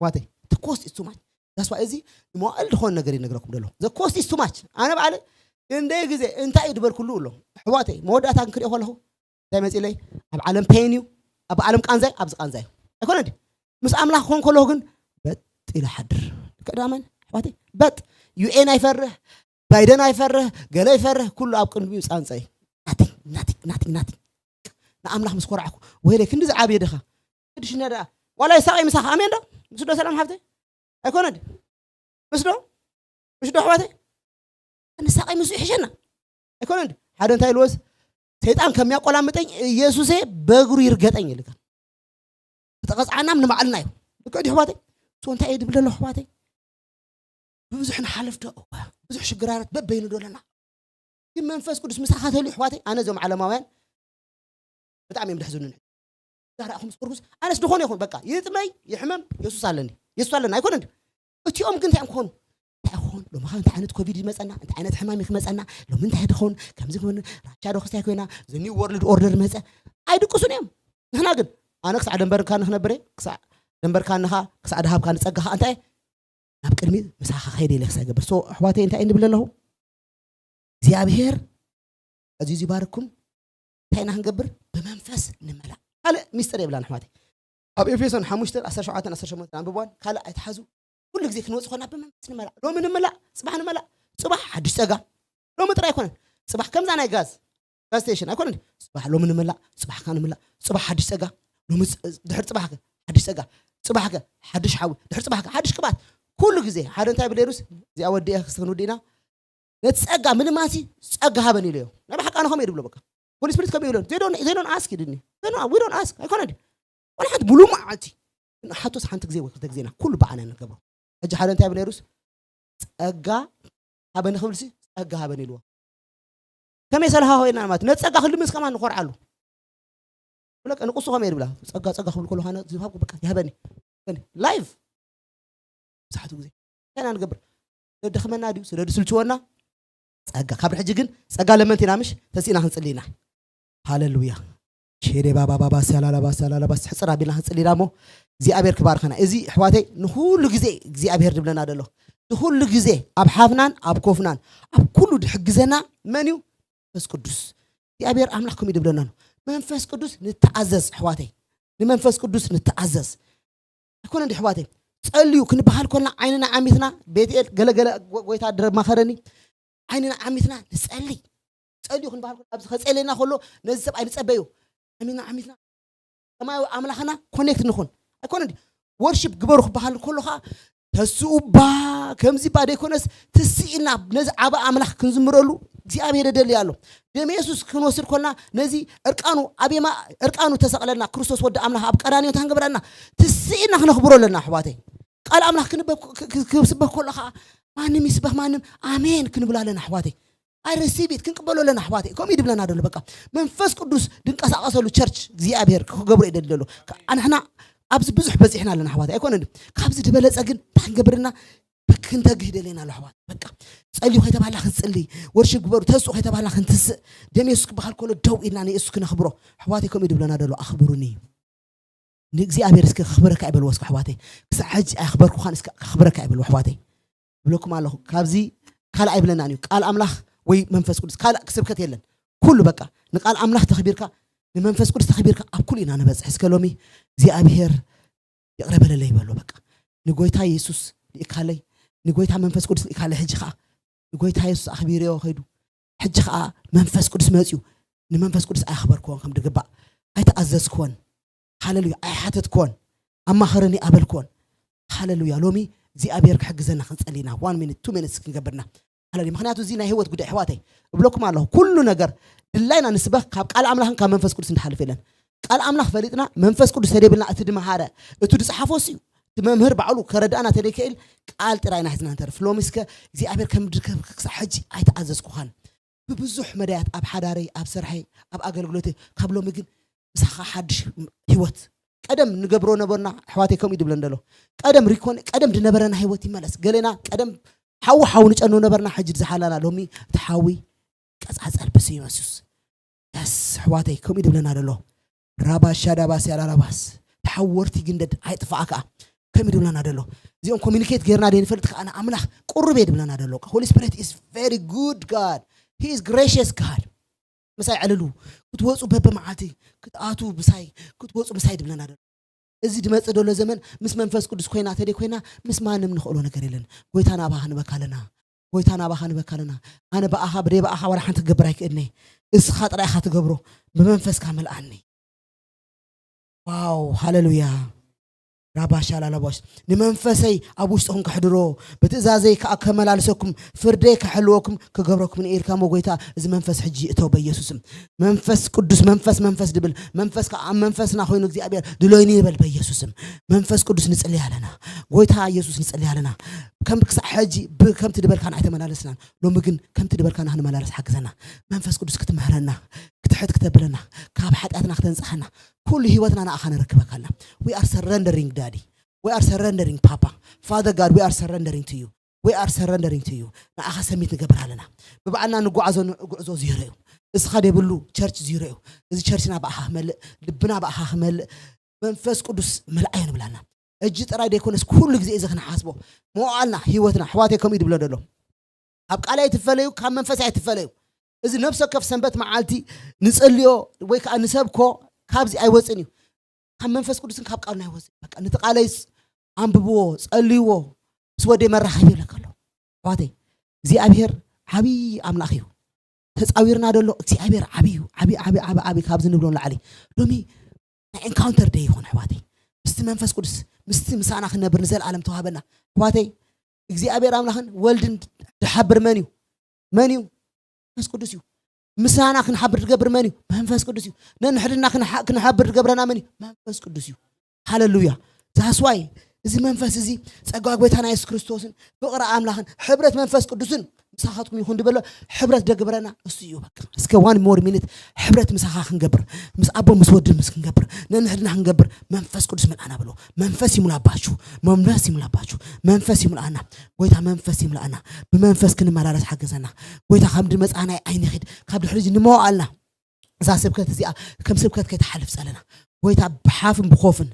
ዋተይ the cost is too much that's why እዚ ንመዋእል ዝኾነ ነገር ይነግረኩም ደሎ the cost is too much ኣነ በዓለ ክንደይ ግዜ እንታይ እዩ ድበልኩሉ ኣሎ ኣሕዋተይ መወዳእታ ክንክሪኦ ከለኹ እንታይ መፂለይ ኣብ ዓለም ፔን እዩ ኣብ ዓለም ቃንዛይ ኣብዚ ቃንዛይ ኣይኮነ ድዩ ምስ ኣምላኽ ክኾን ከለኹ ግን በጥ ኢለ ሓድር ከዳመን ኣሕዋተይ በጥ ዩኤን ኣይፈርህ ባይደን ኣይፈርህ ገለ ይፈርህ ኩሉ ኣብ ቅድሚኡ ፃንፀይ ናቲንግ ናቲንግ ናቲንግ ናቲንግ ንኣምላኽ ምስ ኮራዕኩ ወይለይ ክንዲ ዝዓብየ ድኻ ቅድሽና ደኣ ዋላ ይሳቐይ ምሳኻ ኣሜን ዶ ምስ ዶ ሰላም ሓፍተይ ኣይኮነ ድ ምስ ዶ ምሽ ዶ ኣሕዋተይ ንሳቐይ ምስኡ ይሕሸና ኣይኮነ ድ ሓደ እንታይ ኢልዎስ ሰይጣን ከሚያቆላምጠኝ ኢየሱሴ በእግሩ ይርገጠኝ ይልካ ተቐፅዓናም ንባዕልና እዩ ልክዕ ድዩ ኣሕዋተይ ሶ እንታይ እየ ድብል ኣለኹ ኣሕዋተይ ብብዙሕ ንሓልፍ ዶ እወ ብዙሕ ሽግራራት በበይኑ ዶ ኣለና ግን መንፈስ ቅዱስ ምሳኻ ተልዩ ኣሕዋተይ ኣነ እዞም ዓለማውያን ብጣዕሚ እዮም ደሕዝኑኒ ዛራእኹም ስቁርኩስ ኣነስ ድኾነ ይኹን በቃ ይጥመይ ይሕመም የሱስ ኣለኒ የሱስ ኣለና ኣይኮነ እንዲ እቲኦም ግን እንታይ እዮም ክኾኑ እንታይ ክኾን ሎሚ ኸ እንታይ ዓይነት ኮቪድ ይመፀና እንታይ ዓይነት ሕማም ክመፀና ሎሚ እንታይ ድኾን ከምዚ ክኾን ራሻ ዶ ክስታይ ኮይና ዘኒው ወርልድ ኦርደር መፀ ኣይድቅሱን እዮም ንሕና ግን ኣነ ክሳዕ ደንበርካ ንክነብር ክሳዕ ደንበርካ ንኻ ክሳዕ ድሃብካ ንፀጋኻ እንታይ ናብ ቅድሚ ምሳኻ ከይደ ኢለ ክሳይ ገብር ሶ ኣሕዋተይ እንታይ ንብል ኣለኹ እግዚኣብሔር ኣዝዩ ይባርኩም እንታይ ኢና ክንገብር ብመንፈስ ንመላእ ካልእ ሚስጥር የብላን ኣሕዋተይ ኣብ ኤፌሶን ሓሙሽተ ዓሰርተ ሸውዓተ ዓሰርተ ሸሞንተ ኣንብቧን ካልእ ኣይትሓዙ ኩሉ ግዜ ክንወፅ ኮና ብመንፈስ ንመላእ ሎሚ ንመላእ ፅባሕ ንመላእ ፅባሕ ሓድሽ ፀጋ ሎሚ ጥራይ ኣይኮነን ፅባሕ ከምዛ ናይ ጋዝ ጋዝ ስቴሽን ኣይኮነን ፅባሕ ሎሚ ንመላእ ፅባሕካ ንመላእ ፅባሕ ሓድሽ ፀጋ ሎሚ ድሕር ፅባሕከ ሓድሽ ፀጋ ፅባሕከ ሓድሽ ሓዊ ድሕር ፅባሕከ ሓድሽ ቅባት ኩሉ ግዜ ሓደ እንታይ ብሌሩስ እዚኣ ወዲአ ክስክን ውዲእና ነቲ ጸጋ ምልማሲ ጸጋ ሃበን ኢለዮ ናይ ብሓቂ ኣነ ከምኡ እየ ድብሎ በቃ ሆሊ ስፒሪት ከምኡ ኢለን they don't ask ድኒ we don't ask ኣይኮነ ድዩ ዋላ ሓንቲ ሙሉእ መዓልቲ። ንሓቶስ ሓንቲ ግዜ ወይ ክልተ ግዜ ኢና ኩሉ ብዓና ንገብሮ። ሕጂ ሓደ እንታይ ይብል ነይሩስ፣ "ጸጋ ሃበኒ" ክብልሲ፣ "ጸጋ ሃበኒ" ኢልዎ። ከመይ ሰልሃ ኮይና ማለት፣ ነጸጋ ክልምንስ ከማን ንኾርዓሉ። ብለቀ ንቁሱ ከመይ ይብላ፣ "ጸጋ፣ ጸጋ" ክብል ከሎ፣ "ሃነ ዝሃብኩ በቃ ይሃበኒ፣ ይሃበኒ።" ላይቭ ብዙሓቱ ግዜ እንታይ ኢና ንገብር? ዘደኽመና ድዩ? ስለ ድስልችወና? ጸጋ። ካብ ሕጂ ግን ጸጋ ለመንቲ ኢና፣ ምሽ? ተሲእና ክንጽሊ ኢና። ሃሌሉያ። ሼዴ ባባ ባባ፣ ሰላላ ባስ፣ ሰላላ ባስ፣ ሕጽር ኣቢልና ክንጽሊ ኢና እሞ፣ እግዚኣብሔር ክባርኸና። እዚ፣ ኣሕዋተይ፣ ንኹሉ ግዜ እግዚኣብሔር ድብለና ደሎ። ንኹሉ ግዜ፣ ኣብ ሓፍናን ኣብ ኮፍናን፣ ኣብ ኩሉ ድሕግዘና መን እዩ? መንፈስ ቅዱስ። እግዚኣብሔር ኣምላኽ ከምኡ ድብለና ኣሎ። መንፈስ ቅዱስ ንተኣዘዝ፣ ኣሕዋተይ። ንመንፈስ ቅዱስ ንተኣዘዝ። ኣይኮነ እንዲ፣ ኣሕዋተይ? ጸልዩ ክንበሃል ኮልና ዓይንና ዓሚትና፣ ቤትኤል ገለገለ ጎ-፣ ጎይታ ድረብ ማኸረኒ። ዓይንና ዓሚትና ንጸሊ። ጸልዩ ክንበሃል ኮልና፣ ኣብዚ ከጸልየና ከሎ፣ ነዚ ሰብኣይ ንጸበዮ። ዓይንና ዓሚትና ሰማያዊ ኣምላኽና ኮኔክት ንኹን። ኣይኮነ እንዲ፣ ወርሺፕ ግበሩ ክበሃል ከሎ ኸዓ፣ ተስኡ እባ፣ ከምዚ እባ ደይኮነስ፣ ትስኢና ነዚ ዓቢ ኣምላኽ ክንዝምረሉ እግዚኣብሔር የደሊ ኣሎ። ደም የሱስ ክንወስድ ኮልና፣ ነዚ እርቃኑ ኣብ የማ-፣ እርቃኑ ተሰቕለና ክርስቶስ ወዲ ኣምላኽ ኣብ ቀራንዮ እንታይ ክንገብረና? ትስኢና ክነኽብሮ ኣለና፣ ኣሕዋተይ። ቃል ኣምላኽ ክንበብ-፣ ክ-፣ ክ-፣ ክስበክ ከሎ ኸዓ፣ ማንም ይስበኽ ማንም፣ ኣሜን ክንብል ኣለና፣ ኣሕዋተይ። ኣይ ሪሲቭ ኢት፣ ክንቅበሎ ኣለና፣ ኣሕዋተይ። ከምኡ እዩ ድብለና ደሎ፣ በቃ። መንፈስ ቅዱስ ድንቀሳቐሰሉ ቸርች እግዚኣብሔር ክገብሮ ይደሊ ደሎ። ከ-፣ ኣንሕና ኣብዚ ብዙሕ በጺሕና ኣለና፣ ኣሕዋተይ። ኣይኮነን ድዩ? ካብዚ ዝበለጸ ግን እንታይ ክንገብርና? ክንተግህ ደለና ኣሎ፣ ኣሕዋት። በቃ፣ ጸልዩ ከይተባህልና ክንጽሊ፣ ወርሺፕ ግበሩ፣ ተስኡ ከይተባህልና ክንትስእ፣ ደም የሱስ ክበሃል ከሎ ደው ኢልና ንየሱስ ክነኽብሮ። ኣሕዋተይ፣ ከምኡ እዩ ድብለና ደሎ፣ "ኣኽብሩኒ።" ንእግዚኣብሔር እስከ "ከኽብረካ" ይበልዎ እስከ፣ ኣሕዋተይ። ክሳዕ ሕጂ ኣየኽበርኩኻን፣ እስከ "ከኽብረካ" ይበልዎ፣ ኣሕዋተይ። ብለኩም ኣለኹ፣ ካብዚ ካልእ ኣይብለናን እዩ። ቃል ኣምላኽ ወይ መንፈስ ቅዱስ፣ ካልእ ስብከት የለን። ኩሉ በቃ፣ ንቃል ኣምላኽ ተኽቢርካ፣ ንመንፈስ ቅዱስ ተኽቢርካ፣ ኣብ ኩሉ ኢና ንበጽሕ። እስከ ሎሚ እግዚኣብሔር "ይቕረ በለለይ" በሎ። በቃ፣ ንጎይታ የሱስ ልኢካለይ፣ ንጎይታ መንፈስ ቅዱስ ልኢካለይ። ሕጂ ኸዓ ንጎይታ የሱስ ኣኽቢርዮ ኸይዱ። ሕጂ ኸዓ መንፈስ ቅዱስ መጺኡ፣ ንመንፈስ ቅዱስ ኣየኽበርክዎን ከም ድግባእ፣ ኣይተኣዘዝክዎን። ሃሌሉያ። ኣይሓተትክዎን፣ "ኣማኸረኒ" ኣበልክዎን። ሃሌሉያ። ሎሚ እግዚኣብሔር ክሕግዘና ክንጸሊ ኢና። ዋን ሚኒት፣ ቱ ሚኒትስ ክንገብርና። ሃሌሉያ። ምኽንያቱ እዚ ናይ ህይወት ጉዳይ፣ ኣሕዋተይ። እብለኩም ኣለኹ፣ ኩሉ ነገር ድላይና ንስበኽ፣ ካብ ቃል ኣምላኽን ካብ መንፈስ ቅዱስ ንድሓልፍ የለን። ቃል ኣምላኽ ፈሊጥና፣ መንፈስ ቅዱስ ተደይብልና፣ እቲ ድመሃረ፣ እቱ ድጸሓፎስ እዩ። እቲ መምህር ባዕሉ ከረድኣና ተደይከእል፣ ቃል ጥራይ ኢና ሒዝና ንተርፍ። ሎሚ እስከ እግዚኣብሔር ከም ድከ-፣ ክሳዕ ሕጂ ኣይተኣዘዝኩኻን። ብብዙሕ መዳያት፣ ኣብ ሓዳረይ፣ ኣብ ስርሐይ፣ ኣብ ኣገልግሎተይ፣ ካብ ሎሚ ግን ምሳኻ ሓድሽ ህይወት። ቀደም ንገብሮ ነበርና፣ ኣሕዋተይ፣ ከምኡ እዩ ድብለን ደሎ። ቀደም ሪኮን-፣ ቀደም ድነበረና ህይወት ይመለስ። ገሌና ቀደም ሓዊ ሓዊ ንጨኑ ነበርና፣ ሕጂ ዝሓላና ሎሚ እቲ ሓዊ ቀጻጸል ብስም የሱስ። የስ፣ ኣሕዋተይ፣ ከምኡ እዩ ድብለና ደሎ። ራባሻ ዳባስ ያላራባስ፣ ተሓወርቲ ግንደድ ኣይጥፋኣ ከኣ። ከምኡ ድብለና ደሎ። እዚኦም ኮሚኒኬት ጌርና ደይ ንፈልጥ ከኣ፣ ኣምላኽ ቁሩብ እየ ድብለና ደሎ። Holy Spirit is very good God. He is gracious God. ምሳይ ዕልሉ፣ ክትወጹ በብመዓልቲ፣ ክትኣቱ ምሳይ፣ ክትወጹ ምሳይ ድብለና ደሎ። እዚ ድመጽእ ደሎ ዘመን ምስ መንፈስ ቅዱስ ኮይና ተደይ ኮይና፣ ምስ ማንም ንኽእሎ ነገር የለን። ጎይታ ናባኻ ንበካ ኣለና። ጎይታ ናባኻ ንበካ ኣለና። ኣነ ብኣኻ፣ ብደይ ብኣኻ ዋላ ሓንቲ ክገብር ኣይክእልኒ። እስኻ ጥራይ ኢኻ ትገብሮ። ብመንፈስካ መልኣኒ። ዋው፣ ሃሌሉያ። ራባሻ ላላቦሽ። "ንመንፈሰይ ኣብ ውሽጥኹም ከሕድሮ፣ ብትእዛዘይ ከኣ ከመላልሰኩም፣ ፍርደይ ከሕልወኩም፣ ክገብረኩም እየ" ኢልካ እሞ፣ ጎይታ፣ እዚ መንፈስ ሕጂ እቶ በኢየሱስም። መንፈስ ቅዱስ፣ መንፈስ፣ መንፈስ ድብል፣ መንፈስ ከኣ ኣብ መንፈስና ኮይኑ እግዚኣብሔር ድሎይኒ ይበል በኢየሱስም። መንፈስ ቅዱስ ንጽሊ ኣለና። ጎይታ ኢየሱስ ንጽሊ ኣለና። ከም ክሳዕ ሕጂ ብ-፣ ከምቲ ድበልካና ኣይተመላለስናን። ሎሚ ግን ከምቲ ድበልካና ክንመላለስ ሓግዘና። መንፈስ ቅዱስ ክትምህረና፣ ክትሕት ክተብለና፣ ካብ ሓጢኣትና ክተንጽሓና፣ ኩሉ ህይወትና ንኣኻ ነረክበካ ኣለና። We are surrendering, Daddy. We are surrendering, Papa. Father God, we are surrendering to you. We are surrendering to you. ንኣኻ ሰሚት ንገብር ኣለና። ብባዕልና ንጓዓዞ ን-፣ ጉዕዞ ዚሮ እዩ። እስኻ ደይብሉ ቸርች ዚሮ እዩ። እዚ ቸርችና ብኣኻ ክመልእ፣ ልብና ብኣኻ ክመልእ፣ መንፈስ ቅዱስ መልኣዮ ንብላና። እጂ ጥራይ ደይኮነስ ኩሉ ግዜ እዚ ክንሓስቦ። መዋዕልና፣ ህይወትና፣ ኣሕዋተይ ከምኡ እዩ ድብሎ ደሎ። ካብ ቃል ኣይትፈለዩ፣ ካብ መንፈስ ኣይትፈለዩ። እዚ ነፍሲ ወከፍ ሰንበት መዓልቲ ንጸልዮ ወይ ከዓ ንሰብኮ ካብዚ ኣይወፅን እዩ። ካብ መንፈስ ቅዱስን ካብ ቃሉን ኣይወፅን። በቃ ነቲ ቃለይ ፅ-፣ ኣንብብዎ፣ ጸልይዎ፣ ምስ ወደይ መራኸቢ ይብለካ ኣሎ። ኣሕዋተይ፣ እግዚኣብሔር ዓብዪ ኣምላኽ እዩ። ተጻዊርና ደሎ እግዚኣብሔር ዓብዪ እዩ። ዓብዪ፣ ዓብዪ፣ ዓብዪ፣ ዓብዪ ካብዚ ንብሎ ንላዕሊ። ሎሚ ናይ ኤንካውንተር ደይ ይኾን ኣሕዋተይ። ምስቲ መንፈስ ቅዱስ፣ ምስቲ ምሳና ክንነብር ንዘለኣለም ተዋህበና። ኣሕዋተይ፣ እግዚኣብሔር ኣምላኽን ወልድን ድሓብር መን እዩ? መን እዩ? መንፈስ ቅዱስ እዩ። ምሳና ክንሓብር ዝገብር መን እዩ? መንፈስ ቅዱስ እዩ። ነንሕድና ክንሓ-፣ ክንሓብር ዝገብረና መን እዩ? መንፈስ ቅዱስ እዩ። ሃለሉያ። ዛስዋይ እዚ መንፈስ እዚ ጸጋ ጎይታና የሱስ ክርስቶስን ፍቕሪ ኣምላኽን ሕብረት መንፈስ ቅዱስን ምሳኻትኩም ይኹን ዝበሎ ሕብረት ደግብረና እሱ እዩ። በቃ እስከ ዋን ሞር ሚኒት ሕብረት ምሳኻ ክንገብር፣ ምስ ኣቦ ምስ ወድን ምስ ክንገብር፣ ነንሕድና ክንገብር መንፈስ ቅዱስ መልኣና ብሎ። መንፈስ ይሙላባችሁ፣ መንፈስ ይሙላባችሁ፣ መንፈስ ይሙላና። ጎይታ መንፈስ ይሙላና፣ ብመንፈስ ክንመላለስ ሓገዘና። ጎይታ ካብ ድመጻና ኣይንኺድ፣ ካብ ድሕሪ እዚ ንመዋኣልና እዛ ስብከት እዚኣ ከም ስብከት ከይትሓልፍ ጸለና። ጎይታ ብሓፍን ብኾፍን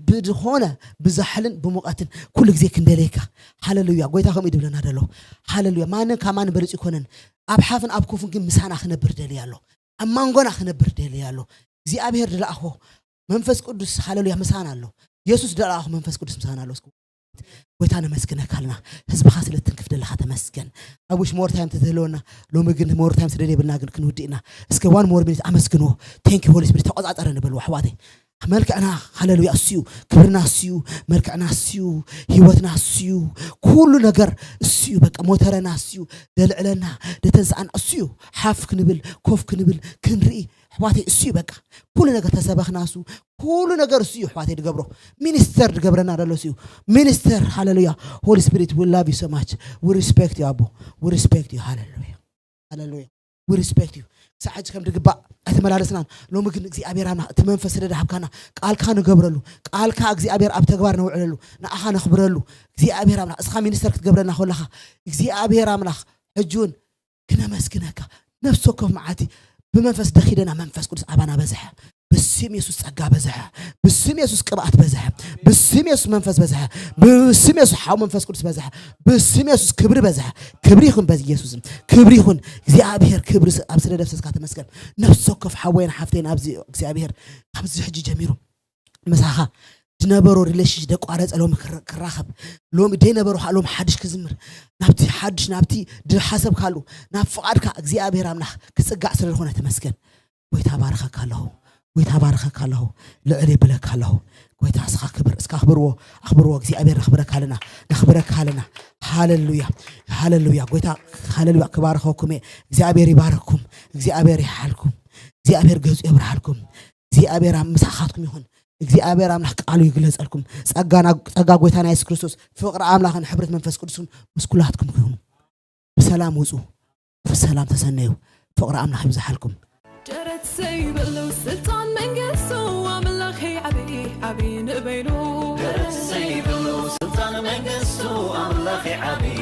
ብድኾነ ብዛሕልን ብሙቐትን ኩሉ ግዜ ክንደለየካ። ሃለሉያ። ጎይታ ከምኡ ድብለና ደሎ። ሃለሉያ። ማንን ካብ ማን በልጽ ይኮነን። ኣብ ሓፍን ኣብ ኮፍን ግን ምሳና ክነብር ደልያ ኣሎ። ኣብ ማንጎና ክነብር ደልያ ኣሎ። እግዚኣብሔር ድለኣኾ መንፈስ ቅዱስ ሃለሉያ ምሳና ኣሎ። የሱስ ድለኣኾ መንፈስ ቅዱስ ምሳና ኣሎ። ጎይታ ነመስግነካ ኣለና። ህዝብኻ ስለ ትንክፍ ደለኻ ተመስገን። ኣብ ውሽ ሞር ታይም ተዝህልወና ሎሚ ግን ሞር ታይም ስለ ዘይብልና ግን ክንውድእ ኢና። እስከ ዋን ሞር ሚኒት ኣመስግንዎ። ቴንክ ዩ ሆሊ ስፒሪት ተቆጻጸረ ንበልዎ ኣሕዋተይ። መልክዕና ሃለሉያ እሱ እዩ። ክብርና እሱ እዩ። መልክዕና እሱ እዩ። ህይወትና እሱ እዩ። ኩሉ ነገር እሱ እዩ። በቃ ሞተረና እሱ እዩ። ደልዕለና ደተንስኣና እሱ እዩ። ሓፍ ክንብል ኮፍ ክንብል ክንርኢ ኣሕዋተይ እሱ እዩ። በቃ ኩሉ ነገር ተሰበኽና እሱ ኩሉ ነገር እሱ እዩ ኣሕዋተይ ድገብሮ። ሚኒስተር ድገብረና ደሎ እሱ እዩ። ሚኒስተር ሃለሉያ። Holy Spirit we love you so much. We respect you ኣቦ። We respect you ሃለሉያ። ሃለሉያ። We respect you። ክሳዕ ሕጂ ከም ድግባእ ኣይተመላለስናን። ሎሚ ግን እግዚኣብሔር ኣምላኽ እቲ መንፈስ ስለ ድሃብካና ቃልካ ንገብረሉ፣ ቃልካ እግዚኣብሔር ኣብ ተግባር ነውዕለሉ፣ ንኣኻ ነኽብረሉ። እግዚኣብሔር ኣምላኽ እስኻ ሚኒስተር ክትገብረና ከለኻ እግዚኣብሔር ኣምላኽ ሕጂ እውን ክነመስግነካ። ነፍሲ ወከፍ መዓልቲ ብመንፈስ ደኺደና መንፈስ ቅዱስ ኣባና በዝሐ። ብስም የሱስ ጸጋ በዝሐ። ብስም የሱስ ቅብኣት በዝሐ። ብስም የሱስ መንፈስ በዝሐ። ብስም የሱስ ሓው መንፈስ ቅዱስ በዝሐ። ብስም የሱስ ክብሪ በዝሐ። ክብሪ ይኹን በዚ ኢየሱስም ክብሪ ይኹን። እግዚኣብሔር ክብሪ ስ- ኣብ ስለ ደፍሰስካ ተመስገን። ነፍሲ ወከፍ ሓወይን ሓፍተይን ኣብዚ እግዚኣብሔር ካብዚ ሕጂ ጀሚሩ ምሳኻ ዝነበሮ ሪሌሽንሽፕ ደቋረጸ ሎሚ ክረ- ክራኸብ ሎሚ ደይነበሮ ከዓ ሎሚ ሓድሽ ክዝምር ናብቲ ሓድሽ ናብቲ ድሓሰብካሉ ናብ ፍቓድካ እግዚኣብሔር ኣምላኽ ክጽጋዕ ስለ ዝኾነ ተመስገን። ጎይታ ባረኸካ ኣለኹ። ጎይታ ባረኸካ ኣለኹ። ልዕል የብለካ ኣለኹ። ጎይታ እስኻ ክብር እስካ ኣኽብርዎ ኣኽብርዎ እግዚኣብሔር ነኽብረካ ኣለና። ነኽብረካ ኣለና። ሃለሉያ። ሃለሉያ። ጎይታ ሃለሉያ ክባርኸኩም እየ። እግዚኣብሔር ይባረክኩም። እግዚኣብሔር ይሓልኩም። እግዚኣብሔር ገጹ የብርሃልኩም። እግዚኣብሔር ኣብ ምሳኻትኩም ይኹን። እግዚኣብሔር ኣምላኽ ቃሉ ይግለጸልኩም። ጸጋ ጎይታና የሱስ ክርስቶስ ፍቕሪ ኣምላኽን ሕብረት መንፈስ ቅዱስን ምስ ኩላትኩም ይኹኑ። ብሰላም ውጹ። ብሰላም ተሰነዩ። ፍቕሪ ኣምላኽ ይብዝሓልኩም። ደረት ዘይብሉ ስልጣን መንግስቱ ኣምላኽ ዓብዪ ዓብዪ ንበይኑ። ደረት ዘይብሉ ስልጣን መንግስቱ ኣምላኽ ዓብዪ